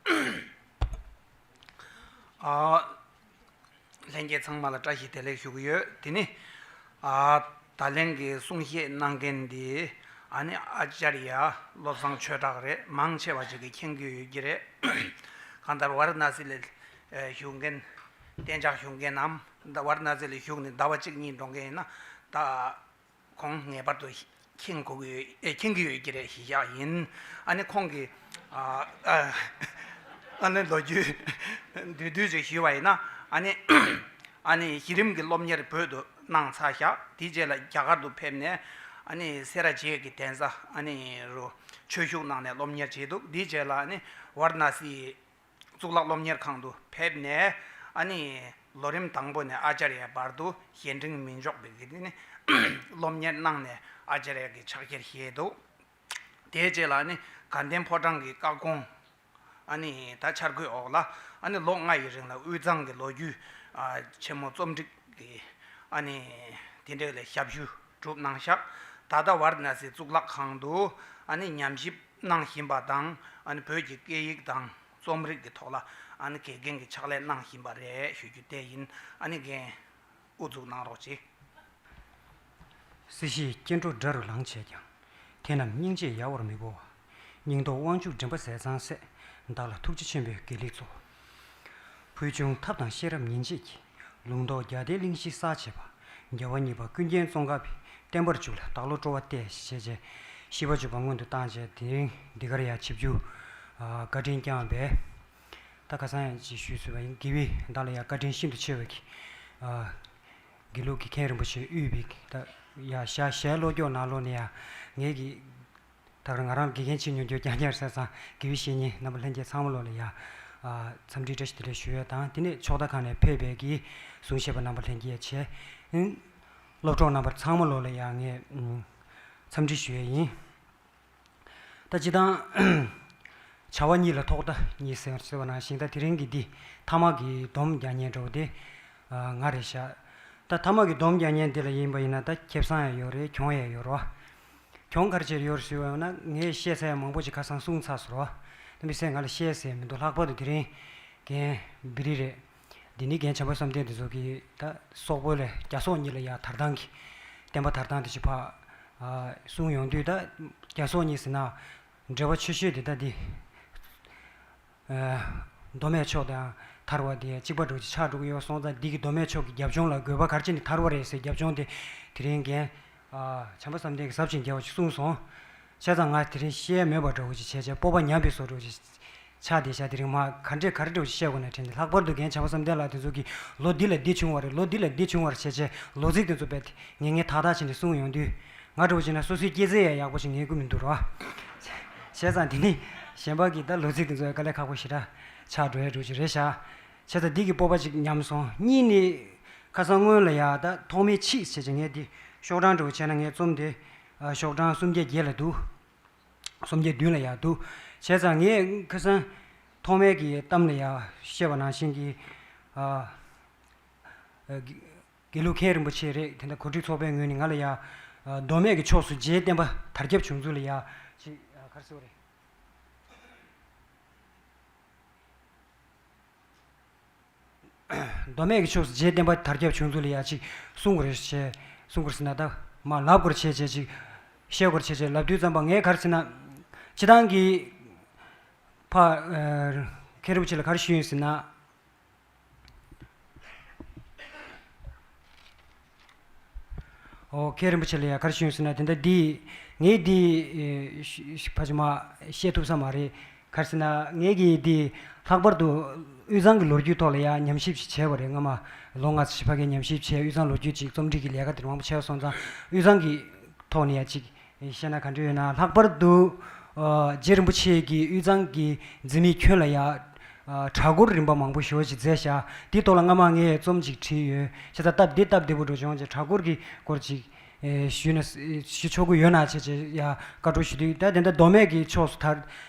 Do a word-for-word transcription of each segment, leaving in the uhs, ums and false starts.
ཨ། ལྷན་རྒྱས་ཚང་མ་ལ་བཀྲ་ཤིས་བདེ་ལེགས་ཞུ་གི་ཡོད། དེ་ནི། ཨ། ད་ལན་གྱི་གསུང་བཤད་གནང་མཁན་འདི། ཨ་ནི་ཨ་ཅར་ཡ་བློ་བཟང་ཆོས་གྲགས་རེད། མང་ཆེ་བ་ཅིག་གིས་མཁྱེན་གྱི་ཡོད་ཀྱི་རེད། གང་ལྟར་ཝཱ་ར་ཎ་སི་ལ་བཞུགས་མཁན། གཏན་འཇགས་བཞུགས་མཁན་ནམ། ད་ཝཱ་ར་ཎ་སི་ལ་བཞུགས་ནས་ཟླ་བ་གཅིག་གཉིས་འགྲོ་མཁན་ཡིན་ན། ད། ཁོང་ངེས་པར་དུ་མཁྱེན་དགོས་ཀྱི་ཡོད། ཨེ། མཁྱེན་གྱི་ཡོད་ཀྱི་རེད། གཞི་བཞག་ཡིན། ཨ་ནི་ཁོང་གིས། ཨ། ཨ། ཨ་ནི་ལོ་རྒྱུས་བསྡུས་བསྡུས་ཅིག་ཞུས་པ་ཡིན་ན། ཨ་ནི། ཨ་ནི་གཞི་རིམ་གྱི་སློབ་གཉེར་བོད་དུ་གནང་ཚར་བཞག་དེའི་རྗེས་ལ་རྒྱ་གར་དུ་ཕེབས་ནས། ཨ་ནི་སེ་ར་བྱེས་ཀྱི་གདན་ས་ཨ་ནི་རུ་ཆོས་ཞུགས་གནང་ནས་སློབ་གཉེར་བྱས་འདུག་དེའི་རྗེས་ལ་ཨ་ནི་ཝཱ་ར་ཎ་སི། གཙུག་ལག་སློབ་གཉེར་ཁང་དུ་ཕེབས་ནས། ཨ་ནི་ལོ་རིམ་དང་པོ་ནས་ཨ་ཅར་ཡ་བར་དུ་གཞན་དྲིང་མི་འཇོག་པའི་གི་ནི་སློབ་གཉེར་གནང་ནས་ཨ་ཅར་ཡ་གི་ཕྱག་འཁྱེར་བཞེས་འདུག་དེའི་རྗེས་ལ་ཨ་ནི་དགའ་ལྡན་ཕོ་བྲང་གི་བཀའ་དགོངས། ཨ་ནི་ད་འཆར་འགོད་འོག་ལ། ཨ་ནི་ལོ་ལྔ་ཡི་རིང་ལ་དབུས་གཙང་གི་ལོ་རྒྱུས། ཨ། ཆེན་མོ་རྩོམ་སྒྲིག་གི། ཨ་ནི་དེ་འདྲ་ལ་ཞབས་ཞུ་བསྒྲུབས་གནང་བཞག་ད་ལྟ་ཝཱ་ར་ཎ་སི་གཙུག་ལག་ཁང་དུ་ཨ་ནི་ཉམས་ཞིབ་གནང་བཞིན་པ་དང་། ཨ་ནི་བོད་ཀྱི་སྐད་ཡིག་དང་རྩོམ་རིག་གི་ཐོག་ལ་ཨ་ནི་དགེ་རྒན་གྱི་ཕྱག་ལས་གནང་བཞིན་པ་རེད་ཞུ་རྒྱུ་དེ་ཡིན། ཨ་ནི་རྒན་དབུ་འཛུགས་གནང་རོགས་གྱིས། སྲིད་ཞིའི་སྐྱེ་འགྲོ་དགྲ་རུ་ལངས་བྱས་ཀྱང་། དེ་རྣམས་སྙིང་རྗེས་ཡལ་བར་མི་འགྱུར་བ། སྙིང་སྟོབས་དབང་ཕྱུག་མགྲིན་པ་ཟས་གཙང་སྲས། བདག་ལ་ཐུགས་རྗེ་ཆེན་པོས་དགེ་ལེགས་སྩོལ། ཕུལ་བྱུང་ཐབས་དང་ཤེས་རབ་ཉིན་བྱེད་ཀྱིས། ལུང་རྟོགས་རྒྱ་མཐའི་གླིང་བཞི་གསལ་བྱེད་པ། རྒྱལ་བ་གཉིས་པ་ཀུན་མཁྱེན་ཙོང་ཁ་པའི། བསྟན་པ་རྒྱུད་ལ་བདག་བློ་སྤྲོ་བ་གཏད། ཞེས་བྱས། ཤིས་པ་བརྗོད་པ་སྔོན་དུ་བཏང་བྱས། དེ་རིང་འདི་གར་ཡང་ཆིབས་བསྒྱུར། ཨ། བཀའ་དྲིན་བསྐྱངས་པས། ད་ཁ་སང་ཡང་ཅིག་ཞུས་ཟིན་པ་ཡིན། དགེ་བའི་བདག་ལ་ཡང་བཀའ་དྲིན་ཤིན་ཏུ་ཆེ་བའི་གི། ཨ། དགེ་ལུགས་ཀྱི་མཁན་རིན་པོ་ཆེ་དབུས་པའི་གི། ད་ཡ་ཞྭ་ཞྭའི་བློ་སྐྱོགས་ནང་ལོགས་ནས་ཡ། ངེད་ཀྱི་ད་ག་རང་ང་རང་དགེ་རྒན་བྱེད་མྱོང་རྒྱུ་རྐྱང་རྐྱང་རེད་ཟེར་ཙང་། དགེ་བའི་བཤེས་གཉེན་རྣམ་པ་ལྷན་རྒྱས་ཚང་མ་ལོ་ལ་ཡ། ཨ། འཚམས་འདྲི་བཀྲ་ཤིས་བདེ་ལེགས་ཞུ་ཡས་དང་། དེ་ནས་ཕྱོགས་མཐའ་ཁག་ནས་ཕེབས་པའི་གི་གསུང་བཤད་པ་རྣམ་པ་ལྷན་རྒྱས་བྱས། ཨང་། སློབ་གྲོགས་རྣམ་པ་ཚང་མ་ལོ་ལ་ཡ་ངས། ཨང་། འཚམས་འདྲི་ཞུ་ཡས་ཡིན། ད་སྤྱིར་བཏང་། བྱ་བ་གཉིས་ལ་ཐོག་མཐའ་གཉིས་ཟེར་ཟེར་བ་ནང་བཞིན། ད་དེ་རིང་གི་འདི་ཐ་མག་གི་སྡོམ་རྒྱག་མཁན་འདྲ་བོ་དེ། ཨ། ང་རེད་ཤག་ད་ཐ་མག་གི་སྡོམ་རྒྱག་མཁན་འདི་ལ་ཡིན་པ་ཡིན་ན། ད་ཁེ་བཟང་ཡང་ཡོད་རེད། གྱོང་ཡང་ཡོད་རེད་བ། གྱོང་ག་རེ་བྱས་ཡོད་རེད་ཟེར་བ་ཡིན་ན། ངས་བཤད་ས་ཡང་མང་པོ་ཅིག་ཁ་སང་གསུངས་ཚར་སོང་རེད་བ། ད་མི་སེར་ང་ལ་བཤད་ས་མི་འདུག་ལྷག་པར་དུ་དེ་རིང་རྒན་བི་རི་རེད། འདི་ནི་རྒན་བྱམས་པ་བསམ་གཏན་དེ་ཚོ་གིས་ད་སོག་པོ་ལ་རྒྱ་སོག་གཉིས་ལ་ཡ་དར་ཐང་གི། བསྟན་པ་དར་ཐང་དེ་ཅིག་ཕར། ཨ། གསུངས་ཡོང་དུས། ད་རྒྱ་སོག་གཉིས་ཟེར་ན་འབྲེལ་བ་ཆེ་ཤོས་དེ་ད་འདི། ཨ། མདོ་སྨད་ཕྱོགས་དང་དར་བ་དེ་གཅིག་པ་འདྲ་བོ་ཅིག་ཆགས་འགྲོ་གི་ཡོད་སོང་ཙང་། འདི་གི་མདོ་སྨད་ཕྱོགས་ཀྱི་རྒྱབ་ལྗོངས་ལ་དགོས་པ་ག་རེ་བྱས་ནས་དར་བ་རེད་ཟེར། རྒྱབ་ལྗོངས་དེ་དེ་རིང་རྒན། ཨ། བྱམས་པ་བསམ་གཏན་གྱིས་ཟབ་ཅིང་རྒྱས་པ་ཅིག་གསུངས་སོང་། བྱས་ཙང་ང་དེ་རིང་བཤད་མེད་པ་འདྲ་བོ་ཅིག་བྱས་བྱས། སྤོབས་པ་ཉམས་པའི་བཟོ་འདྲ་བོ་ཅིག་ཆགས་བསྡད་ཤག་དེ་རིང་མ་ག་འདྲས་ག་རེ་འདྲ་བོ་ཅིག་བཤད་དགོས་ན་དྲན་ཏེ། ལྷག་པར་དུ་རྒན་བྱམས་པ་བསམ་གཏན་ལགས་དེ་ཚོ་གིས་ལོ་འདི་ལ་འདི་བྱུང་བ་རེད། ལོ་འདི་ལ་འདི་བྱུང་བ་རེད་བྱས་བྱས། ལོ་ཚིགས་དེ་ཚོ་རྦད་དེ་ངེས་ངེས་ཏག་ཏག་བྱས་ནས་གསུངས་ཡོང་དུས། ང་འདྲ་བོ་བྱས་ན་སོ་སོའི་སྐྱེས་ཚེ་ཡང་ཡག་པོ་ཞིག་ངེས་ཀྱི་མི་འདུག་ར། བྱས་ཙང་དེ་ནི་གཞན་པ་གི་ད་ལོ་ཚིགས་དེ་ཚོ་ཡང་དཀའ་ལས་ཁག་པོ་ཞེ་དྲག་ཆགས་འགྲོ་ཡ་འདྲ་བོ་ཅིག་རེད་ཤག་བྱས་ཙང་འདི་གི་སྤོབས་པ་ཅིག་ཉམས་སོང་། གཉིས་ནི། ཁ་སང་སྔོན་ལ་ཡ་ད་ཐོག་མའི་ཕྱིས་བྱས་བྱས་ངས་འདི་ཤོག་གྲངས་འདྲ་བོ་བྱས་ན། ངས་རྩོམ་དེ། ཨ། ཤོག་གྲངས་སུམ་བརྒྱ་བརྒྱད་ལ་འདུག་སུམ་བརྒྱ་བདུན་ལ་ཡ་འདུག་བྱས་ཙང་ངས་ཁ་སང་ཐོག་མའི་གི་གཏམ་ལ་ཡ་བཤད་པ་ནང་བཞིན་གྱི། ཨ། ཨ། དགེ་ལུགས་མཁན་རིན་པོ་ཆེ་རེད། དེ་འདྲ་གོ་སྒྲིག་ཚོགས་པའི་ངོས་ནས་ང་ལ་ཡ། ཨ། མདོ་སྨད་ཀྱི་ཕྱོགས་སུ་རྗེའི་བསྟན་པ་དར་ཁྱབ་བྱུང་ཚུལ་ལ་ཡ་ཅིག་ཨ། ག་རེ་ཟེར་བ་རེད། མདོ་སྨད་ཀྱི་ཕྱོགས་སུ་རྗེའི་བསྟན་པ་དར་ཁྱབ་བྱུང་ཚུལ་ལ་ཡ་ཅིག་གསུང་དགོས་རེད་ཟེར། གསུང་དགོས་ཟེར་ན། ད་མར་ལབ་དགོས་རེད་བྱས་བྱས། ཅིག་བཤད་དགོས་རེད་བྱས་བྱས་ལབ་དུས་ཙམ་པ། ངས་ག་རེ་ཟེར་ན། སྤྱིར་བཏང་གི་ཕ། ཨ། མཁན་རིན་པོ་ཆེ་ལ་ག་རེ་ཞུས་ཡིན་ཟེར་ན། ཨོ། མཁན་རིན་པོ་ཆེ་ལ་ཡ་ག་རེ་ཞུས་ཡིན་ཟེར་ན། དེ་འདྲ་འདི། ངས་འདི། ཨེ། ཕ་ཅི་མ་བཤད་ཐུབ་ས་མ་རེད། ག་རེ་ཟེར་ན། ངས་ཀྱིས་འདི་ལྷག་པར་དུ་དབུས་གཙང་གི་ལོ་རྒྱུས་ཐོག་ལ་ཡ་ཉམས་ཞིབ་ཞིག་བྱས་པ་རེད། སྔ་མ་ལོ་ལྔ་ཙམ་ཞིག་ཕ་གིར་ཉམས་ཞིབ་བྱས། དབུས་གཙང་ལོ་རྒྱུས་ཅིག་རྩོམ་སྒྲིག་གི་ལས་ཀ་དེ་མང་པོ་བྱས་སོང་ཙང་། དབུས་གཙང་གི་ཐོག་ནས་ཡ་ཅིག་བཤད་ན་ག་འདྲ་ཡོད་ན། ལྷག་པར་དུ། ཨ། རྗེ་རིན་པོ་ཆེ་གིས་དབུས་གཙང་གི་འཛིན་མའི་ཁྱོན་ལ་ཡ། ཨ། གྲྭ་སྐོར་རིམ་པ་མང་པོ་ཞེ་པོ་ཅིག་མཛད་ཤག་དེའི་ཐོག་ལ་སྔ་མ་ངས་རྩོམ་ཅིག་བྲིས་ཡོད། བྱས་ཙང་སྟབས་བདེ་སྟབས་བདེ་པོ་འདྲ་བྱུང་བྱས། གྲྭ་སྐོར་གྱི་སྐོར་ཅིག་ཨེ། ཞུས་ན། ཞུ་ཆོག་གི་ཡོད་ན་བྱས་བྱས་ཡ་བཀའ་འཁྲོལ་ཞུ་དུས། ད་དེ་འདྲ་མདོ་སྨད་ཀྱི་ཕྱོགས་སུ་དར་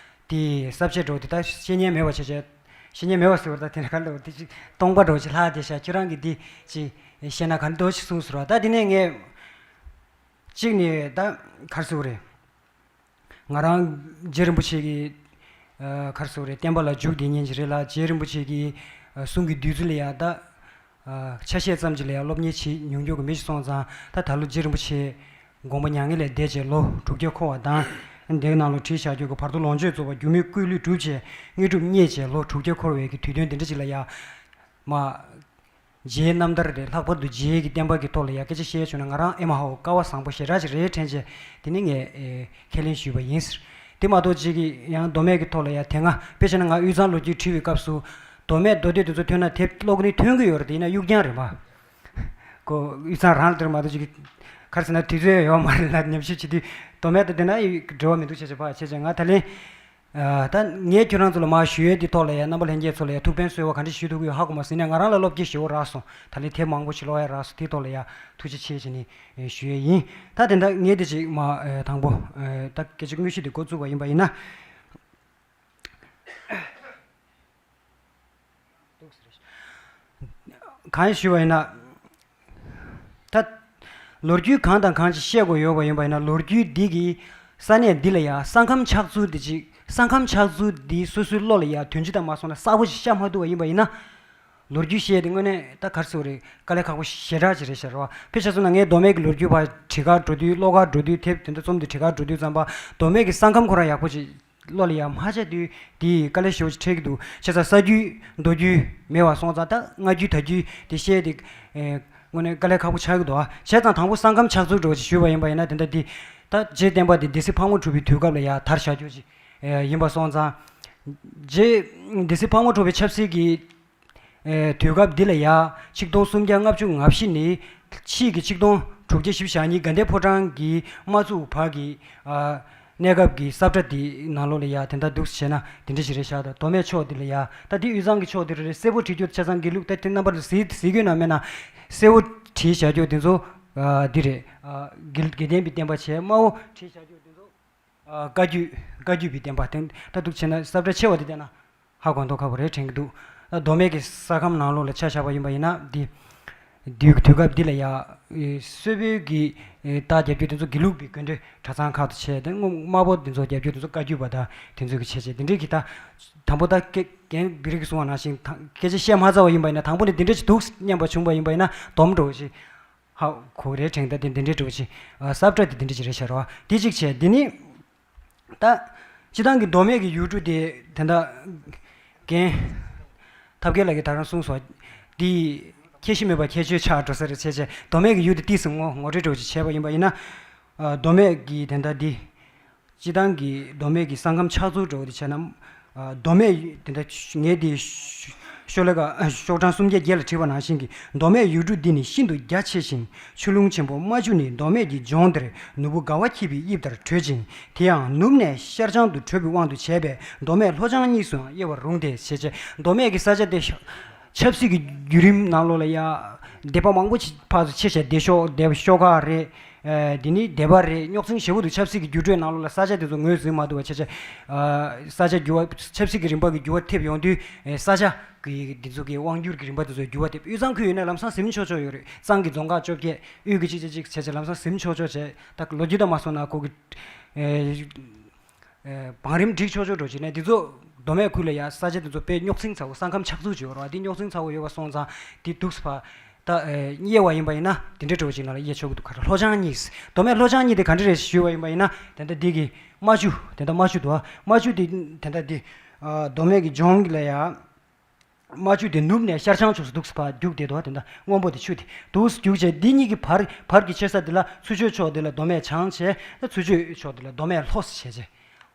དེ་ས་བཅད་འདྲ་བོ་དེ་ད་བཤད་མཁན་མེད་པ་བྱས་བྱས། བཤད་མཁན་མེད་པ་ཟེར་བ་ད་དེ་འདྲ་ག་ལ་བ་དེ་ཅིག་སྟོང་པ་འདྲ་བོ་ཅིག་ལྷག་བསྡད་ཤག་ཁྱེད་རང་གིས་འདི་ཅིག་བཤད་ན་ག་འདྲ་ཞིག་གསུངས་ཟེར་བ། ད་དེ་ནས་ངས་གཅིག་ནས་ད་ག་རེ་ཟེར་དགོས་རེད། ང་རང་རྗེ་རིན་པོ་ཆེ་གི་ ག་རེ་ཟེར་དགོས་རེད། བསྟན་པ་ལ་འཇུག་བསྡད་མཁན་ཞིག་རེད་ལ། རྗེ་རིན་པོ་ཆེ་གི་གསུང་གི་བདུད་རྩི་ལ་ཡ་ད། ཆ་ཤས་ཙམ་ཅིག་ལ་ཡང་སློབ་གཉེར་བྱེད་མྱོང་མྱོང་གི་མི་ཞིག་སོང་ཙང་། ད་ད་ལོ་རྗེ་རིན་པོ་ཆེ་དགོངས་པ་མྱ་ངན་ལས་འདས་བྱས་ལོ་དྲུག་བརྒྱ་འཁོར་བ་དང་། འདིའི་ནང་ལ་བྲིས་བཞག་རྒྱུ་གི་བར་དོ་ལོངས་སྤྱོད་རྫོགས་པ་སྒྱུ་མའི་སྐུའི་ལུས་གྲུབ་བྱས་དངོས་གྲུབ་བརྙེས་བྱས་ལོ་དྲུག་བརྒྱ་འཁོར་བའི་གི་དུས་སྟོན་འདི་འདྲ་ཅིག་ལ་ཡང་མ། རྗེའི་རྣམ་ཐར་རེད། ལྷག་པར་དུ་རྗེའི་གི་བསྟན་པ་གི་ཐོག་ལ་ཡང་སྐད་ཆ་བཤད་བྱུང་ན་ང་རང་ཨེ་མ་ཧའོ་སྐལ་བ་བཟང་པོ་ཞེ་དྲག་ཅིག་རེད་དྲན་བྱས། དེ་ནི་ངས་ཨེ་ཁས་ལེན་ཞུས་པ་ཡིན། དེ་མ་གཏོགས་ཅིག་གི་ཡང་མདོ་སྨད་ཀྱི་ཐོག་ལ་ཡང་དེ་སྔ་དཔེ་བྱས་ན་ང་དབུས་གཙང་ལོ་རྒྱུས་བྲིས་པའི་སྐབས་སུ། མདོ་སྨད་མདོ་སྟོད་དེ་ཚོ་ཐོན་ན་དེབ་ཀློག་ནི་ཐོན་གི་ཡོད་རེད། དེ་ཡིན་ན་གཡུག་རྐྱང་རེད་མ། ཁོ་དབུས་གཙང་རང་ལ་དེར་མ་གཏོགས་ཅིག་ག་རེ་ཟེར་ན་དུས་ཚོད་ཡོད་མ་རེད་ལ། ཉམས་ཞིབ་བྱེད་དུས་མདོ་སྨད་དང་དེ་ན་འབྲེལ་བ་མི་འདུག་བྱས་བྱས་ཕ་བྱས་བྱས་ང་ད་ལན། ད་ངས་ཁྱོད་རང་ཚོ་ལ་མར་ཞུ་ཡས་འདི་ཐོག་ལ་ཡང་རྣམ་པ་ལྷན་རྒྱས་ཚོ་ལ་ཡང་ཐུགས་ཕན་གསོས་པ་ག་འདྲ་ཞུ་ཐུབ་ཀྱི་ཡོད་ཧ་གོ་མ་སོང་ནས། ང་རང་ལ་བློ་སྐྱེད་ཞེ་པོ་རག་སོང་། ད་ལན་དེབ་མང་པོ་ཞིག་ཀློག་ཡ་རག་སོང་། དེ་ཐོག་ལ་ཡང་ཐུགས་རྗེ་ཆེ་བྱས་ནས་ཞུ་ཡས་ཡིན། ད་དེ་འདྲ་ངས་དེ་ཅིག་མ་དང་པོ་ད་སྐད་ཆ་དངོས་གཞི་དེ་འགོ་བཙུགས་པ་ཡིན་པ་ཡིན་ན། གང་ཞུས་པ་ཡིན་ན། ད། ལོ་རྒྱུས་གང་དང་གང་ཅིག་བཤད་དགོས་ཡོད་པ་ཡིན་པ་ཡིན་ན། ལོ་རྒྱུས་འདི་གི་ས་གནས་འདི་ལ་ཡང་ས་ཁམས་ཆགས་ཚུལ་འདི་ཅིག་ས་ཁམས་ཆགས་ཚུལ་འདི་སོ་སོའི་བློ་ལ་ཡང་དོན་སྤྱི་དང་མ་སོང་ན་གསལ་པོ་ཞིག་ཤར་མ་ཐུབ་པ་ཡིན་པ་ཡིན་ན། ལོ་རྒྱུས་བཤད་དེ་དངོས་གནས་ད་ག་རེ་ཟེར་དགོས་རེད། དཀའ་ལས་ཁག་པོ་ཞེ་དྲག་ཅིག་རེད་ཤག་རེད་བ། དཔེ་ཆ་མཚོན་ན་ངས་མདོ་སྨད་ཀྱི་ལོ་རྒྱུས་ཕར་བྲིས་ཁར་འགྲོ་དུས། ཀློག་གར་འགྲོ་དུས། དེབ་དེ་འདྲ་རྩོམ་དུས་བྲིས་ཁར་འགྲོ་དུས་ཙམ་པ་མདོ་སྨད་ཀྱི་ས་ཁམས་ཁོ་རང་ཡག་པོ་ཅིག་བློ་ལ་ཡང་མ་ཆགས་དུས་དེ་དཀའ་ལས་ཞེ་པོ་ཅིག་འཕྲད་ཀྱི་འདུག་བྱས་ཙང་ས་རྒྱུས་མདོ་རྒྱུས་མེད་པ་སོང་ཙང་ད་སྔ་རྒྱུས་ད་རྒྱུས་དེ་བཤད་དེ། ཨེ། དངོས་གནས་དཀའ་ལས་ཁག་པོ་ཆགས་ཀྱི་འདུག་ཨ། བྱས་ཙང་དང་པོ་ས་ཁམས་ཆགས་ཚུལ་འདྲ་བོ་ཅིག་ཞུས་པ་ཡིན་པ་ཡིན་ན། དེ་འདྲ་འདི་ད་རྗེ་བསྟན་པ་འདི་སྡེ་སྲིད་ཕག་མོ་གྲུ་པའི་དུས་སྐབས་ལ་ཡང་དར་བཞག་རྒྱུ་ཅིག་ཨེ་ཡིན་པ་སོང་ཙང་། རྗེ་སྡེ་སྲིད་ཕག་མོ་གྲུ་པའི་ཆབ་སྲིད་ཀྱི་ཨེ་དུས་སྐབས་འདི་ལ་ཡ་ཆིག་སྟོང་སུམ་བརྒྱ་ལྔ་བཅུ་ང་བཞི་ནས་ཕྱིས་ཀྱི་ཆིག་སྟོང་དྲུག་བརྒྱ་བཞི་བཅུ་ཞེ་གཉིས་དགའ་ལྡན་ཕོ་བྲང་གི་དམག་འཛུགས་བར་གྱི་ཨ་གནས་སྐབས་ཀྱི་ས་བཀྲ་འདི་ནང་ལོགས་ལ་ཡ་དེ་འདྲ་འདུག་བྱས་ན་དེ་འདྲ་ཞིག་རེད་ཤག་ད་མདོ་སྨད་ཕྱོགས་འདི་ལ་ཡ་ད་འདི་དབུས་གཙང་གི་ཕྱོགས་འདི་རེད། གསལ་པོ་བྲིས་རྒྱུ་ཆ་ཚང་དགེ་ལུགས་ད་དེ་རྣམ་པ་ལ་གཟིགས་གཟིགས་དགོས་ན་མེད་ན་གསལ་པོ་བྲིས་བཞག་རྒྱུ་དེ་ཚོ་ཨ་འདི་རེད། ཨ་དགེ་དགེ་ལྡན་པའི་བསྟན་པ་བྱས། དམར་པོ་བྲིས་བཞག་རྒྱུ་དེ་ཚོ། ཨ་བཀའ་བརྒྱུད། བཀའ་བརྒྱུད་པའི་བསྟན་པ་དེ་ད་འདུག་བྱས་ན་ས་བཀྲ་ཆེ་བ་དེ་བལྟས་ན་ཧ་གོ་མདོག་ཁ་པོ་རེད་དྲན་གྱི་འདུག་ཨ་མདོ་སྨད་ཀྱི་ས་ཁམས་ནང་ལོགས་ལ་ཆ་བཞག་པ་ཡིན་པ་ཡིན་ན། འདི་དུས་དུས་སྐབས་འདི་ལ་ཡ་སྲོལ་བོད་ཀྱི་རྟགས་རྒྱབ་རྒྱུ་དེ་ཚོ་དགེ་ལུགས་པའི་དགོན་སྡེ་གྲྭ་ཚང་ཁག་ཏུ་བྱས། དེ་སྔོན་དམར་པོ་དེ་ཚོ་རྒྱབ་རྒྱུ་དེ་ཚོ་བཀའ་བརྒྱུད་པ་དང་དེ་ཚོ་གི་བྱས་བྱས་དེ་འདྲའི་གི་ད་དང་པོ་ད་སྐད་རྒན་བི་རི་གིས་གསུངས་པ་ནང་བཞིན་ད་སྐད་ཆ་བཤད་མ་ཚར་བ་ཡིན་པ་ཡིན་ན། དང་པོ་ནས་དེ་འདྲ་ཅིག་འདུག་སྙམ་པ་བྱུང་བ་ཡིན་པ་ཡིན་ན་སྡོམ་འགྲོ་ཞིག་ཧ་གོ་རེད་དྲན། ད་དེ་འདི་འདྲའི་འདྲ་བོ་ཞིག་ཨ་ས་བཀྲ་དེ་འདི་འདྲ་ཞིག་རེད་ཤག་རོ། དེ་གཅིག་བྱས། འདི་ནི་ད་སྤྱི་བཏང་གི་མདོ་སྨད་ཀྱི་ཡུལ་གྲུ་དེ་དེ་འདྲ་རྒན་ཐབས་མཁས་ལགས་ཀྱིས་ད་རང་གསུངས་སོང་། འདི་ཁྱད་གཞི་མེད་པ་ཁྱད་ཆོས་ཆགས་འགྲོ་ས་རེད་བྱས་བྱས། མདོ་སྨད་ཀྱི་ཡུལ་དེ་ཏོག་ཙམ་ངོ་ངོ་སྤྲོད་འདྲ་བོ་ཞིག་བྱས་པ་ཡིན་པ་ཡིན་ན། ཨ་མདོ་སྨད་ཀྱི་དེ་འདྲ་འདི། སྤྱི་བཏང་གི་མདོ་སྨད་ཀྱི་ས་ཁམས་ཆགས་ཚུལ་འདྲ་བོ་དེ་བྱས་ན། ཨ་མདོ་སྨད་དེ་འདྲ་ངས་དེ་ཤོ་ཤོ་ལོ་ཀ་ཤོག་གྲངས་སུམ་བརྒྱ་བརྒྱད་ལ་བྲིས་པ་ནང་བཞིན་གྱི། མདོ་སྨད་ཡུལ་གྲུ་འདི་ནི་ཤིན་ཏུ་རྒྱ་ཆེ་ཞིང་། ཆུ་ཀླུང་ཆེན་པོ་རྨ་ཆུ་ནི་མདོ་སྨད་ཀྱི་ལྗོངས་འདིར་ནོར་བུ་དགའ་བ་འཁྱིལ་པའི་དབྱིབས་ལྟར་བགྲོད་ཅིང་། དེ་ཡང་ནུབ་ནས་ཤར་བྱང་དུ་བགྲོད་པའི་དབང་དུ་བྱས་པས་མདོ་སྨད་ལྷོ་བྱང་གཉིས་སུའང་དབྱེ་བར་རུང་སྟེ། ཞེས་བྱས། མདོ་སྨད་ཀྱི་ས་ཆ་དེ་ཆབ་སྲིད་ཀྱི་བརྒྱུད་རིམ་ནང་ལོགས་ལ་ཡ་སྡེ་པ་མང་པོ་ཕར་ཚུར་ཕྱེ་བྱས། སྡེ་ཤོག་སྡེ་ཤོག་ཁག་རེད། ཨ་འདི་ནི་སྡེ་པ་རེད། རྙོག་འཛིང་ཞེ་པོ་འདུག་ཆབ་སྲིད་ཀྱི་འགྱུར་འགྲོས་ནང་ལོགས་ལ་ས་ཆ་དེ་ཚོ་ངོས་ཟིན་མ་ཐུབ་པ་བྱས་བྱས། ཨ་ས་ཆ་འགྱུར་བ། ཆབ་སྲིད་ཀྱི་རིམ་པ་གི་འགྱུར་བ་ཐེབས་ཡོང་དུས། ཨེ་ས་ཆ་གི་འདི་ཚོ་གི་དབང་སྒྱུར་གྱི་རིམ་པ་དེ་ཚོ་འགྱུར་བ་ཐེབས། དབུས་གཙང་ཁུལ་ཡིན་ན་ལམ་སང་ཟིན་ཆོག་ཆོག་ཡོད་རེད། གཙང་གི་རྫོང་ཁག་བཅོ་བརྒྱད། དབུས་ཀྱི་གཅིག་བྱས་གཅིག་བྱས་བྱས་ལམ་སང་ཟིན་ཆོག་ཆོག་བྱས། ད་ལོ་རྒྱུས་དང་མ་སོང་ན་ཁོ་གི་ཨེ། ཨེ་བང་རིམ་སྒྲིག་ཆོག་ཆོག་འགྲོ་བྱས་ནས། འདི་ཚོ་མདོ་སྨད་ཁུལ་ལ་ཡ་ས་ཆ་འདི་ཚོ་དཔེ་རྙོག་འཛིང་ཚ་བོ། ས་ཁམས་ཆགས་ཚུལ་བྱེད་པ་རེད་བ། འདི་རྙོག་འཛིང་ཚ་བོ་ཡོད་པ་སོང་ཙང་འདི་འདུག་སེ་ཕར་ད་ཨེ་དབྱེ་བ་ཡིན་པ་ཡིན་ན་དེ་འདྲའི་འགྲོ་བ་ཅིག་ནང་ལ་དབྱེ་ཆོག་གི་འདུག་ག་རེ། ལྷོ་བྱང་གཉིས། མདོ་སྨད་ལྷོ་བྱང་གཉིས་དེ་ག་འདྲ་རེད་ཞུས་པ་ཡིན་པ་ཡིན་ན། དེ་འདྲ་འདི་གི་རྨ་ཆུ། དེ་འདྲ་རྨ་ཆུ་འདུག་རྨ་ཆུ་འདི་དེ་འདྲ་འདི་ཨ་མདོ་སྨད་ཀྱི་ལྗོངས་ལ་ཡ། རྨ་ཆུ་དེ་ནུབ་ནས་ཤར་བྱང་ཕྱོགས་སུ་འདུག་སེ་ཕར་རྒྱུག་བསྡད་འདུག་དེ་འདྲ་སྔོན་པོ་དེ་ཆུ་དེ་འདུག་སེ་རྒྱུག་བྱས། འདི་གཉིས་ཀྱི་བར་བར་གྱི་ཆོད་ས་དེ་ལ་ཚུར་ཕྱོགས་ཕྱོགས་དེ་ལ་མདོ་སྨད་བྱང་བྱས། ད་ཚུར་ཕྱོགས་ཕྱོགས་དེ་ལ་མདོ་སྨད་ལྷོ་ཟེར་བྱས་བྱས།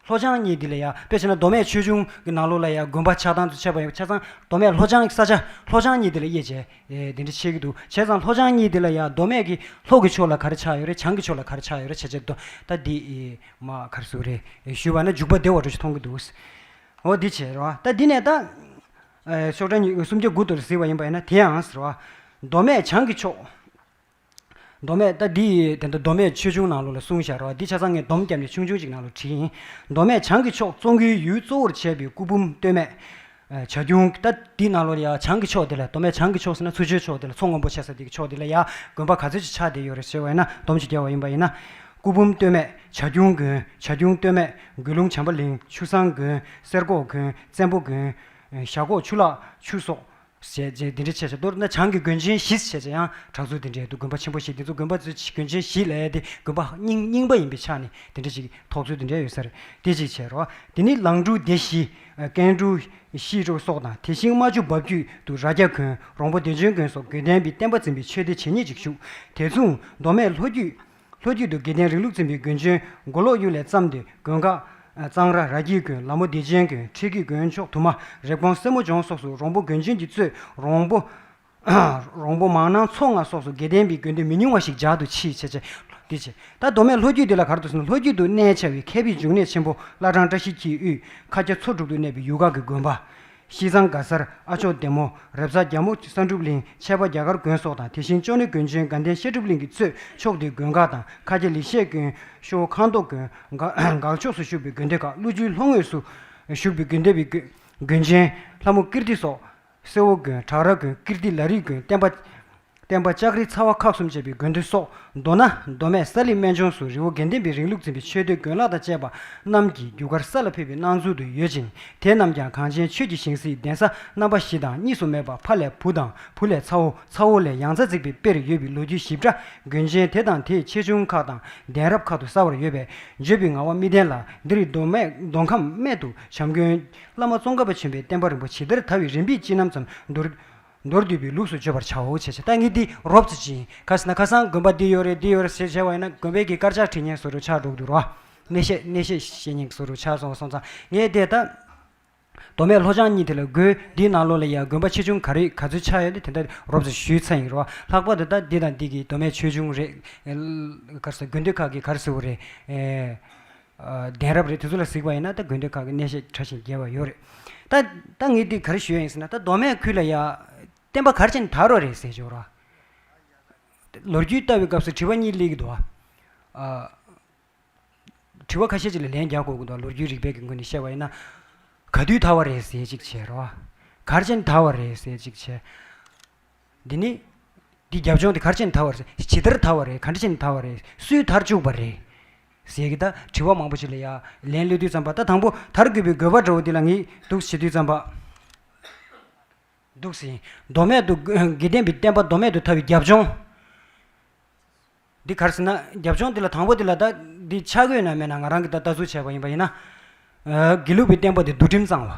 ལྷོ་བྱང་གཉིས་དེ་ལ་ཡ། དཔེ་བྱས་ན་མདོ་སྨད་ཆོས་འབྱུང་གི་ནང་ལོགས་ལ་ཡ་དགོན་པ་ཆགས་སྟངས་དེ་ཚོ་བྱས་པ་ཡིན་ཆ་ཚང་། མདོ་སྨད་ལྷོ་བྱང་ས་ཆ་ལྷོ་བྱང་གཉིས་དེ་ལ་དབྱེ་བྱས། ཨེ་དེ་འདྲ་བྱེད་ཀྱི་འདུག་བྱས་ཙང་ལྷོ་བྱང་གཉིས་དེ་ལ་ཡ་མདོ་སྨད་ཀྱི་ལྷོ་གི་ཕྱོགས་ལ་ག་རེ་ཆགས་ཡོད་རེད། བྱང་གི་ཕྱོགས་ལ་ག་རེ་ཆགས་ཡོད་རེད་བྱས་བྱས། ད་འདི་ཨེ་མ་ག་རེ་ཟེར་དགོས་རེད། ཨེ་ཞུས་པ་ན་འཇུག་པ་བདེ་བ་འདྲ་ཞིག་མཐོང་གི་འདུག་འོ་འདི་བྱས་རེད་བ། ད་འདི་ནས་ད། ཨེ་ཤོག་གྲངས་ཉི་སུམ་བརྒྱ་དགུ་ལྟར་གཟིགས་པ་ཡིན་པ་ཡིན་ན། དེ་ཡང་ཟེར་བ། མདོ་སྨད་བྱང་གི་ཕྱོགས། མདོ་སྨད་ད་འདི་དེ་འདྲ་མདོ་སྨད་ཆོས་འབྱུང་ནང་ལོགས་ལ་གསུངས་བཞག་རེད་བ། འདི་ཆ་ཚང་ངས་སྡོམ་བརྒྱབ་ནས་ཆུང་ཆུང་ཅིག་ནང་ལོགས་བྲིས་ཡིན། མདོ་སྨད་བྱང་གི་ཕྱོགས་ཙོང་གིའི་ཡུལ་གཙོ་བོར་བྱས་པའི་སྐུ་འབུམ་སྟོད་སྨད། ཨེ་བྱ་ཁྱུང་། ད་འདི་ནང་ལོགས་ལ་ཡ་བྱང་གི་ཕྱོགས་དེ་ལ། མདོ་སྨད་བྱང་གི་ཕྱོགས་ཟེར་ན་ཚུར་ཕྱོགས་ཕྱོགས་དེ་ལ། མཚོ་སྔོན་པོ་ཆགས་ས་དེ་གི་ཕྱོགས་དེ་ལ་ཡ་དགོན་པ་ག་ཚོད་ཅིག་ཆགས་བསྡད་ཡོད་རེད་ཟེར་བ་ཡིན་ན། སྡོམ་ཅིག་བརྒྱབ་པ་ཡིན་པ་ཡིན་ན། སྐུ་འབུམ་སྟོད་སྨད་བྱ་ཁྱུང་དགོན། བྱ་ཁྱུང་སྟོད་སྨད་དགོན་ལུང་བྱམས་པ་གླིང་། ཆུ་བཟང་དགོན། གསེར་ཁོག་དགོན། བཙན་པོ་དགོན། ཞྭ་ཁོག་ཆུ་ལག་ཆུ་སོགས། ཞེས་རྗེ་འདི་འདྲ་བྱས་བྱས། མདོར་ན་བྱང་གི་དགོན་ཆེན་བཞི་བྱས་བྱས་ཡང་གྲགས་ཚུལ་འདི་འདྲའི་འདུག་དགོན་པ་ཆེན་པོ་བཞི་འདི་ཚོ། དགོན་པ་ཚོའི་དགོན་ཆེན་བཞི་ལབ་ཡ་དེ་དགོན་པ་རྙིང་རྙིང་པ་ཡིན་པའི་ཆ་ནས་དེ་འདྲ་ཞིག་ཐོགས་ཚུལ་དེ་འདྲ་ཡོད་ས་རེད། དེ་གཅིག་བྱས་རོགས། དེ་ནི་ལང་གྲུ་སྡེ་བཞི། ཀན་ཀྲུའུ་ཤིས་ཀྲོའུ་སོགས་དང་། དེ་བཞིན་རྨ་ཆུ་འབབ་རྒྱུད་དུ་རྭ་རྒྱ་དགོན། རོང་པོ་བདེ་ཆེན་དགོན་སོགས་དགེ་ལྡན་པའི་བསྟན་པ་འཛིན་པའི་ཆོས་སྡེ་ཇི་སྙེད་ཅིག་བཞུགས། དེ་མཚུངས་མདོ་སྨད་ལྷོ་རྒྱུད། ལྷོ་རྒྱུད་དུ་དགེ་ལྡན་རིང་ལུགས་འཛིན་པའི་དགོན་ཆེན་མགོ་ལོག་གཡུལ་ལས་བརྩམས་ཏེ། དགོན་ཁག་གཙང་ར། རྭ་རྒྱའི་དགོན། ལ་མོ་བདེ་ཆེན་དགོན། ཁྲི་སྐྱིད་དགོན། ཕྱོགས་དུ་མ། རེབ་གོང་། སེར་མོ་ལྗོངས་སོགས་སུ་རོང་པོ་དགོན་ཆེན་གྱིས་གཙོས་རོང་པོ། རོང་པོ་མང་ནང་མཚོ་རྔ་སོགས་སུ་དགེ་ལྡན་པའི་དགོན་སྡེ་མི་ཉུང་བ་ཞིག་འཇགས་ཏུ་མཆིས། བྱས་བྱས་འདི་བྱས། ད་མདོ་སྨད་ལྷོ་རྒྱུད་འདི་ལ་ག་རེ་འདུག་ཟེར་ན། ལྷོ་རྒྱུད་དུ་གནས་ཆགས་པའི་མཁས་པའི་འབྱུང་གནས་ཆེན་པོ་བླ་བྲང་བཀྲ་ཤིས་འཁྱིལ་དབུས། མཁའ་རྒྱ་མཚོ་དྲུག་ཏུ་གནས་པའི་ཡུལ་ཁག་གི་དགོན་པ། ཤིས་ཚང་། དགའ་གསར། ཨ་མཆོག་ལྡེ་མོ། རེབ་གཟའ་རྒྱ་མོ། བསམ་གྲུབ་གླིང་། ཆེ་པ་རྒྱ་གར་དགོན་སོགས་དང་། དེ་བཞིན་ཅོ་ནེ་དགོན་ཆེན་དགའ་ལྡན་བཤད་སྒྲུབ་གླིང་གིས་གཙོས་ཕྱོགས་དེའི་དགོན་ཁག་དང་། ཁ་རྒྱ་ལི་ཤས་དགོན། ཤོ་ཁང་ཏོག་དགོན། འགག་འགག་ཕྱོགས་སུ་བཞུགས་པའི་དགོན་སྡེ་ཁག། ཀླུ་ཆུའི་ལྷོ་ངོས་སུ་བཞུགས་པའི་དགོན་སྡེ་པའི་དགོན་དགོན་ཆེན། ལྷ་མོ་ཀིརྟི་སོགས། སེ་བོ་དགོན། བྲག་ར་དགོན། ཀིརྟི་ལ་རི་དགོན། བསྟན་པ། བསྟན་པ་ལྕགས་རི་ཚ་བ་ཁག་གསུམ་བཅས་པའི་དགོན་སྡེ་སོགས། མདོར་ན་མདོ་སྨད་ས་གླིང་སྨན་ལྗོངས་སུ་རི་བོ་དགེ་ལྡན་པའི་རིང་ལུགས་འཛིན་པའི་ཆོས་སྡེ་དགོན་ལག་དང་བཅས་པ་རྣམས་ཀྱི་རྒྱུ་སྐར་ས་ལ་ཕེབས་པའི་སྣང་ཚུལ་དུ་ཡོད་ཅིང་། དེ་རྣམས་ཀྱང་གངས་ཅན་ཆོས་ཀྱི་ཞིང་སའི་གདན་ས་རྣམ་པ་བཞི་དང་གཉིས་སུ་མེད་པ། ཕ་ལས་བུ་དང་། བུ་ལས་ཚ་བོ། ཚ་བོ་ལས་ཡང་རྩ་བརྩིགས་པའི་དཔེར་ཡོད་པའི་ལོ་རྒྱུས་ཞིབ་ཕྲ། དགོན་ཆེན་དེ་དང་དེའི་ཆེ་ཆུང་ཁག་དང་གདན་རབས་ཁག་ཏུ་གསལ་བར་ཡོད་པས། བརྗོད་པའི་ངག་དབང་མི་ལྡན་ལ་འདིར་མདོ་སྨད་མདོ་ཁམས་སྨད་དུ་བྱམས་མགོན་བླ་མ་ཙོང་ཁ་པ་ཆེན་པོའི་བསྟན་པ་རིན་པོ་ཇི་ལྟར་དར་བའི་རིམ་པའི་སྤྱི་རྣམ་ཙམ་མདོར། མདོར་བསྡུས་པའི་ལུགས་སུ་བརྗོད་པར་བྱའོ། བྱས་བྱས་ད་ངས་འདི་རོབ་ཙམ་ཅིག་ཡིན། ག་ཟེར་ན་ཁ་སང་དགོན་པ་འདི་ཡོད་རེད། འདི་ཡོད་རེད་ཟེར་བྱས་པ་ཡིན་ན། དགོན་པའི་གི་དཀར་ཆག་བྲིས་མཁན་བཟོ་འདྲ་ཆགས་འགྲོ་གི་འདུག་རོ། གནས་བཤད་གནས་བཤད་བཤད་མཁན་བཟོ་འདྲ་ཆགས་སོང་སོང་ཙང་། ངས་དེ་ད་མདོ་སྨད་ལྷོ་བྱང་གཉིས་དེ་ལ་དགོས། འདིའི་ནང་ལོགས་ལ་ཡ་དགོན་པ་ཆེ་ཆུང་ག་རེ་ག་ཚོད་ཆགས་ཡོད་དེ་དེ་འདྲ་རོབ་ཙམ་ཞུས་ཚར་ཡིན་རོ། ལྷག་པར་དུ་ད་འདི་དང་འདི་གི་མདོ་སྨད་ཆོས་འབྱུང་རེད། ག་རེ་ཟེར། དགོན་སྡེ་ཁག་གི་ག་རེ་ཟེར་དགོས་རེད། ཨེ། ཨ། གདན་རབས་རེད། དེ་ཚོ་ལ་གཟིགས་པ་ཡིན་ན་ད་དགོན་སྡེ་ཁག་གི་གནས་བཤད་ཕྲ་ཞིང་རྒྱས་པ་ཡོད་རེད། ད་ད་ངས་འདི་ག་རེ་ཞུ་ཡ་ཡིན་ཟེར་ན། ད་མདོ་སྨད་ཁུལ་ལ་ཡ་བསྟན་པ་ག་རེ་བྱས་ནས་དར་བ་རེད་ཟེར་ཞོར་ར། ལོ་རྒྱུས་ལྟ་བའི་སྐབས་སུ་དྲི་བ་གཉིས་སླེབས་ཀྱི་འདུག་ཨ། དྲི་བ་ཁ་ཤས་ཅིག་ལ་ལན་རྒྱག་དགོས་ཀྱི་འདུག་ལོ་རྒྱུས་རིག་པའི་གི་ངོས་ནས་བཤད་པ་ཡིན་ན། ག་དུས་དར་བ་རེད་ཟེར་གཅིག་བྱས་ར། ག་རེ་བྱས་ནས་དར་བ་རེད་ཟེར་གཅིག་བྱས། འདི་ནི། འདི་རྒྱབ་ལྗོངས་དེ་ག་རེ་བྱས་ནས་དར་བ་རེད། ཇི་ལྟར་དར་བ་རེད། ག་འདྲ་བྱས་ནས་དར་བ་རེད། སུས་དར་བཅུག་པ་རེད། ཟེར་གི་ད་དྲི་བ་མང་པོ་ཞིག་ལ་ཡ་ལན་སླེབས་དུས་ཙམ་པ། ད་དང་པོ་དར་དགོས་པའི་དགོས་པ་འདྲ་བོ་འདི་ལ་ངས་འདུག་བྱེད་དུས་ཙམ་པ། འདུག་ཟིན། མདོ་སྨད་དུ་དགེ་ལྡན་པའི་བསྟན་པ་མདོ་སྨད་དུ་དར་བའི་རྒྱབ་ལྗོངས། འདི་ག་རེ་ཟེར་ན། རྒྱབ་ལྗོངས་འདི་ལ་དང་པོ་འདི་ལ་ད་འདི་ཆགས་ཡོད་ན་མེད་ན། ང་རང་གིས་ད་ལྟ་ཚུལ་བྱས་པ་ཡིན་པ་ཡིན་ན། ཨ། དགེ་ལུགས་པའི་བསྟན་པ་འདི་འདུལ་ཁྲིམས་གཙང་བ།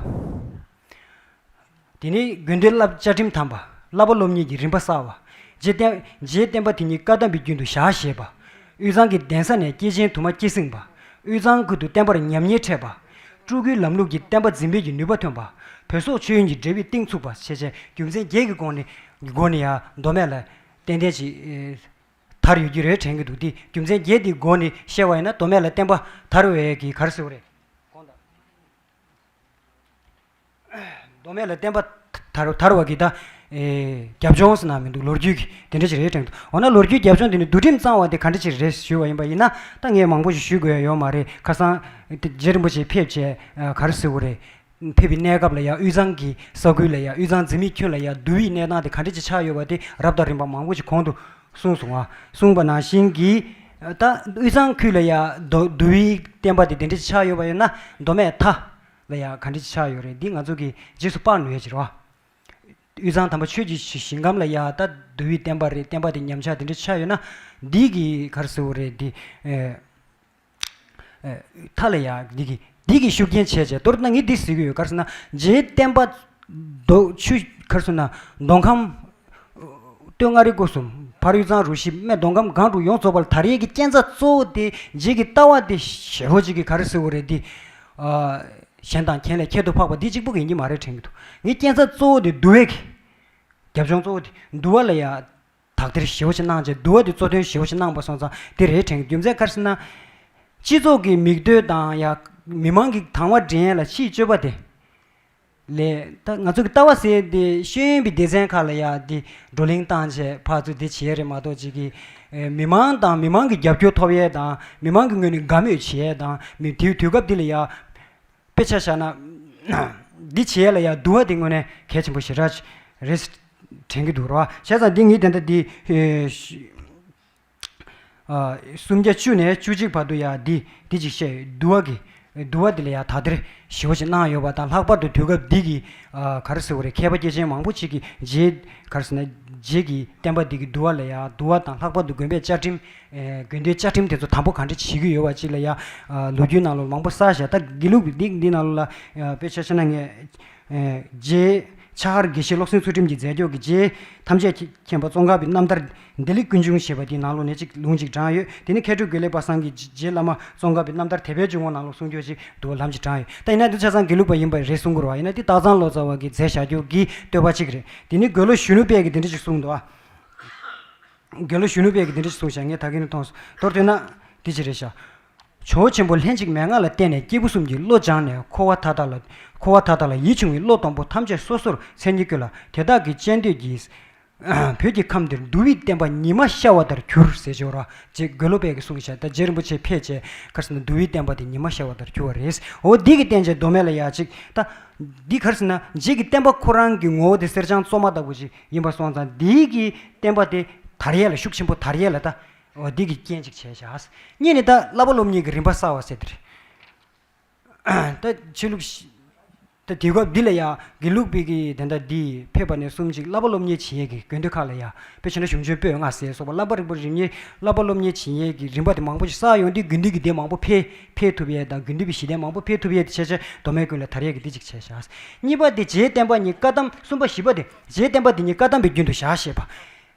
དེ་ནས་དགོན་སྡེ་བཅའ་ཁྲིམས་དམ་པ། བསླབ་པ་སློབ་གཉེར་གྱི་རིམ་པ་གསར་བ། རྗེ་བསྟན་རྗེ་བསྟན་པ་དེ་ཉིད་བཀའ་གདམས་པའི་རྒྱུན་དུ་བཞག་ཤེས་པ། དབུས་གཙང་གི་གདན་ས་ནས་སྐྱེས་ཆེན་དུ་མ་སྐྱེས་སྲིང་བ། དབུས་གཙང་ཁུལ་དུ་བསྟན་པར་ཉམས་ཉེས་འཕྲད་པ། སྤྲུལ་སྐུའི་ལམ་ལུགས་ཀྱི་བསྟན་པ་འཛིན་སྤེལ་གྱི་ནུས་པ་ཐོན་པ། བོད་སོག་ཆོས་དབྱིངས་ཀྱི་འབྲེལ་བའི་གཏིང་ཚུགས་པ། ཞེས་བྱས་རྒྱུ་མཚན་བརྒྱད་ཀྱི་སྒོ་ནས་སྒོ་ནས་ཡང་མདོ་སྨད་ལ་ཏན་ཏན་ཅིག་དར་ཡོད་ཀྱི་རེད་དྲན་གྱི་འདུག་དེ་རྒྱུ་མཚན་བརྒྱད་དེའི་སྒོ་ནས་བཤད་པ་ཡིན་ན། མདོ་སྨད་ལ་བསྟན་པ་དར་བའི་གི་ག་རེ་ཟེར་བ་རེད། མདོ་སྨད་ལ་བསྟན་པ་དར་དར་བ་གི་ད། ཨེ། རྒྱབ་ལྗོངས་ཟེར་ན་མི་འདུག་ལོ་རྒྱུས་ཀྱི་དེ་འདྲ་ཅིག་རེད་དྲན་འདུག་འོ་ན་ལོ་རྒྱུས་རྒྱབ་ལྗོངས་དེ་ནི་འདུལ་ཁྲིམས་གཙང་བ་དེ་ག་འདྲ་ཅིག་རེད་ཞུས་པ་ཡིན་པ་ཡིན་ན། ད་ངས་མང་པོ་ཞིག་ཞུ་དགོས་ཡ་ཡོད་མ་རེད། ཁ་སང་རྗེ་རིན་པོ་ཆེ་ཕེབས་བྱས། ཨ། ག་རེ་ཟེར་དགོས་རེད། ཕེབས་པའི་གནས་སྐབས་ལ་ཡ་དབུས་གཙང་གི་ས་ཁུལ་ལ་ཡ། དབུས་གཙང་འཛིན་མའི་ཁྱོན་ལ་ཡ་འདུལ་བའི་གནས་སྟངས་དེ་ག་འདྲ་ཅིག་ཆགས་ཡོད་པ་དེ་རབ་དང་རིམ་པ་མང་པོ་ཞིག་གོང་དུ་གསུངས་སོང་བ། གསུངས་པ་ནང་བཞིན་གྱི། ད་དབུས་གཙང་ཁུལ་ལ་ཡ་འདུ་འདུལ་བའི་བསྟན་པ་དེ་དེ་འདྲ་ཅིག་ཆགས་ཡོད་པ་ཡིན་ན། མདོ་སྨད་མཐའ་ལ་ཡ་ག་འདྲ་ཅིག་ཆགས་ཡོད་རེད། འདི་ང་ཚོ་གིས་རྗེས་སུ་དཔག་ནུས་ཡ་ཅིག་རེད་བ། དབུས་གཙང་དམ་པ་ཆོས་ཀྱི་ཞིང་ཁམས་ལ་ཡ་ད་འདུལ་བའི་བསྟན་པ་རེད། བསྟན་པ་དེ་ཉམས་ཆག་དེ་འདྲ་ཆགས་ཡོད་ན། འདི་གི་ག་རེ་ཟེར་དགོས་རེད། འདི། ཨེ། ཨེ། མཐའ་ལ་ཡ་འདི་གི་འདི་གི་ཤུགས་རྐྱེན་བྱས་བྱས། མདོར་ན་ངས་འདི་ཟེར་གྱི་ཡོད། ག་རེ་ཟེར་ན། རྗེའི་བསྟན་པ་མདོ་ཆུ་ག་རེ་ཟེར་ན། མདོ་ཁམས། སྟོད་མངའ་རིས་སྐོར་གསུམ། བར་དབུས་གཙང་རུ་བཞི། སྨད་མདོ་ཁམས་སྒང་དྲུག་ཡོངས་རྫོགས་པ་ལ་དར་ཡས་ཀྱི་རྐྱེན་རྩ་གཙོ་བོ་དེ། རྗེ་གི་ལྟ་བ་དེ་ཞེ་པོ་ཅིག་གི་ག་རེ་ཟེར་དགོས་རེད། འདི། ཨ། གཞན་དང་ཁྱད་ལས་ཁྱད་དུ་འཕགས་པ་འདི་གཅིག་པུ་གི་ཡིན་གྱི་མ་རེད་དྲན་གྱི་འདུག་ངས་རྐྱེན་རྩ་གཙོ་བོ་དེ་འདུལ་བའི་གི། རྒྱབ་ལྗོངས་གཙོ་བོ་དེ་འདུལ་བ་ལ་ཡ་དག་ཐེར་ཞེ་པོ་ཅིག་གནང་བྱས། འདུལ་བ་དེ་གཙོ་དོན་ཞེ་པོ་ཅིག་གནང་པ་སོང་ཙང་དེ་རེད་དྲན་གྱི། རྒྱུ་མཚན་ག་རེ་ཟེར་ན། སྤྱི་ཚོགས་ཀྱི་མིག་ལྟོས་དང་ཡ། མི་མང་གི་དང་བ་འདྲེན་ཡ་ལ་ཕྱིའི་སྤྱོད་པ་དེ། ལས་ད་ང་ཚོ་གི་ལྟ་བ་ཟེར་དེ་ཤེས་ཡོན་པའི་སྡེ་ཚན་ཁག་ལ་ཡ་དེ་བགྲོ་གླེང་བཏང་བྱས་ཕར་ཚུར་དེ་བྱེད་ཡ་རེད་མ་གཏོགས། ཅིག་གི་ཨེ། མི་མང་དང་མི་མང་གི་རྒྱབ་སྐྱོར་ཐོབ་ཡས་དང་། མི་མང་གི་ངོས་ནས་དགའ་མོས་བྱེད་ཡས་དང་། མི་དེའི་དུས་སྐབས་འདི་ལ་ཡ། དཔེ་ཆ་བཞག་ན། འདི་བྱེད་ཡས་ལ་ཡ་འདུལ་བ་དེ་དངོས་གནས་གལ་ཆེན་པོ་ཞེ་དྲག་རེད་དྲན་གྱི་འདུག་ར། བྱས་ཙང་འདི་ངས་དེ་འདྲ་འདི། ཨེ། ཨ། སུམ་བརྒྱ་བཅུ་ནས་བཅུ་གཅིག་བར་དུ་ཡ་འདི་འདི་ཅིག་བཤད་ཡོད། འདུལ་བ་གི་འདུལ་བ་འདི་ལ་ཡ་དག་ཐེར་ཞེ་པོ་ཅིག་གནང་ཡོད་པ་དང་། ལྷག་པར་དུ་དུས་སྐབས་འདི་གི་ཨ་ག་རེ་ཟེར་དགོས་རེད། མཁས་པ་སྐྱེས་ཆེན་མང་པོ་ཅིག་གིས་རྗེ་ག་རེ་ཟེར་ན་རྗེ་གི་བསྟན་པ་འདི་གི་འདུལ་བ་ལ་ཡ། འདུལ་བ་དང་ལྷག་པར་དུ་དགོན་པའི་བཅའ་ཁྲིམས། ཨེ། དགོན་སྡེའི་བཅའ་ཁྲིམས་དེ་ཚོ་དམ་པོ་ག་འདྲ་བྱེད་ཀྱི་ཡོད་པ་ཅིག་ལ་ཡ། ཨ། ལོ་རྒྱུས་ནང་ལོགས་མང་པོ་གསལ་བཤད། ད་དགེ་ལུགས་འདི་འདི་ནང་ལོགས་ལ་ཨ་དཔེ་ཆ་བཞག་ན་ངས། ཨེ། རྗེ་ཕྱག་འཁར་དགེ་བཤེས་བློ་བཟང་ཚུལ་ཁྲིམས་ཀྱི་མཛད་ཕྱོགས་ཀྱི་རྗེ་ཐམས་ཅད་མཁྱེན་པ་ཙོང་ཁ་པའི་རྣམ་ཐར་བདེ་ལེགས་ཀུན་འབྱུང་ཞེས་པ་འདིའི་ནང་ལོགས་ནས་ཅིག་ལུང་ཅིག་དྲངས་ཡོད། དེ་ནི་མཁས་གྲུབ་དགེ་ལེགས་པ་སངས་ཀྱིས་རྗེ་བླ་མ་ཙོང་ཁ་པའི་རྣམ་ཐར་དད་པའི་འཇུག་ངོགས་ནང་ལོགས་གསུང་ཆོས་ཅིག་འདུག་ལམ་ཅིག་དྲངས་ཡོད། ད་ཡིན་ན་འདི་ཆ་ཚང་དགེ་ལུགས་པ་ཡིན་པ་རེད་གསུང་གི་རེད་བ། ཡིན་ན་འདི་སྟག་ཚང་ལོ་ཙཱ་བ་གིས་མཛད་བཞག་རྒྱུ་གི་བསྟོད་པ་ཅིག་རེད། དེ་ནི་དགེ་སློང་གཞོན་ནུ་དཔལ་གྱིས་འདི་འདྲ་ཅིག་གསུངས་འདུག་ཨ། དགེ་སློང་གཞོན་ནུ་དཔལ་གྱིས་འདི་འདྲ་ཞིག་གསུངས་ཤག་ངས་ད་གིན་ནས་མཐོང་སོང་། མདོར་བསྡུས་ན་འདི་ཅི་རེད་ཤག་ཇོ་བོ་ཆེན་པོ་ལྷན་ཅིག་མན་ངག་ལ་བརྟེན་ནས། སྐྱེས་བུ་གསུམ་གྱི་བློ་སྦྱངས་ནས། འཁོར་བ་མཐའ་དག་ལ། འཁོར་བ་མཐའ་དག་ལ་ཡིད་བྱུང་བའི་བློ་སྡོམ་པ་ཐམས་ཅད་སོ་སོར་མཚན་ཉིད་ཀུན་ལ། དེ་དག་གི་སྤྱན་ལྡན་གྱིས་བོད་ཀྱི་ཁམས་འདིར་འདུལ་བའི་བསྟན་པ་ཉི་མ་ཤར་བ་ལྟར་གྱུར་ཟེར་ཅིག་ཡོད་རེད་བ། རྗེ་དགེ་སློང་དཔལ་གྱིས་གསུངས་ཤག་ད་རྗེ་རིན་པོ་ཆེ་ཕེབས་བྱས་ག་རེ་ཟེར་ན་འདུལ་བའི་བསྟན་པ་དེ་ཉི་མ་ཤར་བ་ལྟར་གྱུར་བ་རེད། འོ་འདི་གི་བསྟན་བྱའི་མདོ་སྨད་ལ་ཡ་ཅིག་ད་འདི་ག་རེ་ཟེར་ན་རྗེ་གི་བསྟན་པ་ཁོ་རང་གི་ངོ་བོ་དེ་གསེར་སྦྱངས་བཙོ་མ་ལྟ་བུ་ཅིག་ཡིན་པ་སོང་ཙང་། འདི་གི་བསྟན་པ་དེ་དར་ཡས་ལ་ཤུགས་ཆེན་པོ་དར་ཡས་ལ་ད། འོ་འདི་གི་རྐྱེན་ཅིག་བྱས་ཤག་གཉིས་ནི་ད་བསླབ་པ་སློབ་གཉེར་གྱི་རིམ་པ་གསར་བ་ཟེར་དེ་རེད། ད་ཆོས་ལུགས་ཤ་ད་དུས་སྐབས་འདི་ལ་ཡ་དགེ་ལུགས་པའི་གི་དེ་འདྲ་འདི་ཕེབས་པ་ནས་བཟུང་ཅིག་བསླབ་པ་སློབ་གཉེར་བྱེད་ཡས་ཀྱི་དགོན་སྡེ་ཁག་ལ་ཡ་དཔེ་བྱས་ན་གཞུང་ཆེན་པོད་ལྔ་ཟེར་སོགས་པ་བསླབ་པ་རིམ་པ་རིམ་གཉིས་བསླབ་པ་སློབ་གཉེར་བྱེད་ཡས་ཀྱི་རིམ་པ་དེ་མང་པོ་ཞིག་གསར་ཡོང་དུས་དགེ་འདུན་གྱི་སྡེ་མང་པོ་འཕེལ་འཕེལ་ཐུབ་ཡས་དང་། དགེ་འདུན་པའི་གཞི་རྟེན་མང་པོ་འཕེལ་ཐུབ་ཡས་དེ་བྱས་བྱས་མདོ་སྨད་ཀུན་ལ་དར་ཡས་ཀྱི་འདི་ཅིག་བྱས་ཤག་གཉིས་པ་དེ་རྗེའི་བསྟན་པ་ཉིད་བཀའ་གདམས། གསུམ་པ་བཞི་པ་དེ་རྗེའི་བསྟན་པ་དེ་ཉིད་བཀའ་གདམས་པའི་རྒྱུན་དུ་བཞག་ཞེས་པ།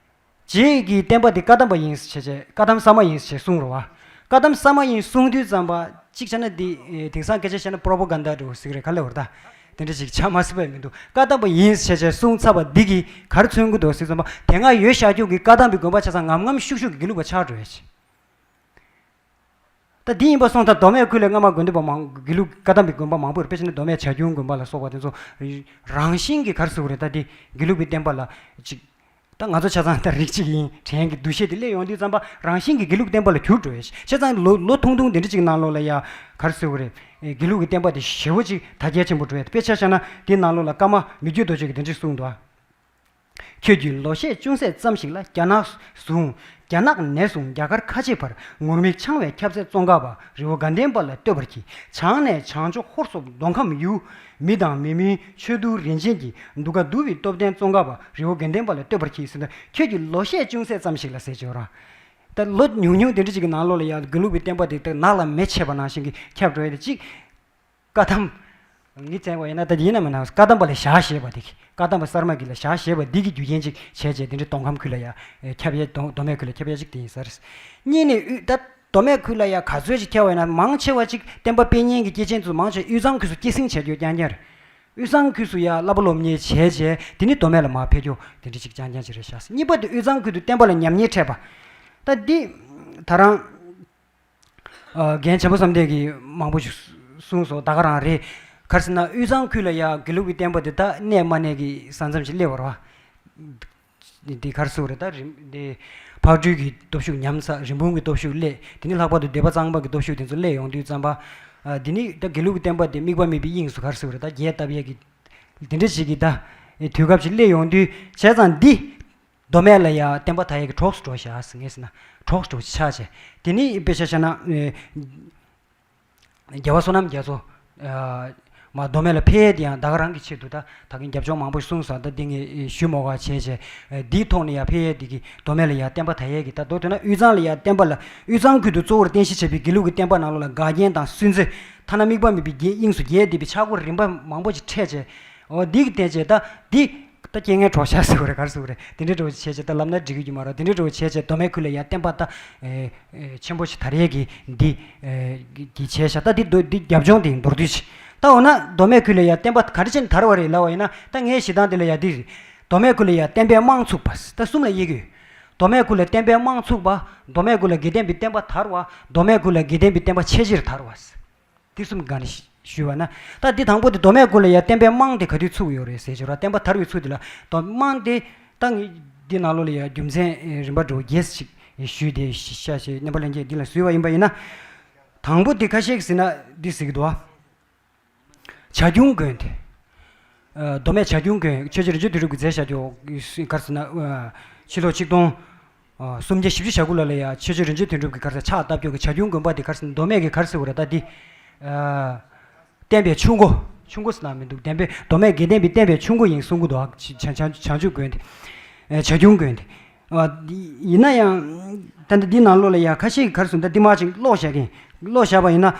རྗེ་གི་བསྟན་པ་འདི་བཀའ་གདམས་པ་ཡིན་ཟེར་བྱས་བྱས། བཀའ་གདམས་གསར་མ་ཡིན་ཟེར་བྱས་གསུངས་རེད་བ། བཀའ་གདམས་གསར་མ་ཡིན་གསུངས་དུས་ཙམ་པ་གཅིག་བྱས་ན་འདི་ཨེ་དེང་སང་སྐད་ཆ་བཤད་ན་པྲོ་པོ་གྷན་ཌ་འདྲ་བོ་ཟིག་རེད། ག་ལེ་བར་ད་དེ་འདྲ་ཞིག་ཆགས་མ་སྲིད་པ་མི་འདུག་བཀའ་གདམས་པ་ཡིན་ཟེར་བྱས་བྱས་གསུངས་ཚར་བ་འདི་གིས་ག་རེ་མཚོན་གྱི་འདུག་ཟེར་ཙམ་པ། དེ་སྔ་ཡོད་བཞག་རྒྱུ་གི་བཀའ་གདམས་པའི་དགོན་པ་ཆ་ཚང་ངམ་ངམ་ཤུགས་ཤུགས་ཀྱི་དགེ་ལུགས་པ་ཆགས་འགྲོ་ཡས་ཅིག་ད་འདི་ཡིན་པ་སོང་ཙང་མདོ་སྨད་ཁུལ་ལ་སྔ་མ་དགོན་སྡེ་པ་མང་། དགེ་ལུགས་བཀའ་གདམས་པའི་དགོན་པ་མང་པོ་ཡོད་རེད། དཔེ་བྱས་ན་མདོ་སྨད་བྱ་ཁྱུང་དགོན་པ་ལ་སོགས་པ་དེ་ཚོ་རང་བཞིན་གྱིས་ག་རེ་ཟེར་དགོས་རེད། ད་འདི་དགེ་ལུགས་པའི་བསྟན་པ་ལ་ཅིག་ད་ང་ཚོ་ཆ་ཚང་ད་རིགས་གཅིག་ཡིན་དྲན་གྱི་འདུ་ཤེས་དེ་སླེབས་ཡོང་དུས་ཙམ་པ་རང་བཞིན་གྱིས་དགེ་ལུགས་བསྟན་པ་ལ་གྱུར་འགྲོ་ཡས། བྱས་ཙང་ལོ་ལོ་ཐུང་ཐུང་དེ་འདྲ་ཅིག་ནང་ལོགས་ལ་ཡ་ག་རེ་ཟེར་དགོས་རེད། དགེ་ལུགས་ཀྱི་བསྟན་པ་དེ་ཞེ་པོ་ཅིག་དར་རྒྱས་ཆེན་པོ་འགྲོ་ཡས། དཔེ་ཆ་བཞག་ན་དེ་ནང་ལོགས་ལ་ཀརྨ་མི་བསྐྱོད་རྡོ་རྗེ་གིས་དེ་འདྲ་ཅིག་གསུངས་འདུག་ཁྱོད་ཀྱིས་ལོ་ཤས་ཅུང་ཟད་ཙམ་ཞིག་ལ་རྒྱ་ནག་བཟུང་། རྒྱ་ནག་ནས་བཟུང་རྒྱ་གར་ཁ་ཆེའི་བར། ངུར་སྨྲིག་འཆང་བའི་ཁྱབ་ཚད་ཙོང་ཁ་པ། རི་བོ་དགའ་ལྡན་པ་ལ་བསྟོད་པར་གྱིས། བྱང་ནས་བྱང་ཕྱོགས་ཧོར་སོག་མདོ་ཁམས་ཡུལ། མི་དང་མི་མིན་ཆོས་དུང་རིན་ཆེན་གྱི། གདུལ་དཀའ་འདུལ་བའི་སྟོབས་ལྡན་ཙོང་ཁ་པ། རི་བོ་དགའ་ལྡན་པ་ལ་བསྟོད་པར་གྱིས་ཟེར་ན། ཁྱོད་ཀྱིས་ལོ་ཤས་ཅུང་ཟད་ཙམ་ཞིག་ལ་ཟེར་གྱི་ཡོད་ར། ད་ལོ་ཉུང་ཉུང་དེ་འདྲ་ཅིག་གི་ནང་ལོགས་ལ་ཡང་དགེ་ལུགས་པའི་བསྟན་པ་དེ་ད་ནགས་ལ་མེ་མཆེད་པ་ནང་བཞིན་གྱི་ཁྱབ་འགྲོ་ཡ་དེ་གཅིག་བཀའ་གདམས། ངས་བཙལ་བ་ཡིན་ན་ད་ཡིན་ན་མིན་ན་བཀའ་གདམས་པ་ལ་ཞག་ཞེས་པ་དེ་གི། བཀའ་གདམས་པ་གསར་མ་གི་ལ་ཞག་ཞེས་པ་འདི་གི་རྒྱུ་རྐྱེན་ཅིག་བྱས་བྱས་དེ་འདྲའི་མདོ་ཁམས་ཁུལ་ལ་ཡ་ཁྱབ་ཡས། མདོ་མདོ་སྨད་ཁུལ་ལ་ཁྱབ་ཡས་ཅིག་དེ་ཡིན་ས་རེད། གཉིས་ནས་དབུས་ད་མདོ་སྨད་ཁུལ་ལ་ཡ་ག་ཚོད་ཅིག་ཁྱབ་པ་ཡིན་ན་མང་ཆེ་བ་ཅིག་བསྟན་པ་སྤེལ་མཁན་གྱི་སྐྱེས་ཆེན་ཚོ་མང་ཆེ་དབུས་གཙང་ཁུལ་སུ་སྐྱེད་སྲིང་བྱས་རྒྱུ་རྐྱང་རྐྱང་རེད། དབུས་གཙང་ཁུལ་སུ་ཡ་བསླབ་པ་སློབ་གཉེར་བྱས་བྱས་དེ་ནི་མདོ་སྨད་ལ་མར་ཕེབས་རྒྱུ་དེ་འདྲ་ཅིག་རྐྱང་རྐྱང་ཅིག་རེད་ཤག་གཉིས་པ་དེ་དབུས་གཙང་ཁུལ་དུ་བསྟན་པ་ལ་ཉམས་ཉེས་འཕྲད་པ། ད་འདི་ད་རང་། ཨ། རྒན་བྱམས་པ་བསམ་གཏན་གྱིས་མང་པོ་ཞིག་གསུངས་སོང་། ད་ག་རང་རེད། ག་རེ་ཟེར་ན་དབུས་གཙང་ཁུལ་ལ་ཡ་དགེ་ལུགས་ཀྱི་བསྟན་པ་འདི་ད་གནས་མ་གནས་ཀྱི་ས་མཚམས་ཤིག་སླེབས་པ་རེད་བ། འདི་ག་རེ་ཟེར་དགོས་རེད། ད་རིམ་འདི་ཕག་གྲུའི་གི་སྟོབས་ཤུགས་ཉམས་ཚར། རིན་སྤུངས་ཀྱི་སྟོབས་ཤུགས་སླེབས། དེ་ནི་ལྷག་པར་དུ་སྡེ་པ་གཙང་པ་གི་སྟོབས་ཤུགས་དེ་ཚོ་སླེབས་ཡོང་དུས་ཙམ་པ། ཨ། འདི་ནི་ད་དགེ་ལུགས་ཀྱི་བསྟན་པ་འདི་དམིགས་པ་མེད་པའི་དབྱིངས་སུ་ག་རེ་ཟེར་དགོས་རེད། ད་རྒྱས་བཏབ་ཡས་ཀྱི་འདི་འདྲ་ཞིག་གི་ད་དུས་སྐབས་ཤིག་སླེབས་ཡོང་དུས་བྱས་ཙང་འདི། མདོ་སྨད་ལ་ཡ་བསྟན་པ་དར་ཡས་ཀྱི་གྲོགས་སུ་འགྲོ་བཞག་ཟེར། ངས་ཟེར་ན་གྲོགས་སུ་འགྲོ་ཆགས་བྱས། དེ་ནི་དཔེ་ཆ་བཞག་ན། ཨེ། རྒྱལ་བ་བསོད་ནམས་རྒྱ་མཚོ། ཨ། མར་མདོ་སྨད་ལ་ཕེབས་ཡས་དེ་ཡང་ད་ག་རང་གི་ཆེད་དུ་ད་ད་གིན་རྒྱབ་ལྗོངས་མང་པོ་གསུངས་སོང་། ད་འདི་ངས་ཞུ་མ་དགོས་པ་བྱས་བྱས། ཨེ། འདིའི་ཐོག་ནས་ཡ་ཕེབས་ཡས་དེ་གི་མདོ་སྨད་ལ་ཡ་བསྟན་པ་དར་ཡས་ཀྱི། ད་མདོར་བསྡུས་ན་དབུས་གཙང་ལ་ཡ་བསྟན་པ་ལ་དབུས་གཙང་ཁུལ་དུ་གཙོ་བོར་རྟེན་གཞི་བྱས་པའི་དགེ་ལུགས་ཀྱི་བསྟན་པ་ནང་ལོགས་ལ་འགལ་རྐྱེན་དང་སུན་གཙེར། ཐ་ན་དམིགས་པ་མེད་པའི་དབྱིངས་སུ་རྒྱས་བསྡད་པའི་ཆག་སྒོ་རིམ་པ་མང་པོ་ཞིག་འཕྲད་བྱས། འོ་འདི་གི་བརྟེན་བྱས་ད་འདི། ད་རྐྱེན་ངན་གྲོགས་ཤར་ཟེར་བ་རེད། ག་རེ་ཟེར་བ་རེད། དེ་འདྲའི་འདྲ་བོ་བྱས་བྱས་ད་ལབ་ན་འགྲིག་གི་རྒྱུ་མ་རེད། དེ་འདྲའི་འདྲ་བོ་བྱས་བྱས་མདོ་སྨད་ཁུལ་ལ་ཡ་བསྟན་པ་ད་ཨེ་ཨེ་ཆེན་པོ་ཞིག་དར་ཡས་ཀྱི་འདི་ཨེ་གི་བྱས་ཤག་ད་འདི་མདོ་འདི་རྒྱབ་ལྗོངས་དེ་མདོར་བསྡུས་ཤིག་ད་འོ་ན་མདོ་སྨད་ཁུལ་ལ་ཡ་བསྟན་པ་ག་རེ་བྱས་ནས་དར་བ་རེད་ལབ་པ་ཡིན་ན། ད་ངའི་བཞེད་སྟངས་དེ་ལ་ཡ་འདི་རེད། མདོ་སྨད་ཁུལ་ལ་ཡ་བསྟན་པའི་རྨང་ཚུགས་པ། ད་གསུམ་ལ་དབྱེ་གི་ཡོད། མདོ་སྨད་ཁུལ་ལ་བསྟན་པའི་རྨང་ཚུགས་པ། མདོ་སྨད་ཁུལ་ལ་དགེ་ལྡན་པའི་བསྟན་པ་དར་བ། མདོ་སྨད་ཁུལ་ལ་དགེ་ལྡན་པའི་བསྟན་པ་ཆེས་ཆེར་དར་བ། དེ་གསུམ་གྱི་སྒང་ནས་ཞུས་པ་ན། ད་འདི་དང་པོ་དེ་མདོ་སྨད་ཁུལ་ལ་ཡ་བསྟན་པའི་རྨང་དེ་ག་དུས་ཚུགས་ཡོད་རེད་ཟེར་གྱི་རེད། བསྟན་པ་དར་བའི་ཚུལ་དེ་ལ་དོ་རྨང་དེ་ད་ངས་འདི་ནང་ལོགས་ལ་ཡ་རྒྱུ་མཚན་རིམ་པ་འདྲ་བོ་རྒྱས་ཤིག་ཞུས་ཏེ་ཤ་ཤེ་སྣེ་པ་ལྷན་རྒྱས་འདི་ལ་བཟོས་པ་ཡིན་པ་ཡིན་ན། དང་པོ་དེ་ཁ་ཤས་ཀྱིས་ཟེར་ན་འདི་ཟེར་གྱི་འདུག་བ། བྱ་ཁྱུང་དགོན་དེ། ཨ། མདོ་སྨད་བྱ་ཁྱུང་དགོན། ཆོས་རྗེ་རིན་ཆེན་དོན་གྲུབ་ཀྱིས་མཛད་བཞག་རྒྱུ་ག་རེ་ཟེར་ན། ཨ། ཕྱི་ལོ་ཆིག་སྟོང་ སུམ་བརྒྱ་བཞི་བཅུ་ཞེ་དགུ་ལོ་ལ་ཡ་ཆོས་རྗེ་རིན་ཆེན་དོན་གྲུབ་ཀྱིས་ག་རེ་ཟེར་ཕྱག་བཏབ་རྒྱུ་གི་བྱ་ཁྱུང་དགོན་པ་དེ་ག་རེ་ཟེར་མདོ་སྨད་ཀྱི་ག་རེ་ཟེར་བ་རེད་ད་འདི། བསྟན་པའི་ཆུ་འགོ། ཆུ་འགོ་ཟེར་ན་མི་འདུག་བསྟན་པའི་མདོ་སྨད་དགེ་ལྡན་པའི་བསྟན་པའི་ཆུ་འགོ་ཡིན་གསུང་གི་འདུག་བྱ་ཁྱུང་དགོན་དེ། བྱ་ཁྱུང་དགོན་དེ། ཡིན་ན་ཡང་། ད་ལྟ་འདི་ནང་ལོགས་ལ་ཡང་ཁ་ཤས་ཀྱིས་ག་རེ་གསུངས་ད་འདི་མ་ཅིག་ཀློག་བཞག་གིན། ཀློག་བཞག་པ་ཡིན་ན།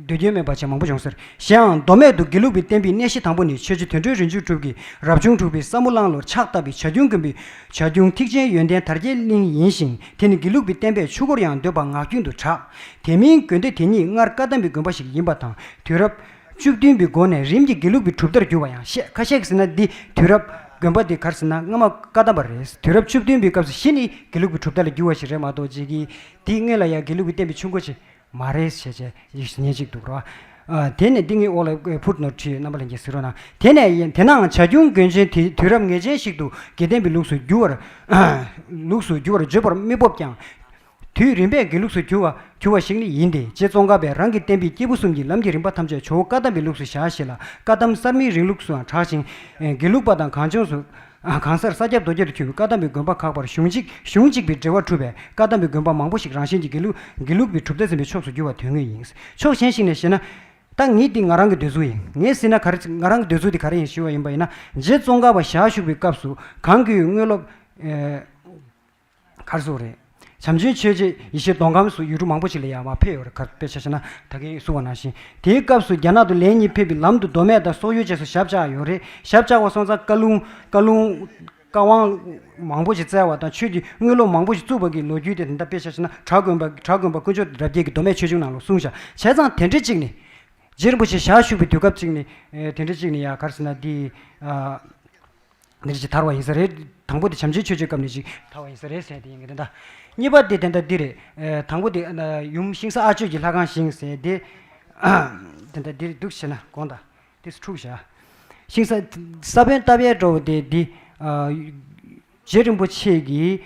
འདོད་རྒྱུ་མེད་པ་ཅིག་མང་པོ་བྱུང་ཟེར། གཞན་ཡང་མདོ་སྨད་དུ་དགེ་ལུགས་པའི་བསྟན་པའི་གནས་གཞི་དང་པོ་ནི་ཆོས་རྗེ་དོན་གྲུབ་རིན་ཆེན་གྲུབ་ཀྱིས་རབ་བྱུང་དྲུག་པའི་ས་མུ་གླང་ལོར་ཕྱག་བཏབ་པའི་བྱ་ཁྱུང་དགོན་པའི་བྱ་ཁྱུང་ཐེག་ཆེན་ཡོན་ཏན་དར་རྒྱས་གླིང་ཡིན་ཞིང་དེ་ནི་དགེ་ལུགས་པའི་བསྟན་པའི་ཆུ་འགོར་ཡང་འདོད་པ་ངག་རྒྱུན་དུ་གྲགས། དེ་མིན་དགོན་སྡེ་དེ་ཉིད་སྔར་བཀའ་གདམས་པའི་དགོན་པ་ཞིག་ཡིན་པ་དང་དུས་རབས་བཅུ་བདུན་པའི་འགོ་ནས་རིམ་གྱིས་དགེ་ལུགས་པའི་གྲུབ་མཐར་གྱུར་བ་ཡང་བཤད། ཁ་ཤས་ཀྱིས་ཟེར་ན་འདི་དུས་རབས་དགོན་པ་འདི་ག་རེ་ཟེར་ན་སྔ་མ་བཀའ་གདམས་པ་རེད། དུས་རབས་བཅུ་བདུན་པའི་སྐབས་སུ་གཞི་ནས་དགེ་ལུགས་པའི་གྲུབ་མཐའ་ལ་གྱུར་བ་ཞིག་རེད་མ་གཏོགས་ཅིག་གིས་དེའི་སྔོན་ལ་ཡང་དགེ་ལུགས་པའི་བསྟན་པའི་ཆུ་འགོ་ཅིག་མ་རེད་ཞེས་བྱས་ཡིག་ཉེས་གཅིག་འདུག་རོ། དེ་ནས་འདི་ངའི་འོག་ལ་ཕུཊ་ནོ་ཊི་རྣམ་པ་ལྷན་རྒྱས་གཟིགས་རོགས་གནང་། དེ་ནས་དེ་ནའང་བྱ་ཁྱུང་དགོན་ཆེན་དེ་དུས་རབས་ངེས་ཅན་ཞིག་ཏུ་དགེ་ལྡན་པའི་ལུགས་སུ་འགྱུར་བར་ལུགས་སུ་འགྱུར་བར་བརྗོད་པར་མི་སྤོབས་ཀྱང་། དུས་རིམ་པས་དགེ་ལུགས་སུ་གྱུར་བ་གྱུར་བ་ཞིག་ནི་ཡིན་ཏེ་རྗེ་ཙོང་ཁ་པས་རང་གི་བསྟན་པའི་སྐྱེས་བུ་གསུམ་གྱི་ལམ་གྱི་རིམ་པ་ཐམས་ཅད་ཇོ་བོ་བཀའ་གདམས་པའི་ལུགས་སུ་བཞག་ཞེས་ལ་བཀའ་གདམས་གསར་མའི་རིང་ལུགས་སུའང་གྲགས་ཤིང་། དགེ་ལུགས་པ་དང་གངས་ལྗོངས་སུ་གང་སར་ས་སྐྱ་རྡོ་རྗེར་གྱུར་པའི་བཀའ་གདམས་པའི་དགོན་པ་ཁག་པར་གཞུང་གཅིག་གཞུང་གཅིག་པའི་འབྲེལ་བ་གྲུབ་པས་བཀའ་གདམས་པའི་དགོན་པ་མང་པོ་ཞིག་རང་བཞིན་གྱིས་དགེ་ལུགས་དགེ་ལུགས་པའི་གྲུབ་མཐའ་ཟིན་པའི་ཕྱོགས་སུ་གྱུར་བ་དོན་དངོས་ཡིན། ཕྱོགས་གཞན་ཞིག་ནས་བཤད་ན། ད་ངས་འདི་ང་རང་གི་འདོད་ཚུལ་ཡིན། ངས་ཟེར་ན་ག་རེ་ང་རང་གི་འདོད་ཚུལ་འདི་ག་རེ་ཡིན་ཞུ་བ་ཡིན་པ་ཡིན་ན་རྗེ་ཙོང་ཁ་པ་ཞལ་བཞུགས་པའི་སྐབས་སུ་གང་གི་དངོས་སློབ། གར་སོགས་རེད། བྱམས་ཆེན་ཆོས་རྗེ་ཡེ་ཤེས་མདོ་ཁམས་སུ་ཡུལ་གྲུ་མང་པོ་ཞིག་ལ་ཡང་མར་ཕེབས་ཡོད་རེད། གར་དཔེ་ཆ་བཞག་ན་ད་གིན་གསུངས་པ་ནང་བཞིན་དེའི་སྐབས་སུ་རྒྱ་ནག་ཏུ་ལན་གཉིས་ཕེབས་པའི་ལམ་དུ་མདོ་སྨད་དང་སོག་ཡུལ་བཅས་སུ་ཞབས་བཅགས་ཡོད་རེད། ཞབས་བཅགས་པ་སོང་ཙང་བཀའ་ལུང་བཀའ་ལུང་བཀའ་དབང་མང་པོ་ཞིག་སྩལ་བ་དང་ཆོས་ཀྱི་དངོས་སློབ་མང་པོ་ཞིག་བཙུགས་པ་གི་ལོ་རྒྱུས་དེ་ད་ལྟ་དཔེ་ཆ་བཞག་ན་བྲག་དགོན་པ་བྲག་དགོན་པ་དཀོན་མཆོག་རབ་རྒྱས་ཀྱི་མདོ་སྨད་ཆོས་འབྱུང་ནང་ལ་གསུངས་བཞག་བྱས་ཙང་དེ་འདྲ་གཅིག་ནི་རྗེ་རིན་པོ་ཆེ་ཞལ་བཞུགས་པའི་དུས་སྐབས་གཅིག་ནི་དེ་འདྲ་གཅིག་ནི་ཡ་གར་ཟེར་ན་འདི། འདི་ཅིག་དར་བ་ཡིན་ས་རེད། དང་པོ་དེ་བྱམས་ཆེན་ཆོས་རྗེའི་སྐབས་ནས་ཅིག་དར་བ་ཡིན་ས་རེད་ཟེར་དེ་ཡིན་གི་དེ་འདྲ། གཉིས་པ་དེ་དེ་འདྲ་འདི་རེད། དང་པོ་དེ་ཡུམ་ཤིང་བཟའ་ཨ་ཆོས་ཀྱི་ལྷ་ཁང་བཞེངས་ཟེར་དེ། དེ་འདྲ་འདི་རེད་འདུག་བྱས་ན་དགོངས་དག་དེ་འཁྲུག་བཞག་ཤིང་བཟའ་ས་བོན་བཏབ་ཡས་འགྲོ་བ་དེ་འདི། རྗེ་རིན་པོ་ཆེ་གིས་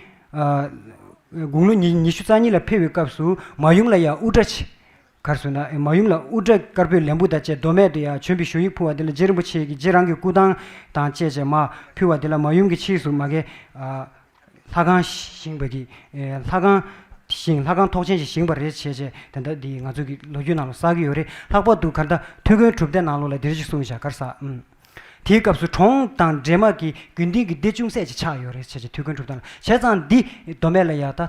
དགུང་ལོ་ཉི་ཉི་ཤུ་རྩ་གཉིས་ལ་ཕེབས་པའི་སྐབས་སུ་མ་ཡུམ་ལ་ཡང་དབུ་སྐྲ་ཆེ། གར་སོང་ན་མ་ཡུམ་ལ་དབུ་སྐྲ་དཀར་པོའི་ལན་བུ་དང་བཅས་མདོ་སྨད་དུ་ཡང་བྱོན་པའི་ཞུ་ཡིག་ཕུལ་བ་དེ་ལ་རྗེ་རིན་པོ་ཆེ་གིས་རྗེ་རང་གི་སྐུ་ཐང་དང་བཅས་བྱས་མར་ཕུལ་བ་དེ་ལ་མ་ཡུམ་གྱིས་ཕྱིས་སུ་མ་གི་ལྷ་ཁང་བཞེངས་པ་གི་ལྷ་ཁང་བཞེངས་ལྷ་ཁང་ཐོག་ཆེན་ཞིག་བཞེངས་པ་རེད་བྱས་བྱས་དེ་འདྲ་འདི་ང་ཚོ་གི་ལོ་རྒྱུས་ནང་ལ་གསལ་གི་ཡོད་རེད། ལྷག་པར་དུ་གར་ད་ཐུའུ་བཀྭན་གྲུབ་སྡེ་ནང་ལོགས་ལ་དེ་རིགས་ཤིག་གསུངས་བཞག་གར་ས། དེའི་སྐབས་སུ་གྲོང་དང་འདྲེས་མ་གི་དགེ་འདུན་གྱི་སྡེ་ཅུང་ཟད་ཅིག་ཆགས་ཡོད་རེད་བྱས་བྱས་ཐུའུ་བཀྭན་གྲུབ་སྡེ་ལ་བྱས་ཙང་འདི་མདོ་སྨད་ལ་ཡ་ད།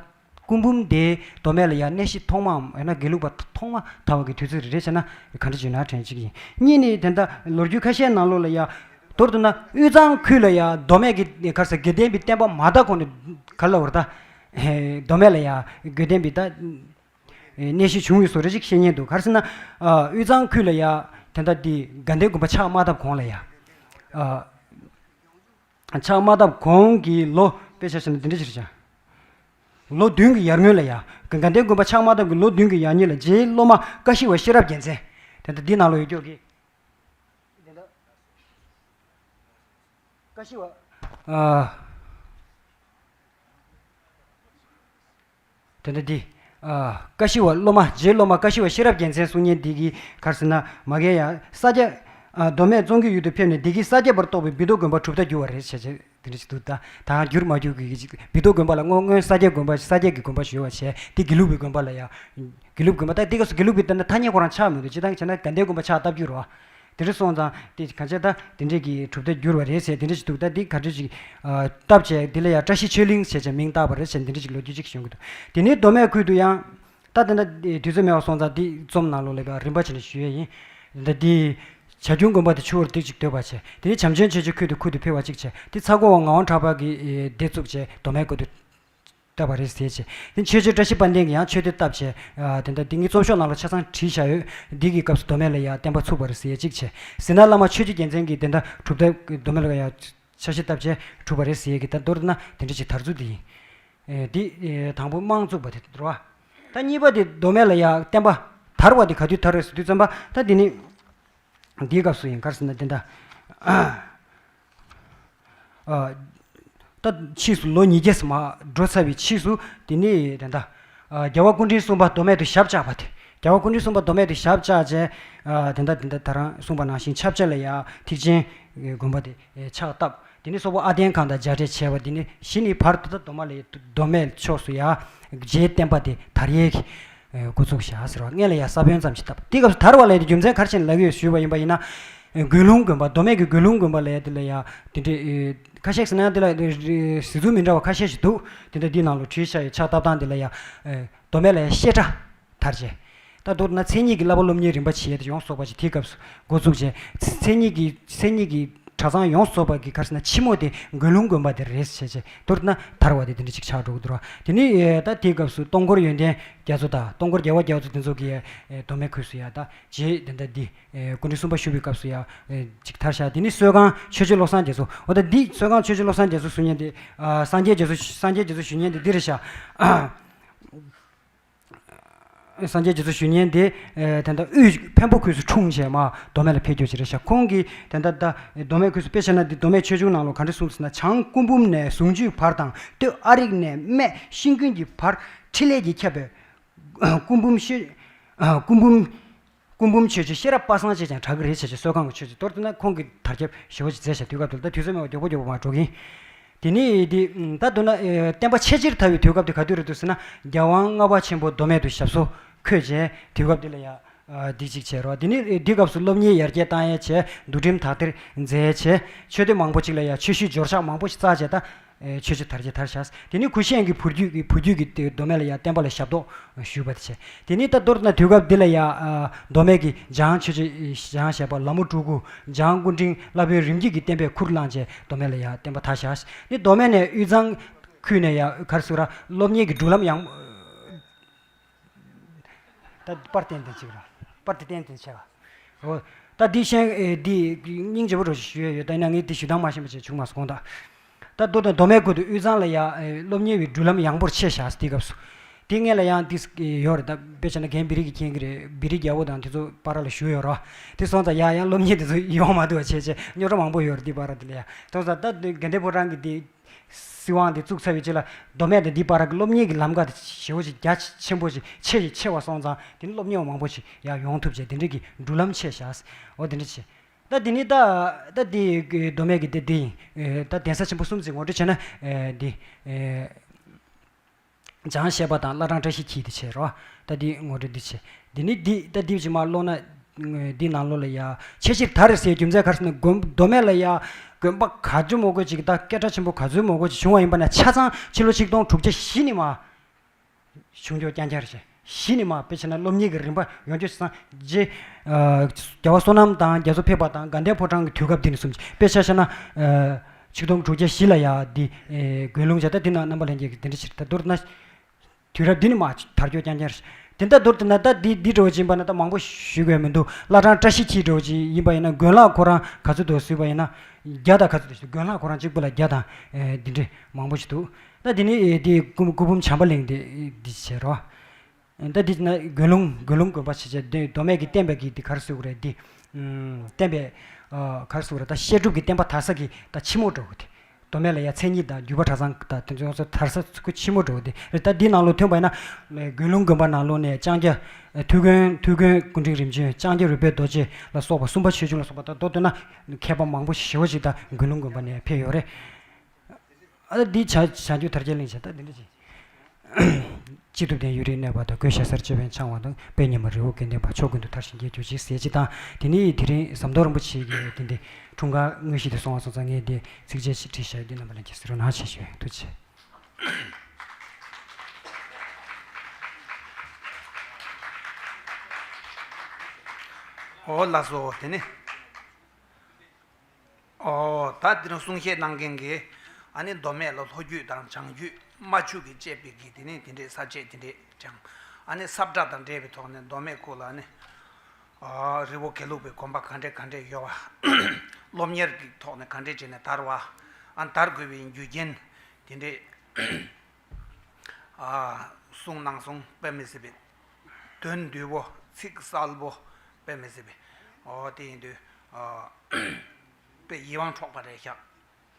སྐུ་འབུམ་དེ་མདོ་སྨད་ལ་ཡང་གནས་གཞི་ཐོག་མའམ་ཡང་ན་དགེ་ལུགས་པ་ཐོག་མ་དར་བ་གི་དུས་ཚོད་རེད་བྱས་ན་ག་འདྲ་བྱུང་ན་དྲན་གཅིག་ཡིན། གཉིས་ནི་དེ་འདྲ་ལོ་རྒྱུས་ཁ་ཤས་ནང་ལོགས་ལ་ཡང་མདོར་བསྡུ་ན་དབུས་གཙང་ཁུལ་ལ་ཡང་མདོ་སྨད་ཀྱི་ག་རེ་ཟེར་དགེ་ལྡན་པའི་བསྟན་པ་མ་དར་གོང་ནས་ག་རེ་ལབ་དགོས་རེད་ད། མདོ་སྨད་ལ་ཡང་དགེ་ལྡན་པའི་ད་གནས་གཞི་བྱུང་ཡོད་བཟོ་འདྲ་ཅིག་བཤད་མཁན་འདུག་ག་རེ་ཟེར་ན་དབུས་གཙང་ཁུལ་ལ་ཡང་དེ་འདྲ་འདི་དགའ་ལྡན་དགོན་པ་ཕྱག་མ་བཏབ་གོང་ལ་ཡང་ཕྱག་མ་བཏབ་གོང་གི་ལོ་དཔེ་ཆ་བཞག་ན་འདི་འདྲ་ཅིག་རེད་བྱ། ལོ་བདུན་གྱི་ཡར་སྔོན་ལ་ཡ། དགའ་ལྡན་དགོན་པ་ཕྱག་མ་བཏབ་ཀྱི་ལོ་བདུན་གྱི་ཡར་སྔོན་ལ་རྗེ་སློབ་མ་ཀ་ཤི་བ་ཤེས་རབ་རྒྱལ་མཚན། དེ་འདྲ་འདི་ནང་ལོགས་ཡོད་ཀྱོག་གི། དེ་འདྲ། ཀ་ཤི་བ། ཨ། དེ་འདྲ་འདི། ཨ། ཀ་ཤི་བ་སློབ་མ་རྗེ་སློབ་མ་ཀ་ཤི་བ་ཤེས་རབ་རྒྱལ་མཚན་གསུང་མཁན་འདི་གི་ག་རེ་ཟེར་ན་མ་གི་ཡ་ས་སྐྱ། ཨ། མདོ་སྨད་ཙོང་ཁའི་ཡུལ་དུ་ཕེབས་ནས་འདི་གི་ས་སྐྱ་པར་གཏོགས་པའི་བི་དོ་དགོན་པ་གྲུབ་མཐའ་འགྱུར་བ་རེད་བྱས་བྱས། དེ་འདྲ་ཞིག་འདུག་ད་ད་འགྱུར་མ་འགྱུར་གྱི་ཅིག་བི་དོ་དགོན་པ་ལ་སྔོན་སྔོན་ས་སྐྱའི་དགོན་པ་ས་སྐྱ་གི་དགོན་པ་ཞིག་ཡོད་པ་བྱས་དེ་དགེ་ལུགས་པའི་དགོན་པ་ལ་ཡང་། དགེ་ལུགས་དགོན་པ་ད་དེ་སྐབས་སུ་དགེ་ལུགས་པའི་ད་ནི་ཐ་སྙད་ཁོ་རང་ཆགས་མི་འདུག་སྤྱིར་བཏང་བྱས་ན་དགའ་ལྡན་དགོན་པ་ཕྱག་བཏབ་རྒྱུ་རེད་བ། དེ་འདྲ་སོང་ཙང་དེ་གང་བྱས་ད་དེ་འདྲས་ཀྱི་གྲུབ་མཐའ་འགྱུར་བ་རེད་ཟེར་དེ་འདྲ་ཞིག་འདུག་ད་འདི་ག་འདྲ་ཞིག་བཏབ་བྱས་འདི་ལ་ཡང་བཀྲ་ཤིས་ཆོས་གླིང་ཟེར་བྱས་མིང་བཏགས་པ་རེད་ཟེར་འདི་འདྲ་ཞིག་ལོ་རྒྱུས་ཅིག་བྱུང་གི་འདུག་དེ་ནས་མདོ་སྨད་ཁུལ་དུ་ཡང་། ད་དེ་འདྲ་དུས་ཚོད་མེད་པ་སོང་ཙང་འདི་རྩོམ་ནང་ལོགས་ལ་རིམ་པ་བྱས་ནས་ཞུ་ཡས་ཡིན། འདི་འདི་བྱ་ཁྱུང་དགོན་པ་དེ་ཆུ་བོར་ཏིག་ཅིག་སྡོད་པ་བྱས་དེ་ནས་བྱམས་ཆེན་ཆོས་རྗེ་ཁུལ་དུ་ཁུལ་དུ་ཕེབས་པ་གཅིག་བྱས་དེ་ཚ་གོ་བ་ངག་དབང་གྲགས་པ་གིས་སྡེ་བཙུགས་བྱས་མདོ་སྨད་ཁུལ་དུ་བཏབ་པ་རེད་ཟེར་བྱས་དེ་ཆོས་རྗེ་བཀྲ་ཤིས་དཔལ་ལྡན་གྱིས་ཡང་ཆོས་སྡེ་བཏབ་བྱས་དེ་འདྲ་འདི་ངའི་རྩོམ་ཤོག་ནང་ལ་ཆ་ཚང་བྲིས་བཞག་ཡོད། འདི་གི་སྐབས་སུ་མདོ་སྨད་ལ་ཡང་བསྟན་པ་ཚུགས་པ་རེད་ཟེར་ཡས་གཅིག་བྱས་ཟིན་ན་བླ་མ་ཆོས་རྗེ་རྒྱལ་མཚན་གྱིས་དེ་འདྲ་གྲུབ་མཐའ་མདོ་སྨད་ལ་ཡང་། འཆར་གཞི་བཏབ་བྱས་གྲུབ་པ་རེད་ཟེར་ཡས་ཀྱི་ད་མདོར་ན་དེ་འདྲ་ཞིག་དར་ཚུལ་དེ་ཡིན། ཨེ་འདི་ཨེ་དང་པོ་དམངས་བཙུགས་པ་དེ་རེད་བ། ད་གཉིས་པ་དེ་མདོ་སྨད་ལ་ཡ་བསྟན་པ་དར་བ་དེ་ག་དུས་དར་རེད་ཟེར་དུས་ཙམ་པ་ད་དེ་ནི་འདིའི་སྐབས་སུ་ཡིན་ག་རེ་ཟེར་ན་དེ་འདྲ། ཨ་ད་ཕྱིས་སུ་ལོ་ཉིས་བརྒྱ་ཙམ་འགྲོ་ཚར་བའི་ཕྱིས་སུ་དེ་ནི་དེ་འདྲ། རྒྱལ་བ་སྐུ་ཕྲེང་གསུམ་པ་མདོ་སྨད་དུ་ཞབས་བཅགས་པ་དེ། རྒྱལ་བ་སྐུ་ཕྲེང་གསུམ་པ་མདོ་སྨད་དུ་ཞབས་བཅགས་བྱས། དེ་འདྲ་དེ་འདྲ་ད་རང་གསུངས་པ་ནང་བཞིན་ཆབ་ཆ་ལ་ཡ་ཐེག་ཆེན་དགོན་པ་དེ་ཕྱག་བཏབ། དེ་ནི་སོག་པོ་ཨ་དན་ཁང་དང་མཇལ་འཕྲད་བྱས་པ་དེ་ནི་གཞི་ནས་བར་དུ་ད་མདོ་སྨད་ལ་མདོ་སྨད་ཕྱོགས་སུ་ཡ་རྗེའི་བསྟན་པ་དེ་དར་ཡས་ཀྱི་འགོ་བཙུགས་བཞག་ཟེར་བ། སྔོན་ལ་ཡ་ས་བོན་ཙམ་ཞིག་བཏབ། དེ་སྐབས་སུ་དར་བ་ལས་དེ་རྒྱུ་མཚན་ག་རེ་བྱས་ནས་ལབ་ཀྱི་ཡོད་ཞུས་པ་ཡིན་པ་ཡིན་ན། དགོན་ལུང་དགོན་པ། མདོ་སྨད་ཀྱི་དགོན་ལུང་དགོན་པ་ལ་ཡ་དེ་ལ་ཡ་དེ་འདྲའི་ཁ་ཤས་ཟེར་ན་དེ་ལ་གཟིགས་ཚུལ་མི་འདྲ་བ་ཁ་ཤས་ཤིག་འདུག། དེ་འདྲ་འདི་ནང་ལ་བྲིས་བཞག་ཡོད། ཕྱག་བཏབ་སྟངས་དེ་ལ་ཡ་མདོ་སྨད་ལ་ཡ་བཤད་གྲྭ་དར་བྱས། ད་མདོར་ན་མཚན་ཉིད་ཀྱི་བསླབ་པ་སློབ་གཉེར་རིམ་པ་བྱེད་ཡས་དེ་ཡོངས་རྫོགས་པ་ཞིག་དེའི་སྐབས་སུ་འགོ་བཙུགས་བྱས། མཚན་ཉིད་ཀྱི་མཚན་ཉིད་ཀྱི་གྲྭ་ཚང་ཡོངས་རྫོགས་པ་གི་ག་རེ་ཟེར་ན་ཕྱི་མོ་དེ་དགོན་ལུང་དགོན་པ་དེ་རེད་བྱས་བྱས། མདོར་ན་དར་བ་དེ་དེ་འདྲ་ཅིག་ཆགས་འགྲོ་གི་འདུག་ར། དེ་ནི་ད་དེའི་སྐབས་སུ་སྟོང་འཁོར་ཡོན་ཏན་རྒྱ་མཚོ་དང་སྟོང་འཁོར་རྒྱལ་བ་རྒྱ་མཚོ་དེ་ཚོ་གི་མདོ་སྨད་ཁུལ་སུ་ཡ་ད་རྗེ་དེ་འདྲ་འདི་སྐུ་ཕྲེང་གསུམ་པ་བཞུགས་པའི་སྐབས་སུ་ཡ་ཅིག་དར་ཤག། དེ་ནི་གསོལ་ཁང་ཆོས་རྗེ་བློ་བཟང་རྒྱ་མཚོ། འོ་ད་འདི་གསོལ་ཁང་ཆོས་རྗེ་བློ་བཟང་རྒྱ་མཚོ་ཞུ་མཁན་དེ་སངས་རྒྱས་རྒྱ་མཚོ། སངས་རྒྱས་རྒྱ་མཚོ་ཞུ་མཁན་དེ་འདི་རེད་ཤག། སངས་རྒྱས་རྒྱ་མཚོ་ཞུ་མཁན་དེ་ད་ལྟ་དབུས་འཕན་པོ་ཁུལ་སུ་འཁྲུངས་བྱས་མ་མདོ་སྨད་ལ་ཕེབས་རྒྱུ་ཅིག་རེད་ཤག། ཁོང་གིས་ད་ལྟ་ད་མདོ་སྨད་ཁུལ་སུ་དཔེ་བྱས་ན་འདི་མདོ་སྨད་ཆོས་འབྱུང་ནང་ལོགས་ག་འདྲ་གསུངས་ཟེར་ན། བྱང་སྐུ་འབུམ་ནས་ཟུང་ཆུའི་བར་དང་སྟོད་ཨ་རིག་ནས་སྨད་ཤིང་ཀུན་གྱི་བར་ཕྲིན་ལས་ཀྱིས་ཁྱབ་པའི་སྐུ་འབུམ་ཤེས། སྐུ་འབུམ། སྐུ་འབུམ་ཆོས་རྗེ་ཤེས་རབ་པ་སངས་ཅེས་ཀྱང་གྲགས་ཀྱི་རེད་བྱས་བྱས། གསོལ་ཁང་གི་ཆོས་རྗེ། མདོར་བསྡུ་ན་ཁོང་གིས་དར་ཁྱབ་ཞེ་པོ་ཅིག་མཛད་བཞག་དུས་སྐབས་དེ་ལ། ད་དུས་ཚོད་མེད་པ་མགྱོགས་པོ་མགྱོགས་པོ་མར་འགྲོ་གི་ཡིན། དེ་ནས་འདི་ད་མདོར་ན་བསྟན་པ་ཆེས་ཆེར་དར་བའི་དུས་སྐབས་དེ་ག་དུས་རེད་འདུག་ཟེར་ན། རྒྱལ་དབང་ལྔ་པ་ཆེན་པོ་མདོ་སྨད་དུ་ཞབས་སོར་འཁོད་བྱས་དུས་སྐབས་དེ་ལ་ཡ་འདི་གཅིག་བྱས་རོགས། དེ་ནས་འདི་སྐབས་སུ་སློབ་གཉེར་ཡར་རྒྱས་བཏང་ཡས་བྱས། འདུལ་ཁྲིམས་དག་ཐེར་མཛད་བྱས། ཆོས་སྡེ་མང་པོ་ཅིག་ལ་ཡ་ཆོས་གཞིས་འབྱོར་ཤག་མང་པོ་ཞིག་བཙགས་བྱས། ད་ཆོས་རྗེ་དར་རྒྱས་དར་ཤག། དེ་ནས་གུ་ཤྲི་ཡང་གི་བུ་རྒྱུད་ཀྱི་བུ་རྒྱུད་ཀྱིས་དེ་མདོ་སྨད་ལ་ཡ་བསྟན་པ་ལ་ཞབས་ཏོག་ཞུས་པ་དེ་བྱས། དེ་ནས་ད་མདོར་ན་དུས་སྐབས་འདི་ལ་ཡ་མདོ་སྨད་ཀྱི་འཇང་ཆོས་རྗེ་འཇང་བཞད་པ། ལ་མོ་སྤྲུལ་སྐུ། འཇང་སྐུ་ཕྲེང་བླ་བོན་རིམ་གྱིས་ཀྱི་བསྟན་པས་ཁུར་བླངས་བྱས་མདོ་སྨད་ལ་ཡ་བསྟན་པ་དར་ཤག། ནི་མདོ་སྨད་ནས་དབུས་གཙང་ཁུལ་ནས་ཡ་ག་རེ་ཟེར་ར། སློབ་གཉེར་གྱི་འགྲོ་ལམ་ཡང་། ད་པར་ཏན་ཏན་ཅིག་ར། པར་དེ་ཏན་ཏན་ཆེ་བ། འོ། ད་འདི་ཤེས་འདི་སྙིང་རྗེ་པོ་འདྲ་ཞིག་ཞུ་ཡ་ཡོད། ད་ཡིན་ན་ངས་འདི་ཞུ་སྟངས་མ་ཤེས་པ་ཅིག་བྱུང་མ་སོང་ད། ད་མདོ་དང་མདོ་སྨད་ཁུལ་དུ་དབུས་གཙང་ལ་ཡ་སློབ་གཉེར་བའི་འགྲུལ་ལམ་ཡངས་པོར་ཕྱེ་བཞག་དེའི་སྐབས་སུ། དེ་སྔོན་ལ་ཡང་འདི་ཡོད་རེད། ད་དཔེ་བྱས་ན་རྒན་བི་རི་གིས་མཁྱེན་གྱི་རེད། བི་རི་རྒྱལ་པོ་དང་དེ་ཚོ་བར་ལ་བཞུགས་ཡོད་རོ། དེ་སོང་ཙང་ཡ་ཡང་སློབ་གཉེར་དེ་ཚོ་ཡོང་མ་ཐུབ་པ་བྱས་བྱས་རྙོག་དྲ་མང་པོ་ཡོད་རེད། འདི་བར་དེ་ལ་ཡ་སོང་ཙང་ད་དགའ་ལྡན་ཕོ་བྲང་གི་འདི། སྲིད་དབང་དེ་བཙུགས་ཚར་བའི་རྗེས་ལ་མདོ་སྨད་དང་འདིའི་བར་གྱི་སློབ་གཉེར་གྱི་ལམ་ཁ་དེ་ཞེ་པོ་ཅིག་རྒྱ་ཆེན་པོ་ཅིག་ཆེ་ཞིང་ཆེ་བ་སོང་ཙང་། དེ་ནི་སློབ་གཉེར་བ་མང་པོ་ཞིག་ཡར་ཡོང་ཐུབ་བྱས། དེ་འདྲ་གི་འགྲུལ་ལམ་ཕྱེ་བཞག། འོ་དེ་འདྲ་བྱས། ད་དེ་ནི་ད་ད་དེ་གི་མདོ་སྨད་ཀྱི་དེ་དེ་ཡིན། ད་གདན་ས་ཆེན་པོ་གསུམ་ཅིག་ངོ་སྤྲོད་བྱས་ན། དེ། འཇང་བཞད་པ་དང་བླ་བྲང་བཀྲ་ཤིས་འཁྱིལ་དེ་བྱས་རོ། ད་འདི་ངོ་སྤྲོད་འདི་བྱས། འདི་ནི་འདི་ད་འདི་བྱས་མར་ཀློག་ན། འདི་ནང་ལོགས་ལ་ཡ་ཆེས་ཆེར་དར་ཟེར་རྒྱུ་མཚན་ག་རེ་ཟེར་ན། དགོན་མདོ་སྨད་ལ་ཡ་དགོན་པ་ག་ཚོད་མང་པོ་ཅིག་ད་སྐད་གྲགས་ཆེན་པོ་ག་ཚོད་མང་པོ་ཅིག་བྱུང་བ་ཡིན་པ་ན། ཆ་ཚང་ཕྱི་ལོ་ཆིག་སྟོང་དྲུག་བརྒྱ་བཞི་ནས་མར་བྱུང་ཆོག་རྐྱང་རྐྱང་རེད། བཞི་ནས་མར་དཔེ་བྱས་ན་སློབ་གཉེར་གྱི་རིམ་པ་ཡོང་ཆོག་ཆ་ཚང་རྗེ་རྒྱལ་བ་བསོད་ནམས་དང་རྒྱ་མཚོ་ཕེབས་པ་དང་དགའ་ལྡན་ཕོ་བྲང་གི་དུས་སྐབས་འདི་ནས་བཟུང་། དཔེ་ཆ་བཞག་ན། ཆིག་སྟོང་དྲུག་བརྒྱ་བཞི་ལ་ཡ་འདི་དགོན་ལུང་བྱས། ད་འདི་ན་རྣམ་པ་ལྷན་རྒྱས་ཀྱིས་དེ་འདྲ་བྱས། ད་མདོར་ན། དུས་རབས་འདི་ནས་མར་དར་ཁྱོད་རྐྱང་རྐྱང་རེད། དེ་ལྟར་མདོར་བསྡུ་ན་ད་འདི་འདི་འདྲ་བོ་ཅིག་ཡིན་པ་ན་ད་མང་པོ་ཞུ་དགོས་མི་འདུག། བླ་བྲང་བཀྲ་ཤིས་འཁྱིལ་འདྲ་བོ་ཅིག་ཡིན་པ་ཡིན་ན། དགོན་ལག་ཁོ་རང་ག་ཚོད་འདུག་ཟེར་བ་ཡིན་ན། བརྒྱ་དང་ག་ཚོད་འདུག་ཟེར། དགོན་ལག་ཁོ་རང་གཅིག་པུ་ལ་བརྒྱ་དང་འདི་འདྲ་མང་པོ་ཞིག་འདུག། ད་འདི་ནི་འདི་སྐུ་སྐུ་འབུམ་བྱམས་པ་གླིང་འདི་འདི་བྱས་རོ། ད་འདི་ན་དགོན་ལུང་དགོན་ལུང་དགོན་པ་ཞེས་བྱ། འདི་མདོ་སྨད་ཀྱི་བསྟན་པའི་གི་འདི་ག་རེ་ཟེར་དགོས་རེད། འདི་བསྟན་པའི་ག་རེ་ཟེར་དགོས་རེད། ད་བཤད་སྒྲུབ་ཀྱི་བསྟན་པ་དར་ས་གི་ད་ཕྱི་མོ་འདྲ་བོ་དེ། མདོ་སྨད་ལ་ཡ་མཚན་ཉིད་དང་བརྒྱུད་པ་གྲྭ་ཚང་དང་དེ་ཚོ་ཡོངས་སུ་དར་ས་ཚུགས་ཀྱི་ཕྱི་མོ་འདྲ་བོ་དེ་རེད། ད་འདི་ནང་ལོགས་ཐོན་པ་ཡིན་ན། དགོན་ལུང་དགོན་པ་ནང་ལོགས་ནས་ལྕང་སྐྱ་ཐུའུ་བཀྭན། ཐུའུ་བཀྭན་སྐུ་ཕྲེང་རིམ་བྱོན། ལྕང་སྐྱ་རོལ་པའི་རྡོ་རྗེ་ལ་སོགས་པ། སུམ་པ་ཆོས་འབྱུང་ལ་སོགས་པ། ད་མདོར་བསྡུ་ན་མཁས་པ་མང་པོ་ཞེ་པོ་ཅིག་ད་དགོན་ལུང་དགོན་པ་ནས་ཕེབས་ཡོད་རེད། ཨ་འདི་བྱ་བྱ་རྒྱུད་དར་རྒྱས་གླིང་བྱ། ད་འདི་འདྲ་ཅིག། ཅི་ཐུབ་བསྟན་ཡུན་རིང་གནས་པ་དང་། ཀུན་ཤེས་གསར་ཅོད་པན་འཆང་བ་དང་། དཔལ་ཉི་མ་རི་བོ་དགེ་ལྡན་པ། ཕྱོགས་ཀུན་ཏུ་དར་ཞིང་རྒྱས་གྱུར་ཅིག་ཟེར་ཅིག་དང་། དེ་ནས་དེ་རིང་ཟམ་གདོང་རིན་པོ་ཆེ་གི་དེ་འདི་འཁྲུངས་སྐར་དངོས་གཞི་དེ་སོང་བ་སོང་ཙང་། ངས་འདི་ཚིགས་བཅད་ཅིག་བྲིས་བཞག་ཡོད། འདི་རྣམ་པ་ལྷན་རྒྱས་གཟིགས་རོགས་གནང་ཞེས་ཞུ་ཡ། ཐུགས་རྗེ་ཆེ། ཨོ་ལགས་སོ། དེ་ནས། ཨོ། ད་འདི་རང་གསུང་བཤད་གནང་མཁན་གྱིས་ཨ་ནི་མདོ་སྨད་ལ་ལྷོ་རྒྱུད་དང་བྱང་རྒྱུད། རྨ་ཆུ་གི་བཅད་པའི་གི་དེ་ནས་དེ་འདྲའི་ས་བཅད་དེ་འདྲས་དྲངས། ཨ་ནི་ས་བཀྲ་དང་འབྲེལ་བའི་ཐོག་ནས་མདོ་སྨད་ཁུལ་ལ་ཨ་ནི། ཨ། རི་བོ་དགེ་ལུགས་པའི་དགོན་པ་ག་འདྲས་ག་འདྲས་ཡོད་པ། སློབ་གཉེར་གྱི་ཐོག་ནས་ག་འདྲས་བྱས་ནས་དར་བ། ཨ། དར་དགོས་པའི་རྒྱུ་རྐྱེན་དེ་འདྲས། ཨ། གསུང་གནང་སོང་། དཔེ་མི་སྲིད་པའི་དོན་བསྡུས་པོ། ཚིག་གསལ་པོ། དཔེ་མི་སྲིད་པའི། ཨོ་དེ་ཡིན་དུས། ཨ། དཔེ་ཡིད་དབང་འཕྲོག་པ་རེད་ཤག།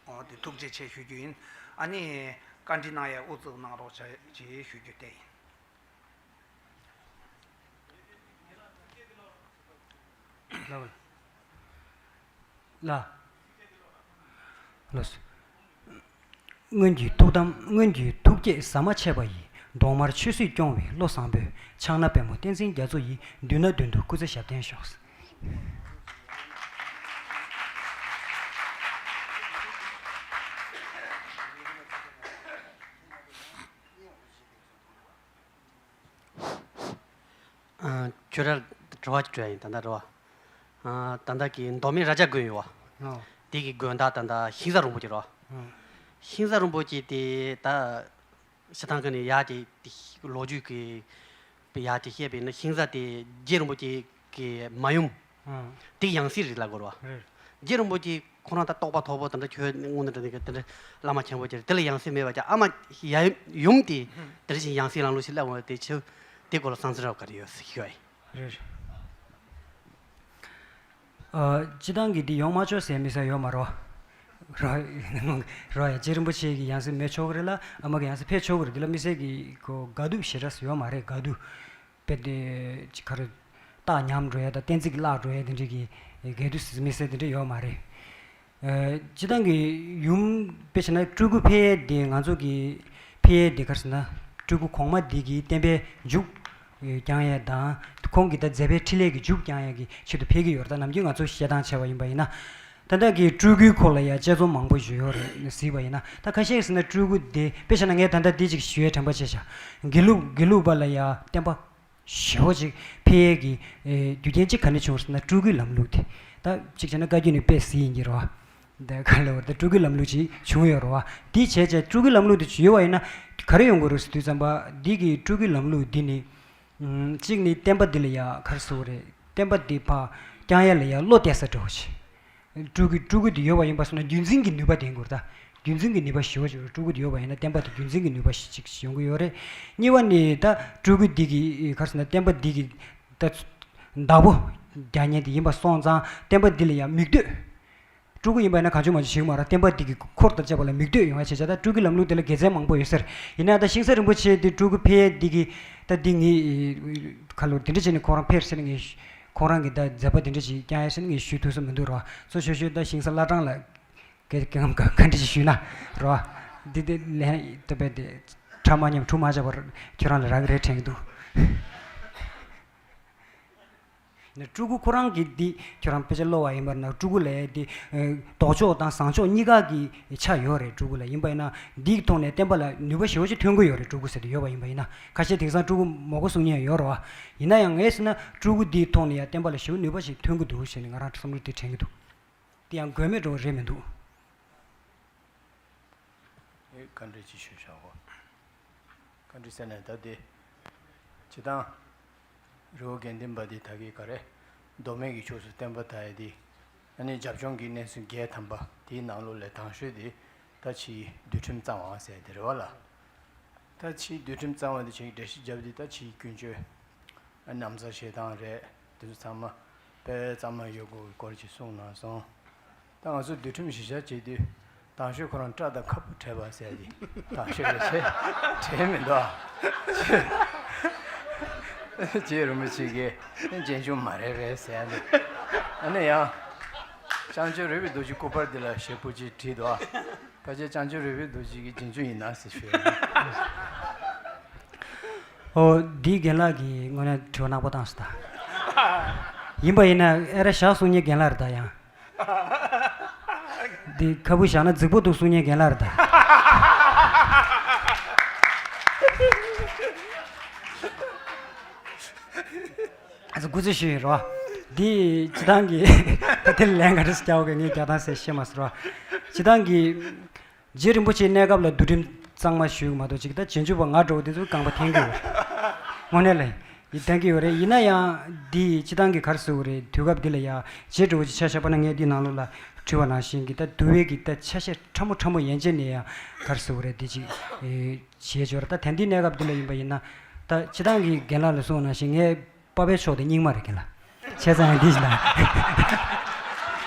ཨོ་དེ་ཐུགས་རྗེ་ཆེ་ཞུ་རྒྱུ་ཡིན། ཨ་ནི་བཀའ་འདྲི་གནང་ཡ་ཨུ་ཚུགས་གནང་རོགས་བྱ་ཅེས་ཞུ་རྒྱུ་དེ་ཡིན། ལགས་ལགས། ལགས་སོ། སྔོན་གྱི་ཐུགས་དམ། སྔོན་གྱི་ཐུགས་བསྐྱེད་ཟ་མ་ཆད་པ་ཡི། གདོང་དམར་ཆོས་སྲིད་སྐྱོང་བའི་བློ་བཟང་པོས། ཕྱག་ན་པདྨོ་བསྟན་འཛིན་རྒྱ་མཚོ་ཡི། མདུན་ན་མདུན་དུ་སྐུ་ཚེ་ཞབས་བརྟན་ཤོག། ཨ། ཁྱོད་རང་དྲི་བ་ཅིག་དྲི་ཡ་ཡིན། ད་ལྟ་དྲི་བ། ཨ། ད་ལྟ་གི་མདོ་སྨད་རྭ་རྒྱ་དགོན་ཡོད་པ། ཨོ། དེ་གི་དགོན་བདག་ད་ལྟ་ཤིང་བཟའ་རིན་པོ་ཆེ་རེད་པ། ཨོ། ཤིང་བཟའ་རིན་པོ་ཆེ་དེ་ད་སྤྱིར་བཏང་གི་ནི་ཡར་དེ་དེ་ལོ་རྒྱུས་ཀྱི་ཡར་དེ་བཤད་པས་ན། ཤིང་བཟའ་དེ་རྗེ་རིན་པོ་ཆེ་གི་མ་ཡུམ། ཨོ། དེ་ཡང་སྲིད་རེད་ལབ་དགོས་རེད་པ། རེད། རྗེ་རིན་པོ་ཆེ་ཁོ་རང་ད་རྟོགས་པ་མཐོ་པོ་དེ་འདྲ། ཁྱོད་དངོས་གནས་དྲང་གནས་ཀྱི་དེ་འདྲ་བླ་མ་ཆེན་པོ་ཅིག་རེད། དེ་ལ་ཡང་སྲིད་མེད་པ་ཅིག་ཨ་མ་ཡ་ཡུམ་དེ་དེ་འདྲ་ཞིག་ཡང་སྲིད་ལམ་ལུགས་ཤིག་སླེབས་འོང་བ་དེ། ཁྱོད་དེ་སྐོར་ལ་བསམ་ཚུལ་རག་ག་རེ་ཡོད་ཞུ་ཡ་ཡིན། རེད། ཨ། སྤྱིར་བཏང་གི་འདི་ཡོང་མ་ཆོག་ཟེར་མི་ཟེར་ཡོད་མ་རེད་པ། རེད་པ། རྗེ་རིན་པོ་ཆེ་གི་ཡང་སྲིད་མེད་ཆོག་གི་རེད་ལ། ཨ་མ་གི་ཡང་སྲིད་ཕེབས་ཆོག་གི་རེད། འདི་ལ་མི་སེར་གི་གོ་དགའ་སྡུག་ཞེ་དྲག་ཡོད་མ་རེད། དགའ་སྡུག་དཔེ་དེ་ཅིག་ག་རེ། རྟགས་ཉམས་འགྲོ་ཡ་དང་གཏན་ཚིགས་བརླག་འགྲོ་ཡ་དེ་འདྲ་གི་དགའ་སྡུག་ཟེར་མི་ཟེར་དེ་འདྲ་ཡོད་མ་རེད། ཨ། སྤྱིར་བཏང་གི་ཡུམ་དཔེ་བྱས་ན་སྤྲུལ་སྐུ་ཕེབས་ཡས་དེ། ང་ཚོ་གི་ཕེབས་ཡས་དེ་ག་རེ་ཟེར་ན། སྤྲུལ་སྐུ་གོང་མ་འདི་གི་བསྟན་པའི་མཇུག་བསྐྱང་ཡས་དང་། ཁོང་གི་ད་མཛད་པའི་འཕྲིན་ལས་ཀྱི་མཇུག་བསྐྱང་ཡས་ཀྱི་ཆེད་དུ་ཕེབས་ཀྱི་ཡོད་རེད། ད་ནམ་རྒྱུན་ང་ཚོ་བཤད་སྟངས་བྱས་པ་ཡིན་པ་ཡིན་ན། ད་ལྟ་གི་སྤྲུལ་སྐུའི་སྐོར་ལ་ཡ་དཔྱད་རྩོམ་མང་པོ་ཞིག་ཡོད་རེད། གཟིགས་པ་ཡིན་ན་ད་ཁ་ཤས་ཟེར་ན་སྤྲུལ་སྐུ་དེ། དཔེ་བཞག་ན་ངས་ད་ལྟ་འདི་ཅིག་ཞུ་ཡའི་དྲན་པ་བྱས་ཤག་དགེ་ལུགས། དགེ་ལུགས་པ་ལ་ཡ་བསྟན་པ་ཞེ་པོ་ཅིག་འཕེལ་ཡས་ཀྱི། ཨེ། རྒྱུ་རྐྱེན་གཅིག་ག་ནས་བྱུང་ཟེར་ན་སྤྲུལ་སྐུའི་ལམ་ལུགས་དེ། ད་གཅིག་བྱས་ན་བཀའ་བརྒྱུད་ནས་དཔེ་གཟིགས་ཡིན་གྱི་རེད་པ། ད་ག་ལབ་དགོས་རེད། ད་སྤྲུལ་སྐུའི་ལམ་ལུགས་ཅིག་བྱུང་ཡོད་རེད་པ། དེ་བྱས་བྱས་སྤྲུལ་སྐུའི་ལམ་ལུགས་དེ་ཅིག་ཡོད་པ་ཡིན་ན་ག་རེ་ཡོང་དགོས་རེད་ཟེར་དུས་ཙམ་པ། འདི་གི་སྤྲུལ་སྐུའི་ལམ་ལུགས་འདི་ནི། ཨུམ། གཅིག་ནི་བསྟན་པ་འདི་ལ་ཡ་ག་རེ་ཟེར་དགོས་རེད། བསྟན་པ་འདི་ཕར་བསྐྱང་ཡ་ལ་ཡ་བློ་གཏད་ས་འདྲ་བོ་ཞིག་སྤྲུལ་སྐུ། སྤྲུལ་སྐུ་དེ་ཡོད་པ་ཡིན་པ་སོང་ན་རྒྱུན་འཛིན་གྱི་ནུས་པ་ལྡན་དགོས་རེད། ད་རྒྱུན་འཛིན་གྱི་ནུས་པ་ཞེ་པོ་ཅིག་སྤྲུལ་སྐུ་དེ་ཡོད་པ་ཡིན་ན་བསྟན་པ་དེ་རྒྱུན་འཛིན་གྱི་ནུས་པ་ཞིག་ཅིག་ཡོང་གི་ཡོད་རེད། གཉིས་པ་ནི་ད་སྤྲུལ་སྐུ་འདི་གི་ག་རེ་ཟེར་ན། བསྟན་པ་འདི་གི་ད་བདག་པོ་རྒྱག་མཁན་དེ་ཡིན་པ་སོང་ཙང་། བསྟན་པ་འདི་ལ་ཡང་མིག་ལྟོས། སྤྲུལ་སྐུ་ཡིན་པ་ཡིན་ན་གང་བྱུང་མང་བྱུང་ཞིག་མ་རེད། བསྟན་པ་འདི་གི་འཁོར་དང་བཅས་པ་ལ་མིག་ལྟོས་ཡོང་ཡ་བྱེད་བྱ། ད་སྤྲུལ་སྐུའི་ལམ་ལུགས་དེ་ལ་དགེ་མཚན་མང་པོ་ཡོད་ས་རེད། ཡིན་ན་ད་ཤིང་བཟའ་རིན་པོ་ཆེ་འདི་སྤྲུལ་སྐུ་ཕེབས་ཡས་འདི་གི་ད་འདི་ངས་ཁ་ལོ་འདི་འདྲ་བྱས་ནས་ཁོ་རང་ཕེབས་ཟེར་ནས་ངས། ཁོ་རང་གི་ད་མཛད་པ་འདི་འདྲ་ཞིག་བསྐྱང་ཡ་ཟེར་ནས་ངས་ཞུ་ཐུབ་ས་མི་འདུག་ར། གཙོ་ཆེ་ཤོས་ད་ཤིང་བཟའ་བླ་བྲང་ལ་སྐད་སྐད་ངམ་ག་ག་འདྲ་ཞིག་ཞུས་ན་ར། འདི་དེ་ལན་ད་པས་དེ་ཁྲ་མ་ཉམས་ཁྲུ་མ་བྱས་པར་ཁྱོད་རང་ལ་རག་གི་རེད་དྲན་གྱི་འདུག་ནས་སྤྲུལ་སྐུ་ཁོ་རང་གི་འདི་ཁྱོད་རང་དཔེ་ཆ་ཀློག་པ་ཡིན་པ་ན། སྤྲུལ་སྐུ་ལ་འདི་ལྡོག་ཕྱོགས་དང་བཟང་ཕྱོགས་གཉིས་ཀ་གི་ཆ་ཡོད་རེད། སྤྲུལ་སྐུ་ལ་ཡིན་པ་ཡིན་ན་འདིའི་ཐོག་ནས་བསྟན་པ་ལ་ནུས་པ་ཞེ་པོ་ཅིག་ཐོན་གྱི་ཡོད་རེད། སྤྲུལ་སྐུ་ཟེར་དེ་ཡོད་པ་ཡིན་པ་ཡིན་ན། ཁ་ཤས་དེང་སང་སྤྲུལ་སྐུ་མོ་གོ་གསུང་མཁན་ཡོད་རེད་པ། ཡིན་ན་ཡང་ངས་ཟེར་ན་སྤྲུལ་སྐུ་འདིའི་ཐོག་ནས་ཡང་བསྟན་པ་ལ་ཞེ་པོ་ནུས་པ་ཞིག་ཐོན་གྱི་འདུག་ཟེར་ནས་ང་རང་བསམ་བློ་དེ་དྲན་གྱི་འདུག་དེ་ཡང་དགོས་མེད་འགྲོ་བ་རེད་མི་འདུག་ཨེ། བཀའ་འདྲི་ཅིག་ཞུས་བཞག་གོ། བཀའ་འདྲི་ཟེར་ནས་ད་དེ། སྤྱིར་བཏང་རི་བོ་དགེ་ལྡན་པ་འདི་ད་གི་ག་རེ། མདོ་སྨད་ཀྱི་ཕྱོགས་སུ་བསྟན་པ་དར་ཡ་དེ། ཨ་ནི་རྒྱབ་ལྗོངས་ཀྱི་གནས་ཚུལ་བརྒྱད་ཐམ་པ་དེའི་ནང་ལོགས་ལས་དང་ཤོས་དེ་ད་ཕྱིའི་འདུལ་ཁྲིམས་གཙང་བ་ཟེར་དེ་རེད་པ་ལ། ད་ཕྱིའི་འདུལ་ཁྲིམས་གཙང་བ་འདི་ཆེད་འགྲེལ་བཤད་བརྒྱབ་དུས། ད་ཕྱིའི་ཀུན་སྤྱོད། ཨ། ན་བཟའ་བཞེས་སྟངས་རེད། དེ་ཚོ་ཚང་མ་དཔེ་གཙང་མ་ཡོད་དགོས་ཀྱི་སྐོར་ཅིག་གསུངས་གནང་སོང་། ད་ང་ཚོ་འདུལ་ཁྲིམས་གཞི་བཞག་བྱེད་དུས་དང་ཤོས་ཁོ་རང་སྐྲ་དང་ཁ་སྤུ་བྲེགས་པ་ཟེར་ཡ་དེ་དང་ཤོས་རེད་ཟེར། བྲེགས་མི་འདུག་ཨ། རྗེ་རིན་པོ་ཆེ་གིས་རྗེས་འཇུག་མ་རེད་རེད་ཟེར་ཡ་དེ། ཨ་ནི་ཡང་བྱང་ཆུབ་རོལ་པའི་རྡོ་རྗེ་སྐུ་པར་འདི་ལ་ཞེ་པོ་ཅིག་བྲིས་འདུག་ཨ། ཕལ་ཆེར་བྱང་ཆུབ་རོལ་པའི་རྡོ་རྗེ་གི་རྗེས་འཇུག་ཡིན་ན་ཟེར་ཞུ་ཡ་ཡིན། ཨོ། འདིའི་རྒན་ལགས་ཀྱིས་དངོས་གནས་དྲི་བ་ནག་པོ་བཏང་སོང་ད། ཡིན་པ་ཡིན་ན་ཨེ་ར་བཞག་གསུང་མཁན་རྒན་ལགས་རེད་ད་ཡང་། འདི་ཁ་སྤུ་བཞག་ན་རྫིག་པོ་འདུག་གསུང་མཁན་རྒན་ལགས་རེད་ད། ཨ་ཙི་སྐུ་རྩེད་ཞུས་ཡིན་རོ། འདི་སྤྱིར་བཏང་གི་ད་དེ་ལན་ག་རེ་ཟེར་རྒྱག་དགོས་ངས་རྒྱག་སྟངས་ཟེར་ཤེས་མ་སོང་རོ། སྤྱིར་བཏང་གི་རྗེ་རིན་པོ་ཆེའི་གནས་སྐབས་ལ་འདུལ་ཁྲིམས་གཙང་མ་ཞུས་མ་གཏོགས་ཅིག་ད་རྗེས་འཇུག་པ་ང་འདྲ་བོ་དེ་ཚོ་རྐང་པ་འཐེན་གྱི་ཡོད་རེད། དངོས་གནས་ལ་ཡིན་འཐེན་གྱི་ཡོད་རེད། ཡིན་ན་ཡང་འདི་སྤྱིར་བཏང་གི་ག་རེ་ཟེར་དགོས་རེད། དུས་སྐབས་འདི་ལ་ཡང་རྗེ་འདྲ་བོ་ཅིག་ཆ་བཞག་པ་ན། ངས་འདི་ནང་ལོགས་ལ་བྲིས་པ་ནང་བཞིན་གྱི་ད་འདུལ་བའི་གི་ད་ཆ་ཤས་ཕྲ་མོ་ཕྲ་མོ་ཡན་ཆད་ནས་ཡང་ག་རེ་ཟེར་དགོས་རེད། འདི་ཅིག་ཨེ། བྱས་འབྱོར། ད་དེང་དུས་གནས་སྐབས་འདི་ལ་ཡིན་པ་ཡིན་ན། ད་སྤྱིར་བཏང་གི་རྒན་ལགས་ལ་གསུངས་ནང་བཞིན་ངས་པ་ཕའི་ཕྱོགས་དེ་རྙིང་མ་རེད་རྒན་ལགས། བྱས་ཙང་ཡང་འདི་ཞིག་ལ།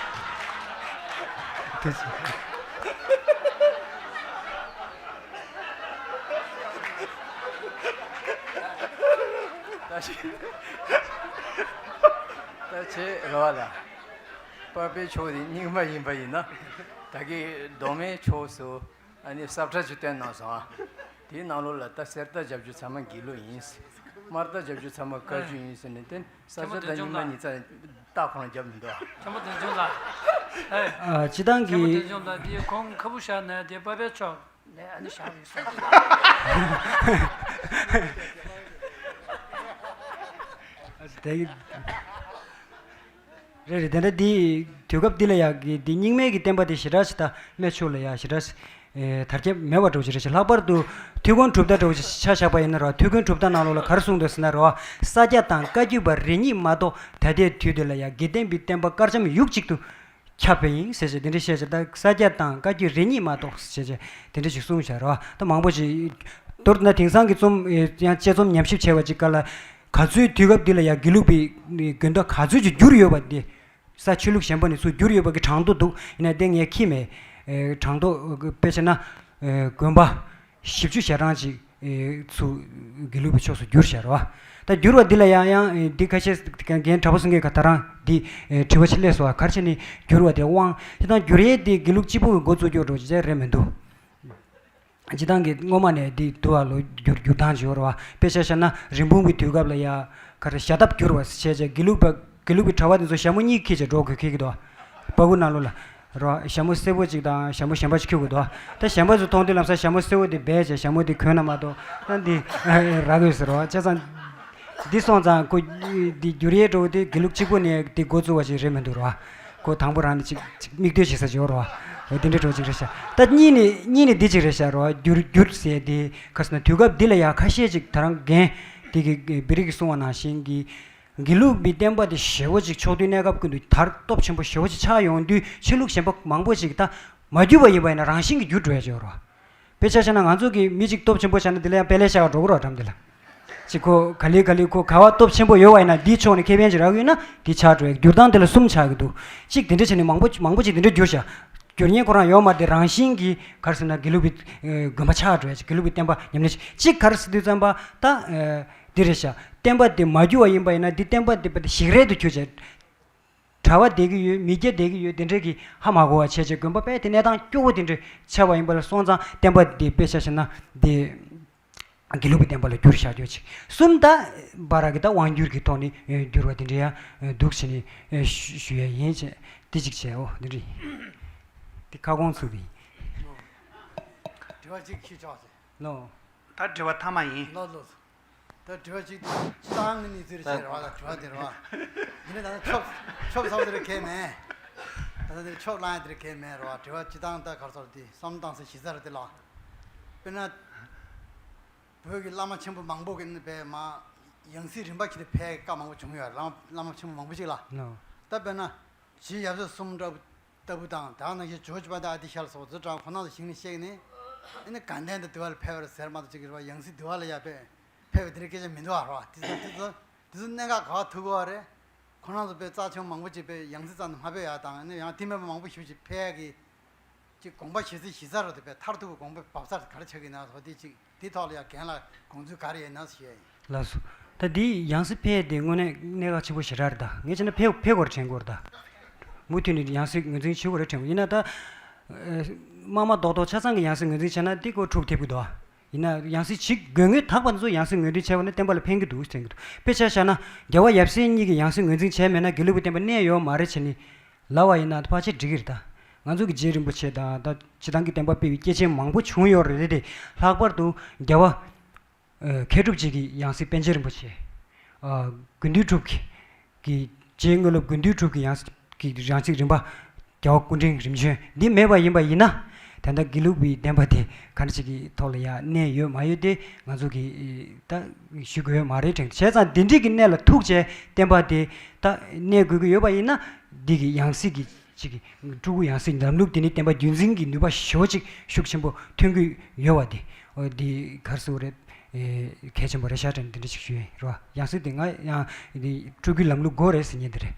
ད་ཆེ་ད་ཆེ་རེད་པ་ལ། པ་ཕའི་ཕྱོགས་དེ་རྙིང་མ་ཡིན་པ་ཡིན་ན། ད་གིན་མདོ་སྨད་ཕྱོགས་སུ་ཨ་ནི་ས་ཁྲ་ཅིག་བཏོན་གནང་སོང་ཨ། དེའི་ནང་ལོགས་ལ་ད་གསེར་རྟ་བརྒྱད་ཅུ་ཚང་མ་དགེ་ལུགས་ཡིན། དམར་རྟ་བརྒྱད་ཅུ་ཚང་མ་བཀའ་བརྒྱུད་ཡིན་ཟེར་ནས་དེ་ས་མཆ་ད་རྙིང་མ་ཉིས་རྩ་རྟགས་ཁོ་རང་བརྒྱབ་མི་འདུག་ཨ། ཆེན་པོ་དོན་ཆུང་ལགས། ཨེ། ཨ། སྤྱི་བཏང་གི། ཆེན་པོ་དོན་ཆུང་ལགས། འདི་ཁོང་ཁ་བུ་བཞག་ནས་དེ་པ་པའི་ཕྱོགས་ནས་ཨ་ནི་བཞག་ཡོད་སོང་། ཨ་ཙི་དེ་གི། རེད་རེད། དེ་འདྲ་འདི་དུས་སྐབས་འདི་ལ་ཡག་གི་འདི་རྙིང་མའི་གི་བསྟན་པ་དེ་ཞེ་དྲག་ཞིག་ད་སྨད་ཕྱོགས་ལ་ཡ་ཞེ་དྲག་ཞིག་ཨེ་དར་ཁྱབ་མེད་པ་འདྲ་བོ་ཞིག་རེད་ཤག་ལྷག་པར་དུ་ཐུའུ་ཀོན་གྲུབ་མཐའ་འདྲ་བོ་ཞིག་ཆ་བཞག་པ་ཡིན་ན་རོ། ཐུའུ་ཀོན་གྲུབ་མཐའ་ནང་ལོགས་ལ་ག་རེ་གསུངས་འདུག་ཟེར་ན་རོ། ས་སྐྱ་དང་བཀའ་བརྒྱུད་པ་རེ་གཉིས་མ་གཏོགས་ད་ལྟའི་དུས་འདི་ལ་ཡ་དགེ་ལྡན་པའི་བསྟན་པ་དཀར་འཇམ་ཡུག་གཅིག་ཏུ་ཁྱབ་པ་ཡིན་ཟེར་བྱས་དེ་འདྲ་བཤད་བྱས། ད་ས་སྐྱ་དང་བཀའ་བརྒྱུད་རེ་གཉིས་མ་གཏོགས་ཟེར་བྱས་དེ་འདྲ་ཞིག་གསུངས་བཞག་རོ། ད་མང་པོ་ཞིག་མདོར་ན་དེང་སང་གི་རྩོམ་ཡང་དཔྱད་རྩོམ་ཉམས་ཞིབ་བྱས་པ་ཅིག་ག་ལ། ག་ཚོད་དུས་སྐབས་འདི་ལ་ཡང་དགེ་ལུགས་པའི་དགོན་བདག་ག་ཚོད་ཅིག་བསྒྱུར་ཡོད་པ་འདི། ས་ཆོས་ལུགས་གཞན་པ་ནས་ཚུར་བསྒྱུར་ཡོད་པ་གི་གྲངས་ཐོ་འདུག་ཡིན་ན་དེ་ངས་ཁྱི་མེད། གྲངས་ཐོ་དཔེ་བྱས་ན་དགོན་པ་བཞི་བཅུ་ཞེ་གྲངས་ཅིག་ཚུར་དགེ་ལུགས་པའི་ཕྱོགས་སུ་བསྒྱུར་བཞག་རེད་བ། ད་བསྒྱུར་བ་འདི་ལ་ཡང་ཡང་འདི་ཁ་ཤས་རྒན་གྲྭ་པ་གསུང་མཁན་ག་ད་རང་འདི་དྲི་བ་ཅིག་སླེབས་སོང་བ། ག་རེ་བྱས་ནས་བསྒྱུར་བ་དེ་དབང་དེ་དང་བསྒྱུར་ཡས་དེ་དགེ་ལུགས་གཅིག་པུ་གི་འགོ་བཙུགས་རྒྱུ་འགྲོ་ཅེས་རེད་མི་འདུག་སྤྱི་བཏང་གི་སྔོན་མ་ནས་འདི་དུ་བ་ལོ་བསྒྱུར་བསྒྱུར་སྟངས་བྱེད་རོ། དཔེ་ཆ་བཞག་ན་རིན་སྤུངས་པའི་དུས་སྐབས་ལ་ཡ་ག་རེ་ཞྭ་འདབས་བསྒྱུར་བ་བྱས་བྱས་དགེ་ལུགས་པ་དགེ་ལུགས་པའི་གྲྭ་པ་དེ་ཚོ་ཞྭ་མོ་གཉིས་འཁྱེར་བྱས་འགྲོ་དགོས་ཁེལ་གི་འདུག་པ་གུ་ནང་ལོགས་ལ་རོ། ཞྭ་མོ་སེར་པོ་གཅིག་དང་ཞྭ་མོ་གཞན་པ་གཅིག་འཁྱེར་དགོས་འདུག་ད་ཞྭ་མོ་ཚོ་མཐོང་དུས་ལམ་སང་ཞྭ་མོ་སེར་པོ་དེ་སྦས་བྱས་ཞྭ་མོ་དེ་གོན་ན་མ་གཏོགས་ད་འདི་རག་ཡོད་ཟེར་རོ། བྱས་ཙང་འདི་སོང་ཙང་ཁོ་འདི་བསྒྱུར་ཡས་འགྲོ་དེ་དགེ་ལུགས་གཅིག་པུ་ནས་དེ་འགོ་བཙུགས་པ་ཞིག་རེད་མི་འདུག་རོ། ཁོ་དང་པོ་རང་ནས་ཅིག་ཅིག་མིག་ལྟོས་བྱེད་ས་ཅིག་ཡོད་རེད་བ། འོ་དེ་འདྲའི་འགྲོ་ཅིག་རེད་ཤག་ད་གཉིས་ནས་གཉིས་ནས་འདི་ཅིག་རེད་ཤག་རོ། བསྒྱུར་བསྒྱུར་ཟེར་དེ་ག་ཟེར་ན་དུས་སྐབས་འདི་ལ་ཡ་ཁ་ཤས་ཅིག་ད་རང་རྒན་དེ་གི་བི་རི་གི་གསུང་བ་ནང་བཞིན་གྱི་དགེ་ལུགས་པའི་བསྟན་པ་དེ་ཞེ་བོ་ཅིག་ཕྱོགས་དུས་གནས་སྐབས་ཀུན་ཏུ་དར་སྟོབས་ཆེན་པོ་ཞེ་བོ་ཅིག་ཆགས་ཡོང་དུས་ཆོས་ལུགས་གཞན་པ་མང་པོ་ཅིག་ད་མ་བསྒྱུར་བ་ཡིན་པ་ཡིན་ན་རང་བཞིན་གྱིས་བསྒྱུར་འགྲོ་ཡ་ཅིག་ཡོད་རེད་བ། དཔེ་ཆ་བཞག་ན་ང་ཚོ་གི་མི་གཅིག་སྟོབས་ཆེན་པོ་བཞག་ན་དེ་ལ་ཡང་དཔེ་ལེགས་ཤ་སྟག་འགྲོ་གི་རོ་འགྲམ་དེ་ལ། ཅིག་ཁོ་ག་ལེ་ག་ལེ་ཁོ་ག་བ་སྟོབས་ཆེན་པོ་ཡོད་བ་ཡིན་ན་འདིའི་ཕྱོགས་ནས་ཁེ་ཕན་ཅིག་རག་གི་ཡོད་ན་དེ་ཆགས་འགྲོ་ཡ། བསྒྱུར་སྟངས་དེ་ལ་གསུམ་ཆགས་ཀྱི་འདུག་གཅིག་དེ་འདྲ་བྱས་ནས་མང་པོ་མང་པོ་ཅིག་དེ་འདྲ་བསྒྱུར་ཤག་བསྒྱུར་མཁན་ཁོ་རང་ཡོད་མ་རེད་དེ་རང་བཞིན་གྱིས་ག་རེ་ཟེར་ན་དགེ་ལུགས་པའི་དགོན་པ་ཆགས་འགྲོ་ཡ་ཅིག་དགེ་ལུགས་པའི་བསྟན་པ་ཉམས་ལེན་ཅིག་གཅིག་ག་རེ་ཟེར་དུས་ཙམ་པ་ད་འདི་རེད་ཤག་བསྟན་པ་དེ་མ་བསྒྱུར་བ་ཡིན་པ་ཡིན་ན་འདི་བསྟན་པ་དེ་ཞིག་རལ་དུ་གྱུར་བྱས། གྲྭ་པ་བསྡད་ཀྱི་ཡོད། མི་སྐྱ་བསྡད་ཀྱི་ཡོད། དེ་འདྲས་ཀྱི་ཧ་མ་གོ་བ་བྱས་བྱས་དགོན་པ་དཔེ་དེ་གནས་སྟངས་སྐྱོ་བོ་དེ་འདྲས་ཆགས་པ་ཡིན་པ་ལ་སོང་ཙང་བསྟན་པ་འདི་དཔེ་ཆ་བཞག་ན་འདི་དགེ་ལུགས་པའི་བསྟན་པ་ལ་བསྒྱུར་བཞག་རྒྱུ་ཅིག་གསུམ་ད་བར་གྱི་ད་དབང་བསྒྱུར་གྱི་ཐོག་ནས་བསྒྱུར་བ་དེ་འདྲས་ཡང་འདུག་བྱས་ནས་ཞུ་ཞུ་ཡ་ཡིན་བྱས་དེ་ཅིག་བྱས། འོ་དེ་འདྲས་ཡིན། དེ་ཁ་སྐོང་ཚུགས་པ་ཡིན། དྲི་བ་གཅིག་ཞུས་ཆོག་ཅེས། ལོ། ད་དྲི་བ་མཐའ་མ་ཡིན། ལོ་ལོ། ད་དྲི་བ་གཅིག་སྤྱི་བཏང་གི་གནས་ཚུལ་རེད་ཟེར་བ་ལ་དྲི་བ་དེ་རེད་བ། འདི་ནི་ད་ནི་ཆོབ་ཆོབ་ཚ་བོ་དེ་རེད་གལ་མེད། ད་ལྟ་འདིར་ཆོབ་ལངས་ཡ་དེ་རེད་གལ་མེད་རེད་བ། དྲི་བ་སྤྱི་བཏང་ད་ག་རེ་ཟེར་དེ་བསམ་བློ་བཏང་སའི་གཞི་རྩ་རེད་དེ་ལ། དཔེར་ན། བོད་ཀྱི་བླ་མ་ཆེན་པོ་མང་པོ་གི་ནི་བས་མ། ཡང་སྲིད་རིམ་པ་ཁྱེར་ཏེ་ཕེབས་བཀའ་མང་པོ་བྱུང་ཡོད་རེད། བླ་མ་བླ་མ་ཆེན་པོ་མང་པོ་ཅིག་ལ། ལོ། ད་དཔེར་ན། རྗེ་ཡབ་སྲས་གསུམ་འདྲ་བོ། ལྟ་བུ་དང་དེ་ནང་བཞིན་ཇོ་ཇོ་བ་དང་ཨ་ཏི་ཤ་ལ་སོགས་ཚུར་དྲངས་ཁོ་རང་ཚོ་ཞིང་ནས་གཤེགས་ནས་ཨ་ནི་དགའ་ལྡན་དུ་འདུལ་བ་ལ་ཕེབས་པར་ཟེར་མ་གཏོགས་ཅིག་རེད་བ། ཡང་སྲིད་འདུལ་བ་ལ་ཡ་ཕེབས་ཕེབས་པའི་དེ་འདྲའི་སྐད་ཆ་མི་འདུག་བ་རེད་བ། དེ་ཚོ་དེ་ཚོ་དེ་ཚོ་གནད་འགག་ག་བ་ཐུག་གི་བ་རེད། ཁོ་རང་ཚོ་དཔེ་རྩ་ཆེན་མང་པོ་ཅིག་དཔེ་ཡང་སྲིད་རྩ་ནས་མ་ཕེབས་ཡ་དང་ཨ་ནི་ཡང་དེ་མིན་པ་མང་པོ་ཞེ་པོ་ཅིག་ཕེབས་ཡ་གི་ཅིག་དགོངས་པ་བཞེས་ཚུལ་གཞི་རྩ་རུ་དེ་དཔེ་མཐར་ཐུག་གི་དགོངས་པ་བབས་ཚར་ག་རེ་ཆགས་ཀྱི་ཡིན་ན་སོགས་དེ་ཅིག་དེ་ཐོག་ལ་ཡང་རྒན་ལགས་དགོངས་ཚུལ་ག་རེ་ཡོད་ན་ཞུ་ཡ་ཡིན། ལགས་སོ། ད་འདི་ཡང་སྲིད་ཕེབས་དེ་དངོས་གནས་གནད་འགག་ཆེན་པོ་ཞེ་དྲག་རེད་ད། ངས་བྱས་ན་ཕེབས་ཕེབས་དགོས་རེད་དྲན་གྱི་ཡོད་རེད་ད། མུ་མཐུད་ནས་ཡང་སྲིད་ངོས་འཛིན་བྱེད་དགོས་རེད་དྲན་གྱི་ཡོད། ཡིན་ན་ད། དམག་དམག་རྡོག་རྡོག་ཆ་ཚང་གི་ཡང་སྲིད་ངོས་འཛིན་བྱས་ན་འདི་ཀོ་འཁྲུག་ཐེབས་ཀྱི་འདུག་ཡིན་ན་ཡང་སྲིད་བྱེད་དགོས་དངུལ་དག་པ་འདི་ཚོ་ཡང་སྲིད་ངོས་འཛིན་བྱས་པ་ན་བསྟན་པ་ལ་ཕན་གྱི་འདུག་དྲན་གྱི་འདུག་དཔེ་ཆ་བཞག་ན་རྒྱལ་བ་ཡབ་སྲས་གཉིས་ཀྱིས་ཡང་སྲིད་ངོས་འཛིན་བྱས་མེད་ན་དགེ་ལུགས་པའི་བསྟན་པ་གནས་ཡོད་མ་རེད་བྱས་ནས། ལབ་པ་ཡིན་ན་ཕལ་ཆེར་འགྲིག་གི་རེད་ད། ང་ཚོ་གི་རྗེ་རིན་པོ་ཆེ་དང་ད་སྤྱི་བཏང་གི་བསྟན་པ་སྤེལ་བའི་སྐྱེས་ཆེན་མང་པོ་བྱུང་ཡོད་རེད་དེ། ལྷག་པར་དུ་རྒྱལ་བ་ཨ་མཁས་གྲུབ་རྗེ་གི་ཡང་སྲིད་པཎ་ཆེན་རིན་པོ་ཆེ། ཨ་དགེ་འདུན་གྲུབ་ཀྱི་གི་རྗེ་དངོས་སློབ་དགེ་འདུན་གྲུབ་ཀྱི་ཡང་སྲིད་ཀྱི་ཡང་སྲིད་རིམ་པ་རྒྱལ་བ་སྐུ་ཕྲེང་རིམ་བྱོན་འདི་མེད་པ་ཡིན་པ་ཡིན་ན། ད་ལྟ་དགེ་ལུགས་པའི་བསྟན་པ་དེ་ག་འདྲ་ཞིག་གི་ཐོག་ལ་ཡང་གནས་ཡོད་མ་ཡོད་དེ་ང་ཚོ་གི་ད་ཞུ་དགོས་ཡོད་མ་རེད་དྲན། བྱས་ཙང་འདི་འདྲའི་གི་གནས་ལ་ཐུག་བྱས་བསྟན་པ་དེ་ད་གནས་དགོས་ཀྱི་ཡོད་པ་ཡིན་ན་འདི་གི་ཡང་སྲིད་ཀྱི་ཅིག་གི་སྤྲུལ་སྐུ་ཡང་སྲིད་ལམ་ལུགས་དེ་ནི་བསྟན་པ་རྒྱུན་འཛིན་གྱི་ནུས་པ་ཞེ་པོ་ཅིག་ཤུགས་ཆེན་པོ་ཐོན་གྱི་ཡོད་པ་དེ། འོ་འདི་ག་རེ་ཟེར་དགོས་རེད། ཨེ་གལ་ཆེན་པོ་རེད་ཤག་དྲན་འདི་འདྲ་ཞིག་ཞུ་ཡིན་རོ། ཡང་སྲིད་དེ་ང་ཡང་འདི་སྤྲུལ་སྐུའི་ལམ་ལུགས་དགོས་རེད་ཟེར་མཁན་དེ་རེད།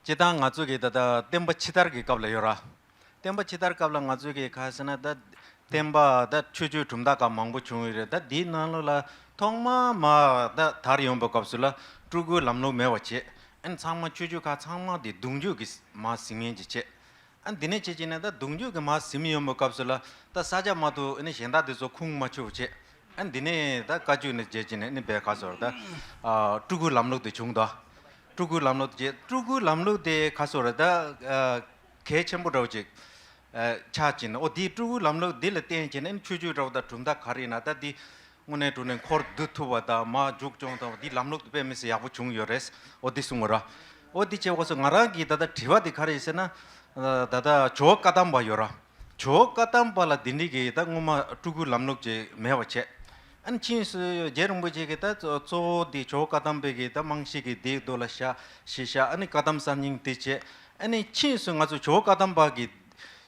སྤྱིར་བཏང་ང་ཚོ་གི་ད་ལྟ་བསྟན་པ་ཕྱི་དར་གྱི་སྐབས་ལ་ཡོད་ར། བསྟན་པ་ཕྱི་དར་སྐབས་ལ་ང་ཚོ་གི་ག་རེ་ཟེར་ན་ད་བསྟན་པ་ད་ཆོས་བརྒྱུད་གྲུབ་མཐའ་ཁག་མང་པོ་བྱུང་ཡོད་རེད། ད་འདིའི་ནང་ལོགས་ལ་ཐོག་མ་མ་ད་དར་ཡོང་པའི་སྐབས་སུ་ལ་སྤྲུལ་སྐུའི་ལམ་ལུགས་མེད་པ་བྱས། ཨ་ནི་ཚང་མ་ཆོས་བརྒྱུད་ཁག་ཚང་མ་དེ་གདུང་རྒྱུད་ཀྱི་མར་ཟིན་མཁན་ཅིག་བྱས། ཨ་ནི་འདི་ནས་བྱས་བྱས་ནས་ད་གདུང་རྒྱུད་ཀྱི་མར་ཟིན་ཡོང་བའི་སྐབས་སུ་ལ་ད་ས་སྐྱ་མ་གཏོགས་ཨ་ནི་གཞན་དག་དེ་ཚོ་ཁུངས་མ་ཆོད་བྱས། ཨ་ནི་འདི་ནས་ད་བཀའ་བརྒྱུད་ནས་བྱས་བྱས་ནས་ཨ་ནི་བས་ག་ཟེར་ད་ཨ་སྤྲུལ་སྐུའི་ལམ་ལུགས་དེ་བྱུང་ད། སྤྲུལ་སྐུའི་ལམ་ལུགས་དེ་བྱས། སྤྲུལ་སྐུའི་ལམ་ལུགས་དེ་ག་ཟེར་ད་ཨ་གལ་ཆེན་པོ་འདྲ་བོ་ཅིག་ཨ་ཆགས་བྱས་ནས། ཨོ་འདི་སྤྲུལ་སྐུའི་ལམ་ལུགས་འདི་ལ་བརྟེན་བྱས་ནས་ཨ་ནི་ཆོས་བརྒྱུད་འདྲ་བོ་དང་གྲུབ་མཐའ་ག་རེ་ཡིན་ན་ད་འདི་དངོས་གནས་དྲང་གནས་འཁོར་བསྡུ་ཐུབ་པ་དང་མར་མཇུག་སྐྱོང་ཐུབ་པ་འདི་ལམ་ལུགས་དེ་དཔེ་མི་སྲིད་ཡག་པོ་བྱུང་ཡོད་རེད། ཨོ་འདི་གསུང་གི་ར། ཨོ་འདི་བྱས་སྐབས་སུ་ང་རང་གི་ད་ལྟ་དྲི་བ་དེ་ག་རེ་ཡིན་ཟེར་ན། ད་ལྟ་ཇོ་བོ་བཀའ་གདམས་པ་ཡོད་ར། ཇོ་བོ་བཀའ་གདམས་པ་ལ་དེ་འདྲའི་གི་ད་སྔོན་མ་སྤྲུལ་སྐུའི་ལམ་ལུགས་ཅིག་མེད་པ་བྱས། ཨ་ནི་ཕྱིས་སུ་རྗེ་རིན་པོ་ཆེ་གི་ད་གཙོ་བོ་དེ་ཇོ་བོ་བཀའ་གདམས་པའི་གི་ད་རྨང་གཞི་གི་དེའི་མདོ་ལ་བཞག་བཞག་ཨ་ནི་བཀའ་གདམས་གསར་རྙིང་དེ་བྱས། ཨ་ནི་ཕྱིས་སུ་ང་ཚོ་ཇོ་བོ་བཀའ་གདམས་པ་གི་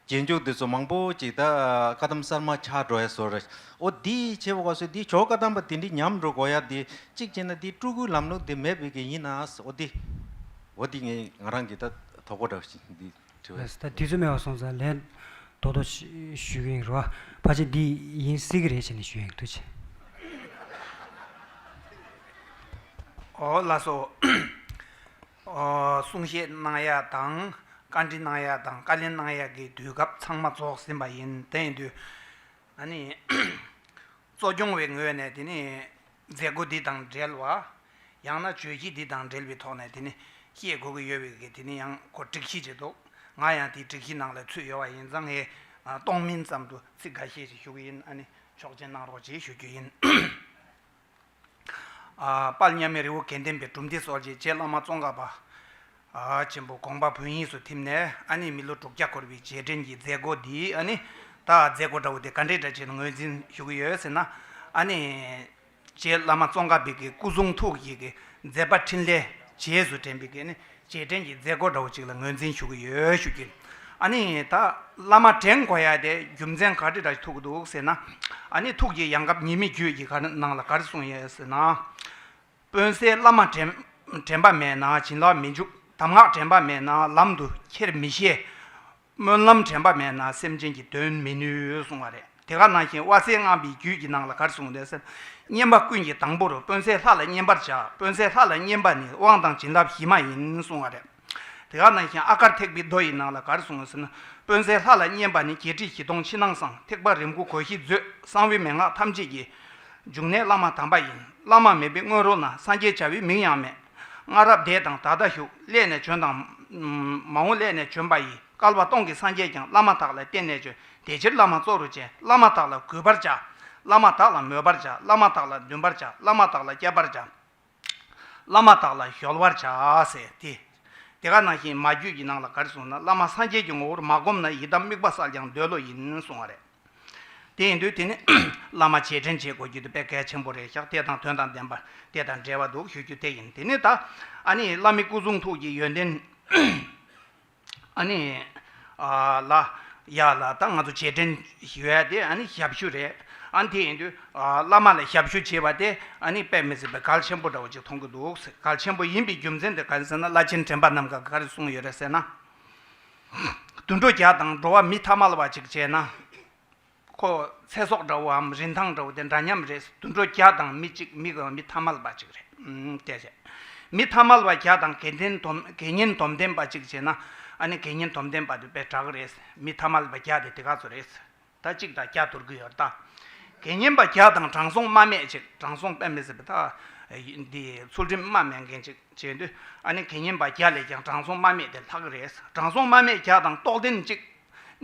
རྗེས་འཇུག་དེ་ཚོ་མང་པོ་ཅིག་ད་བཀའ་གདམས་གསར་མ་ཆགས་འགྲོ་ཡ་བཟོ་རེད། ཨོ་འདི་བྱས་པ་སྐབས་སུ་འདི་ཇོ་བོ་བཀའ་གདམས་པ་དེ་འདྲའི་ཉམས་འགྲོ་དགོས་ཡ་དེ་གཅིག་བྱས་ན་འདི་སྤྲུལ་སྐུའི་ལམ་ལུགས་དེ་མེད་པའི་གི་ཡིན་ན། ཨོ་འདི་ཨོ་འདི་ངས་ང་རང་གི་ད་དོགས་པ་འདྲ་བ་ཞིག་འདི་དྲི་བ། ལགས་སོ། ད་དུས་ཚོད་མེད་པ་སོང་ཙང་ལན་རྡོག་རྡོག་ཞུ་གི་ཡིན་རོ། ཕལ་ཆེར་འདི་ཡིན་སྲིད་ཀྱི་རེད་བྱས་ནས་ཞུ་ཡ་ཡིན། ཐུགས་རྗེ་ཆེ། ཨོ་ལགས་སོ། ཨོ་གསུང་བཤད་གནང་ཡ་དང་བཀའ་འདྲི་གནང་ཡ་དང་བཀའ་ལན་གནང་ཡ་གི་དུས་སྐབས་ཚང་མ་རྫོགས་ཟིན་པ་ཡིན། དེ་ཡིན་དུས་ཨ་ནི་གཙོ་སྐྱོང་བའི་ངོས་ནས་དེ་ནི་མཛད་སྒོ་འདི་དང་འབྲེལ་བ། ཡང་ན་བརྗོད་གཞི་འདི་དང་འབྲེལ་བའི་ཐོག་ནས་དེ་ནི་བཤད་དགོས་ཀྱི་ཡོད་པའི་གི་དེ་ནི་ཡང་ཁོ་སྒྲིག་གཞི་ཅིག་འདུག་ང་ཡང་དེའི་སྒྲིག་གཞི་ནང་ལ་ཚུད་ཡོད་པ་ཡིན་ཙང་ངས་གཏོང་མིན་ཙམ་དུ་ཚིག་འགའ་ཤས་ཤིག་ཞུ་གི་ཡིན། ཨ་ནི་ཆོག་མཆན་གནང་རོགས་ཅེས་ཞུ་རྒྱུ་ཡིན། ཨ་དཔལ་མཉམ་མེད་རི་བོ་དགེ་ལྡན་པའི་གྲུབ་མཐའི་སྲོལ་འབྱེད་རྗེ་བླ་མ་ཙོང་ཁ་པ་ཨ་ཆེན་པོ་དགོངས་པ་བོན་དབྱིངས་སུ་ཐིམ་ནས། ཨ་ནི་མི་ལོ་དྲུག་བརྒྱ་འཁོར་བའི་རྗེས་དྲན་གྱི་མཛད་སྒོ་འདི། ཨ་ནི་ད་མཛད་སྒོ་འདྲ་བོ་དེ་ག་འདྲས་འདྲ་བྱས་ནས་ངོས་འཛིན་ཞུ་གི་ཡོད་ཟེར་ན། ཨ་ནི་རྗེ་བླ་མ་ཙོང་ཁ་པའི་གི་སྐུ་གསུང་ཐུགས་ཀྱི་གི་མཛད་པ་འཕྲིན་ལས་རྗེས་སུ་དྲན་པའི་གི་ནི་རྗེས་དྲན་གྱི་མཛད་སྒོ་འདྲ་བོ་ཅིག་ལ་ངོས་འཛིན་ཞུ་གི་ཡོད་ཞུ་རྒྱུ་ཡིན། ཨ་ནི་ད་བླ་མ་དྲན་དགོས་ཡ་དེ་རྒྱུ་མཚན་ག་འདྲ་འདྲ་ཐུག་གི་འདུག་ཟེར་ན། ཨ་ནི་ཐུགས་ཀྱི་ཡང་སྐབས་ཉི་མའི་རྒྱུད་ཀྱི་ག་ནང་ལ་ག་རེ་གསུངས་ཡོད་ཟེར་ན། དཔོན་གསས་བླ་མ་དྲན་དྲན་པ་མེད་ན་བྱིན་རླབས་མི་འཇུག་གདམས་ངག་དྲན་པ་མེད་ན་ལམ་དུ་ཁྱེར་མི་ཤེས། སྨོན་ལམ་དྲན་པ་མེད་ན་སེམས་ཅན་གྱི་དོན་མི་ནུས་གསུང་བ་རེད། དེ་ག་ནང་བཞིན་དབལ་གསས་ངག་དབང་པའི་རྒྱུད་ཀྱི་ནང་ལ་ག་རེ་གསུངས་འདུག་ཟེར་ན། བསྙེན་པ་ཀུན་གྱི་དང་པོར་དཔོན་གསས་ལྷ་ལ་བསྙེན་པར་བྱ། དཔོན་གསས་ལྷ་ལ་བསྙེན་པ་ནི་དབང་དང་བྱིན་རླབས་གཞི་མ་ཡིན་གསུང་བ་རེད། དེ་ག་ནང་བཞིན་ཨ་དཀར་ཐེག་པའི་མདོ་ཡི་ནང་ལ་ག་རེ་གསུངས་ཟེར་ན། དཔོན་གསས་ལྷ་ལ་བསྙེན་པ་ནི་བརྒྱད་ཁྲི་བཞི་སྟོང་ཕྱི་ནང་གསང་། ཐེག་པ་རིམ་དགུ་གོ་བཞི་མཛོད། གསང་བའི་མན་ངག་ཐམས་ཅད་ཀྱི། འབྱུང་གནས་བླ་མ་དམ་པ་ཡིན། བླ་མ་མེད་པའི་སྔོན་རོལ་ན། སངས་རྒྱས་བྱ་བའི་མིང་ཡང་མེད། སྔ་རབས་འདས་དང་ད་ལྟ་བཞུགས། སླད་ནས་བྱོན་དང་། མ་འོངས་སླད་ནས་བྱོན་པ་ཡི། བསྐལ་པ་སྟོང་གི་སངས་རྒྱས་ཀྱང་། བླ་མ་དག་ལ་བརྟེན་ནས་བྱོན། དེ་ཕྱིར་བླ་མ་གཙོ་རུ་བྱས། བླ་མ་དག་ལ་གུས་པར་བྱ། བླ་མ་དག་ལ་མོས་པར་བྱ། བླ་མ་དག་ལ་འདུན་པར་བྱ། བླ་མ་དག་ལ་སྐྱབས་པར་བྱ། བླ་མ་དག་ལ་གཞོལ་བར་བྱ་ཟེར་ཏེ། དེ་ག་ནང་བཞིན་མ་རྒྱུད་ཀྱི་ནང་ལ་ག་རེ་གསུངས་ན། བླ་མ་སངས་རྒྱས་ཀྱི་ངོ་བོར་མ་བསྒོམས་ན། ཡི་དམ་དམིགས་པ་བསལ་ཀྱང་འདོད་བློ་ཡིན་གསུང་བ་རེད། དེ་ཡིན་དུས་དེ་ནི་བླ་མ་རྗེས་དྲན་བྱེད་དགོས་རྒྱུ་དེ་དཔེ་གལ་ཆེན་པོ་རེད་ཤག་དེ་དང་དོན་དང་ལྡན་པ་དེ་དང་འབྲེལ་བ་འདུག་ཞུ་རྒྱུ་དེ་ཡིན། དེ་ནི་ད་ཨ་ནི་བླ་མའི་སྐུ་གསུང་ཐུགས་ཀྱི་ཡོན་ཏན། ཨ་ནི་ཨ་ལ་ཡ་ལ་ད་ང་ཚོ་རྗེས་དྲན་ཞུ་ཡ་དེ་ཨ་ནི་ཞབས་ཞུ་རེད། ཨ་ནི་དེ་ཡིན་དུས་ཨ་བླ་མ་ལ་ཞབས་ཞུ་བྱེད་པ་དེ་ཨ་ནི་དཔེ་མི་སྲིད་པའི་གལ་ཆེན་པོ་འདྲ་བོ་ཅིག་མཐོང་གི་འདུག་གལ་ཆེན་པོ་ཡིན་པའི་རྒྱུ་མཚན་དེ་ག་རེ་ཟེར་ན། བླ་ཆེན་དྲན་པ་རྣམས་ཀྱིས་ག་རེ་གསུངས་ཡོད་རེད་ཟེར་ན། དུད་འགྲོ་བརྒྱ་དང་འགྲོ་བ་མི་ཐ་མལ་པ་ཅིག་བྱས་ན། ཁོ་ཚེ་སྲོག་འདྲ་བོའམ་རིན་ཐང་འདྲ་བོ་དེ་འདྲ་མཉམ་རེད། དུད་འགྲོ་བརྒྱ་དང་མི་གཅིག་མི་གི་མི་ཐ་མལ་པ་གཅིག་རེད། ཨུམ་དེ་བྱས། མི་ཐ་མལ་པ་བརྒྱ་དང་དགེ་ལྡན་དོམ་དགེ་བསྙེན་དོམ་ལྡན་པ་གཅིག་བྱས་ན། ཨ་ནི་དགེ་བསྙེན་དོམ་ལྡན་པ་དེ་དཔེ་དྲག་གི་རེད། མི་ཐ་མལ་པ་བརྒྱ་དེ་དེ་ག་ཚོད་རེད། ད་གཅིག་དང་བརྒྱ་བསྡུར་གི་ཡོད་ད། དགེ་བསྙེན་པ་བརྒྱ་དང་དྲང་སྲོང་དམའ་མེད་ཅིག་དྲང་སྲོང་དཔེ་མི་སྲིད་པ་ད་འདི་ཚུལ་ཁྲིམས་དམའ་མེད་མཁན་ཅིག་བྱས་དུས། ཨ་ནི་དགེ་བསྙེན་པ་བརྒྱ་ལས་ཀྱང་དྲང་སྲོང་དམའ་མེད་དེ་ལྷག་གི་རེད། དྲང་སྲོང་དམའ་མེད་བརྒྱ་དང་རྟོགས་ལྡན་གཅིག་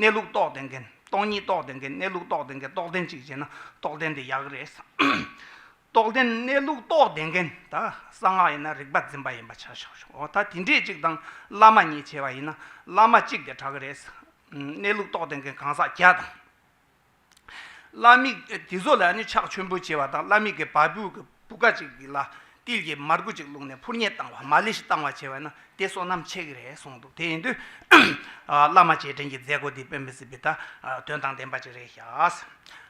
གནས་ལུགས་རྟོགས་ལྡན་མཁན། སྟོང་ཉིད་རྟོགས་ལྡན་མཁན། གནས་ལུགས་རྟོགས་ལྡན་མཁན། རྟོགས་ལྡན་གཅིག་བྱས་ན་རྟོགས་ལྡན་དེ་ཡག་གི་རེད། རྟོགས་ལྡན་གནས་ལུགས་རྟོགས་ལྡན་མཁན་ད་གསང་སྔགས་ཡིན་ན་རིག་པ་འཛིན་པ་ཡིན་པ་ཆ་བཞག་ཞོག་འོ་ད་དེ་འདྲས་གཅིག་དང་བླ་མ་གཉིས་བྱས་པ་ཡིན་ན་བླ་མ་གཅིག་དེ་དྲག་གི་རེད། གནས་ལུགས་རྟོགས་ལྡན་མཁན་གང་ཟག་བརྒྱ་དང་། བླ་མའི་དེ་ཚོ་ལ་ནི་ཕྱག་མཆོད་འབུལ་བྱས་པ་དང་། བླ་མའི་གི་བ་སྤུའི་གི་བུ་ག་ཅིག་གི་ལ་ཏིལ་གྱི་མར་ཁུ་ཅིག་བླུགས་ནས་ཕུར་མཉེ་བཏང་བ། མ་ལི་ཤི་བཏང་བ་བྱས་པ་ན་དེ་བསོད་ནམས་ཆེ་གི་རེད་གསུངས་འདུག་དེ་ཡིན་དུས་ཨ་བླ་མ་རྗེས་དྲན་གྱི་མཛད་སྒོ་འདི་དཔེ་མི་སྲིད་པའི་ད་ཨ་དོན་དང་ལྡན་པ་ཅིག་རེད་ཤག་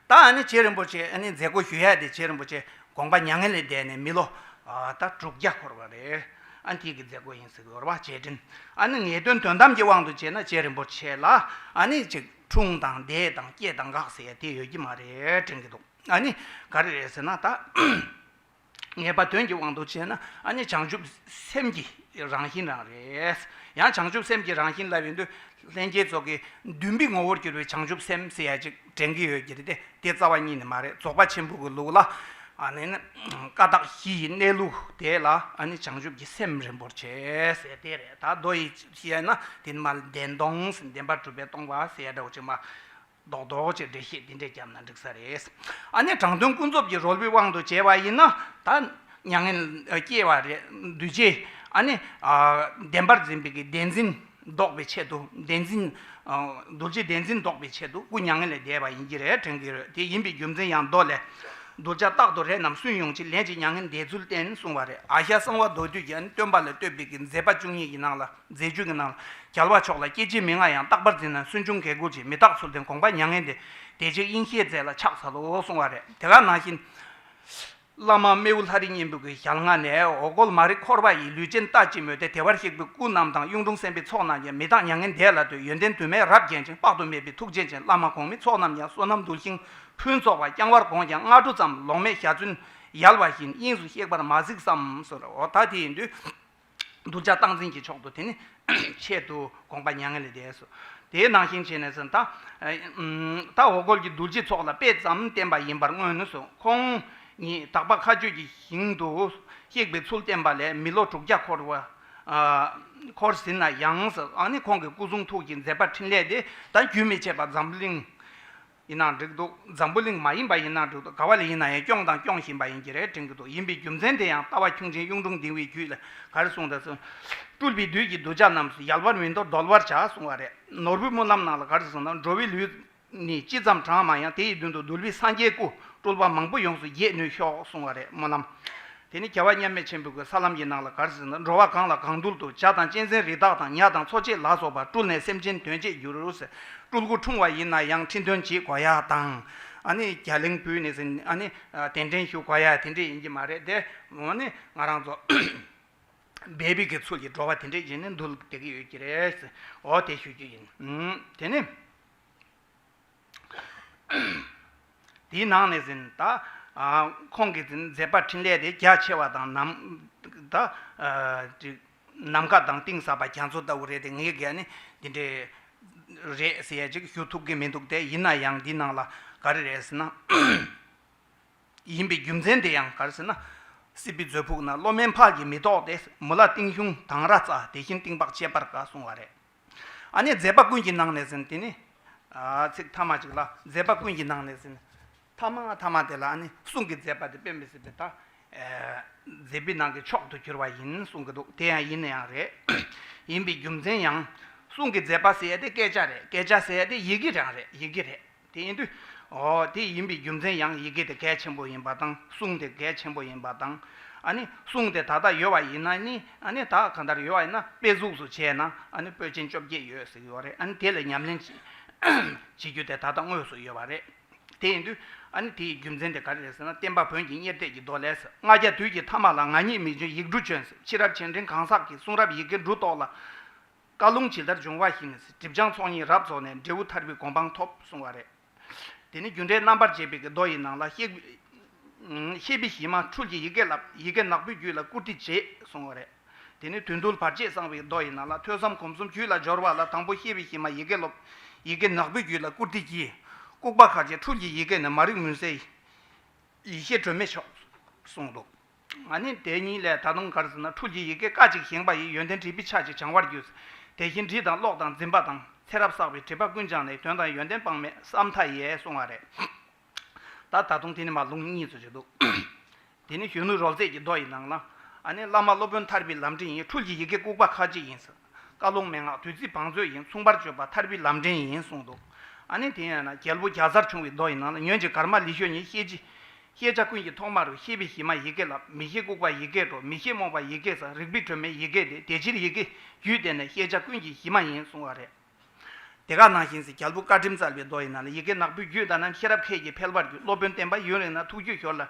ད་ཨ་ནི་རྗེ་རིན་པོ་ཆེ་ཨ་ནི་མཛད་སྒོ་ཞུ་ཡ་དེ་རྗེ་རིན་པོ་ཆེ་དགོངས་པ་མྱ་ངན་ལས་འདས་ནས་མི་ལོ་ཨ་ད་དྲུག་བརྒྱ་འཁོར་བ་རེད། ཨ་ནི་དེ་གི་མཛད་སྒོ་ཡིན་ཟེར་གི་ཡོད་རེད་པ། རྗེས་དྲན། ཨ་ནི་ངེས་དོན་དོན་དམ་གྱི་དབང་དུ་བྱས་ན་རྗེ་རིན་པོ་ཆེ་ལ་ཨ་ནི་ཅིག་འཁྲུངས་དང་འདས་དང་སྐྱེས་དང་འགག་ཟེར་ཡ་དེ་ཡོད་ཀྱི་མ་རེད་དྲན་གྱི་འདུག་ཨ་ནི་ག་རེ་རེད་ཟེར་ན་ད་ ངེས་པ་དོན་གྱི་དབང་དུ་བྱས་ན་ཨ་ནི་བྱང་ཆུབ་སེམས་ཀྱི་རང་བཞིན་རང་རེད། ཡང་བྱང་ཆུབ་སེམས་ཀྱི་རང་བཞིན་ལབ་ཡོང་དུས་ལྷན་སྐྱེས་ཚོགས་ཀྱི་འདུན་པའི་ངོ་བོར་གྱུར་པའི་བྱང་ཆུབ་སེམས་ཟེར་ཡ་ཅིག་དྲན་གྱི་ཡོད་ཀྱི་རེད་དེ། དེ་རྩ་བ་ཉིད་ནས་མ་རེད། རྫོགས་པ་ཆེན་པོ་གི་ལུགས་ལ་ཨ་ནི་ཀ་དག་བཞི་ཡི་གནས་ལུགས་དེ་ལ་ཨ་ནི་བྱང་ཆུབ་ཀྱི་སེམས་རིན་པོ་ཆེ་ཟེར་དེ་རེད། ད་མདོ་ཡི་བཤད་ན་དེ་མ་བདེན་སྟོང་ཟེར་བདེན་པར་གྲུབ་པའི་སྟོང་པ་ཟེར་ཡ་འདྲ་བོ་ཅིག་མ། རྡོག་རྡོག་ཅིག་འགྲེལ་བཤད་འདི་འདྲས་བརྒྱབ་ན་འགྲིག་ས་རེད། ཨ་ནི་དྲང་དོན་ཀུན་རྫོབ་ཀྱི་རོལ་པའི་དབང་དུ་བྱས་པ་ཡིན་ན་ད་མྱ་ངན་སྐྱེ་བ་རེད། འདུས་བྱས་ཨ་ནི་བདེན་པར་འཛིན་པའི་གི་བདེན་འཛིན་ལྡོག་པའི་ཆེད་དུ་བདེན་འཛིན་རྡོ་རྗེ་བདེན་འཛིན་ལྡོག་པའི་ཆེད་དུ་སྐུ་མྱ་ངན་ལས་འདས་པ་ཡིན་གྱི་རེད་དྲན་གྱི་རེད། དེ་ཡིན་པའི་རྒྱུ་མཚན་ཡང་མདོ་ལས། གདུལ་བྱ་རྟག་ཏུ་རེ་རྣམས་སུན་དབྱུང་ཕྱིར། ལན་ཅིག་མྱ་ངན་འདས་ཚུལ་བསྟན་གསུངས་པ་རེད། ཨ་ཤ་གསང་བ་མདོ་སྡུད་ཀྱི་ཨ་ནི་སྟོན་པ་ལ་བསྟོད་པའི་གི་མཛད་པ་བཅུ་གཉིས་ཀྱི་ནང་ལ། མཛད་བཅུ་གི་ནང་ལ། རྒྱལ་བ་མཆོག་ལ་སྐྱེ་འཆི་མི་མངའ་ཡང་། རྟག་པར་འཛིན་ན་སུན་འབྱུང་གེགས་ཀུན་གྱི། མི་རྟག་ཚུལ་བསྟན་དགོངས་པ་མྱ་ངན་འདས། དེ་ཕྱིར་དབྱིངས་ཤེས་མཛད་ལ་ཕྱག་འཚལ་ལོ་གསུང་བ་རེད། དེ་ག་ནང་བཞིན། བླ་མ་རྨེའུ་ལྷ་རི་གཉན་པོ་གི་ཞལ་སྔ་ནས། འོ་སྐོལ་མ་རིག་འཁོར་བ་ཡི། ལུས་ཅན་ལྟ་ཅི་སྨོས་ཏེ། བདེ་བར་གཤེགས་པའི་སྐུ་རྣམས་དང་། གཡུང་དྲུང་སེམས་དཔའི་ཚོགས་རྣམས་ཀྱིས། མི་རྟག་མྱ་ངན་འདས་ལ་བསྟོད། ཡོན་ཏན་དུ་མས་རབ་བརྒྱན་ཅིང་། དཔག་ཏུ་མེད་པའི་ཐུགས་རྗེ་ཅན། བླ་མ་གོང་མའི་ཚོགས་རྣམས་ཀྱང་། བསོད་ནམས་འདུལ་ཞིང་ཕུན་ཚོགས་པ། བསྐྱང་བར་དགོངས་ཀྱང་སྔ་དྲོ་ཙམ། ལོང་མེད་ཞལ་ཚོན་ཡལ་བ་བཞིན། དབྱིངས་སུ་གཤེགས་པར་མ་གཟིགས་སམ་ཟེར། འོ་ད་དེ་ཡིན་དུས། གདུལ་བྱ་རྟག་འཛིན་གྱི་ཕྱོགས་སུ་དེ་ནི་ཆེད་དུ་དགོངས་པ་མྱ་ངན་ལས་འདས་སོ། དེའི་ནང་བཞིན་བྱས་ནས་ཟེར་ན་ད། ད་འོ་སྐོལ་གྱི་རྡོ་རྗེ་ཚོགས་ལ་དཔེ་ཙམ་བསྟན་པ་ཡིན་པར་མངོན་ནུས་སོ། ཁོང་ཉིད་དག་པ་མཁའ་སྤྱོད་ཀྱི་ཞིང་དུ་གཤེགས་པའི་ཚུལ་བསྟན་པ་ལས་མི་ལོ་དྲུག་བརྒྱ་འཁོར་བ། འཁོར་ཟིན་ན་ཡང་ཟེར། ཨ་ནི་ཁོང་གི་སྐུ་གསུང་ཐུགས་ཀྱི་མཛད་པ་འཕྲིན་ལས་དེ་ད་རྒྱུན་མི་ཆད་པ་འཛམ་གླིང་ཡིན་ནའང་འགྲིག་འདུག་འཛམ་བུ་གླིང་མ་ཡིན་པ་ཡིན་ནའང་འགྲིག་འདུག་ག་བ་ལ་ཡིན་ན་ཡང་སྐྱོང་དང་སྐྱོང་བཞིན་པ་ཡིན་གྱི་རེད་དྲན་གྱི་འདུག་ཡིན་པའི་རྒྱུ་མཚན་དེ་ཡང་ལྟ་བ་ཁྱུང་ཆེན་གཡུང་དྲུང་ལྡེའུ་བའི་རྒྱུད་ལ་ག་རེ་གསུངས་འདུག་ཟེར། སྤྲུལ་པའི་བདུད་ཀྱི་གདུལ་བྱ་རྣམས་སུ། ཡལ་བར་མི་འདོར་གདོལ་བར་བྱ་གསུང་བ་རེད། ནོར་བུའི་སྨོན་ལམ་ནང་ལ་ག་རེ་གསུངས་ན། འགྲོ་བའི་ལུས་ནི་ཅི་ཙམ་གྲངས་མང་ཡང་། དེ་ཡི་མདུན་དུ་འདུལ་བའི་སངས་རྒྱས་སྐུ། སྤྲུལ་པ་མང་པོ་ཡོངས་སུ་རྒྱས་ནུས་ཤོག་གསུང་བ་རེད། སྨོན་ལམ། དེ་ནི་རྒྱལ་བ་མཉམ་མེད་ཆེན་པོའི་གི་ས་ལམ་གྱི་ནང་ལ་ག་རེ་ཟེར་ན། འགྲོ་བ་གང་ལ་གང་འདུལ་དུ། བྱ་དང་གཅན་གཟན་རི་དྭགས་དང་། ཉ་དང་འཚོ་བྱེད་ལ་སོགས་པ། སྤྲུལ་ནས་སེམས་ཅན་དོན་བྱེད་འགྱུར་ཟེར། སྤྲུལ་སྐུ་འཁྲུངས་པ་ཡིན་ན་ཡང་། ཁྲི་འདོན་བྱེད་དགོས་ཡ་དང་། ཨ་ནི་རྒྱ་གླིང་བུད་ནས་ཟིན་ཨ་ནི་གདན་འདྲེན་ཞུ་དགོས་ཡ་དེ་འདྲས་ཡིན་གྱི་མ་རེད་དེ། འོ་ནི་ང་རང་ཚོ་སྦས་པའི་གི་ཚུལ་གྱིས་འགྲོ་བ་དེ་འདྲས་བྱས་ནས་འདུལ་བསྡད་ཀྱི་ཡོད་ཀྱི་རེད། འོ་དེ་ཞུ་རྒྱུ་ཡིན། ཨུམ། དེ་ནི། དེའི་ནང་ནས་ཟིན་ད། ཨ། ཁོང་གི་ཟིན་མཛད་པ་འཕྲིན་ལས་དེ་རྒྱ་ཆེ་བ་དང་ནམ། ད། ཨ། ཅིག་ནམ་མཁའ་དང་གཏིང་ཟབ་པ་རྒྱ་མཚོ་ལྟ་བུ་རེད་དེ། ངས་ག་ནི་འདི་འདྲའི་རེད་ཟེར་ཡ་ཅིག་ཞུ་ཐུབ་ཀྱི་མི་འདུག་དེ་ཡིན་ན་ཡང་འདི་ནང་ལ་ག་རེ་རེད་ཟེར་ན། ཡིན་པའི་རྒྱུ་མཚན་དེ་ཡང་ག་རེ་ཟེར་ན། སྲིད་པའི་མཛོད་ཕུག་ན། བློ་དམན་ཕག་གིས་མི་ཐོགས་ཏེ། མུ་ལ་སྟེང་ཤུན་དང་ར་རྩ། དེ་བཞིན་གཏིང་དཔག་ཅེས་པར་དགའ་གསུང་བ་རེད། ཨ་ནི་མཛད་པ་ཀུན་གྱི་ནང་ནས་ཟིན་དེ་ནི། ཨ། ཚིག་ཐ་མ་ཅིག་ལ་མཛད་པ་ཀུན་གྱི་ནང་ནས་ཟིན། ཐ་མ་ཐ་མ་དེ་ལ་ཨ་ནི་གསུང་གི་མཛད་པ་དེ་དཔེ་མི་སྲིད་པའི་ད། ཨ། མཛད་པའི་ནང་གི་མཆོག་ཏུ་གྱུར་པ་ཡིན་གསུང་གི་འདུག་དེ་ཡང་ཡིན་ན་ཡང་རེད། ཡིན་པའི་རྒྱུ་མཚན་ཡང་། གསུང་གི་མཛད་པ་ཟེར་ཡ་དེ་སྐད་ཆ་རེད། སྐད་ཆ་ཟེར་ཡ་དེ་ཡི་གེ་རང་རེད། ཡི་གེ་རེད། དེ་ཡིན་དུས། འོ་དེ་ཡིན་པའི་རྒྱུ་མཚན་ཡང་ཡི་གེ་དེ་གལ་ཆེན་པོ་ཡིན་པ་དང་། གསུང་དེ་གལ་ཆེན་པོ་ཡིན་པ་དང་། ཨ་ནི་གསུང་དེ་ད་ལྟ་ཡོད་པ་ཡིན་ན་ནི། ཨ་ནི་ད་གང་ལྟར་ཡོད་པ་ཡིན་ན་དཔེ་གཟུགས་སུ་བྱས་ན་ཨ་ནི་པོད་ཆེན་བཅོ་བརྒྱད་ཡོད་ཟེར་གྱི་ཡོད་རེད། ཨ་ནི་དེ་ལ་ཉམས་ལེན་བྱེད་རྒྱུ་དེ་ད་ལྟ་དངོས་སུ་ཡོད་པ་རེད། དེ་ཡིན་དུས་ཨ་ནི་དེའི་རྒྱུ་མཚན་དེ་ག་རེ་རེད་ཟེར་ན། བསྟན་པ་བོན་གྱི་གཉེར་གཏད་ཀྱི་མདོ་ལས། ལྔ་བརྒྱ་དུས་ཀྱི་ཐ་མ་ལ། ང་ཉིད་མི་འབྱོན་ཡིག་འབྲུ་བྱོན་ཟེར། ཕྱི་རབས་ཆེ་འབྲིང་གང་ཟག་གི། གསུང་རབ་ཡི་གེ་འབྲུ་ཐོག་ལ། བཀའ་ལུང་ཇི་ལྟར་འབྱུང་བ་བཞིན། སྒྲིབ་སྦྱང་ཚོགས་གཉིས་རབ་རྫོགས་ནས། འབྲས་བུ་ཐར་པའི་གོ་འཕང་ཐོབ་གསུང་བ་རེད། དེ་ནི་རྒྱུ་འབྲས་རྣམ་པར་འབྱེད་པའི་གི་མདོ་ཡི་ནང་ལ། ཤེས་ཤེས་པའི་གཞི་མ་འཕྲུལ་གྱི་ཡི་གེ་བསླབ། ཡི་གེ་ནག་པོའི་རྒྱུད་ལ་བཀུར་སྟི་བྱེད་གསུང་བ་རེད། དེ་ནི་དོན་བསྡུ་བར་ཆད་སངས་པའི་མདོ་ཡི་ནང་ལ། ཐོས་བསམ་སྒོམ་གསུམ་རྒྱུད་ལ་སྦྱོར་བ་ལ། དང་པོ་ཤེས་པའི་གཞི་མ་ཡི་གེ་སློབ། ཡི་གེ་ནག་པོའི་རྒྱུད་ལ་བཀུར་སྟི་གྱིས། ལྐུགས་པ་ཁ་ཕྱེ་འཕྲུལ་གྱི་ཡི་གེ་ནི། མ་རིག་མུན་སེལ་ཡེ་ཤེས་སྒྲོན་མེ་མཆོག་གསུངས་འདུག་ཨ་ནི་དེ་གཉིས་ལས་ད་དུང་ག་རེ་ཟེར་ན། འཕྲུལ་གྱི་ཡི་གེ་སྐད་ཅིག་བཞེངས་པ་ཡིས། ཡོན་ཏན་སྒྲིབ་པའི་ཆ་གཅིག་བྱང་བར་འགྱུར། དེ་བཞིན་དྲི་དང་གློག་དང་འཛིན་པ་དང་། ཚེ་རབས་བསགས་པའི་སྒྲིབ་པ་ཀུན་སྦྱངས་ནས། དོན་དང་ཡོན་ཏན་དཔག་མེད་བསམ་མཐའ་ཡས་གསུང་བ་རེད། ད་ད་དུང་དེ་ནི་མ་ལུང་གཉིས་ཚོ་ཅིག་འདུག་དེ་ནི་གཞོན་ནུ་རོལ་རྩེད་ཀྱི་མདོ་ཡི་ནང་ལ། ཨ་ནི་བླ་མ་སློབ་དཔོན་ཐར་པའི་ལམ་འདྲེན་ཡིན། འཕྲུལ་གྱི་ཡི་གེ་ལྐུགས་པ་ཁ་ཕྱེ་ཡིན་ཟེར། བཀའ་ལུང་མན་ངག་བདུད་རྩི་བང་མཛོད་ཡིན། མཚུངས་པར་བརྗོད་པ་ཐར་པའི་ལམ་འདྲེན་ཡིན་གསུངས་འདུག་ཨ་ནི་དེ་ཡང་ན་རྒྱལ་པོ་རྒྱ་ཚར་ཆུང་བའི་མདོ་ཡི་ནང་ལ། ཉོན་ཅིག་གརྨ་ལི་ཤོ་ཉིད། ཤེས་བྱ། ཤེས་བྱ་ཀུན་གྱི་ཐོག་མ་རུ། ཤེས་པའི་གཞི་མ་ཡི་གེ་བསླབ། མི་ཤེས་ལྐུགས་པ་ཡི་གེ་སྒྲོག་མི་ཤེས་རྨོངས་པ་ཡི་གེ་ཟ། རིག་པའི་སྒྲོན་མེ་ཡི་གེ་འདེད། དེ་ཕྱིར་ཡི་གེ་རྒྱུད་བསྟན་ནས། ཤེས་བྱ་ཀུན་གྱི་གཞི་མ་ཡིན་གསུང་བ་རེད། དེ་ག་ནང་བཞིན་ཟེར། རྒྱལ་པོ་བཀའ་ཁྲིམས་སྩལ་བའི་མདོ་ཡི་ནང་ལ། ཡི་གེ་ནག་པོའི་རྒྱུད་ལྟ་ན། ཤེས་རབ་ཁད་ཀྱིས་འཕེལ་བར་འགྱུར། སློབ་དཔོན་བསྟེན་པ་ཡུན་རིང་ན། ཐུགས་རྒྱུད་ཞོར་ལ་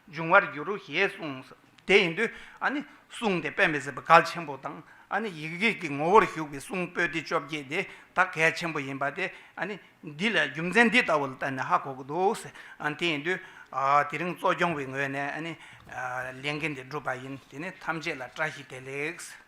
འབྱུང་བར་འགྱུར་རོ་ཞེས་གསུངས། དེ་ཡིན་དུས་ཨ་ནི་གསུང་དེ་དཔེ་མི་སྲིད་པ་གལ་ཆེན་པོ་དང་ ཨ་ནི་ཡི་གེ་གི་ངོ་བོར་བཞུགས་པའི་གསུང་པོ་ཏི་བཅོ་བརྒྱད་དེ་ད་གལ་ཆེན་པོ་ཡིན་པ་དེ། ཨ་ནི་འདི་ལ་རྒྱུ་མཚན་འདི་ལྟ་བུ་ལ་བརྟེན་ནས་ཧ་གོ་གི་འདུག་ཟེར། ཨ་ནི་དེ་ཡིན་དུས། ཨ་དེ་རིང་གཙོ་སྐྱོང་བའི་ངོས་ནས་ཨ་ནི་ཨ་ལས་འགན་འདི་བསྒྲུབས་པ་ཡིན། དེ་ནི་ཐམས་ཅད་ལ་བཀྲ་ཤིས་བདེ་ལེགས།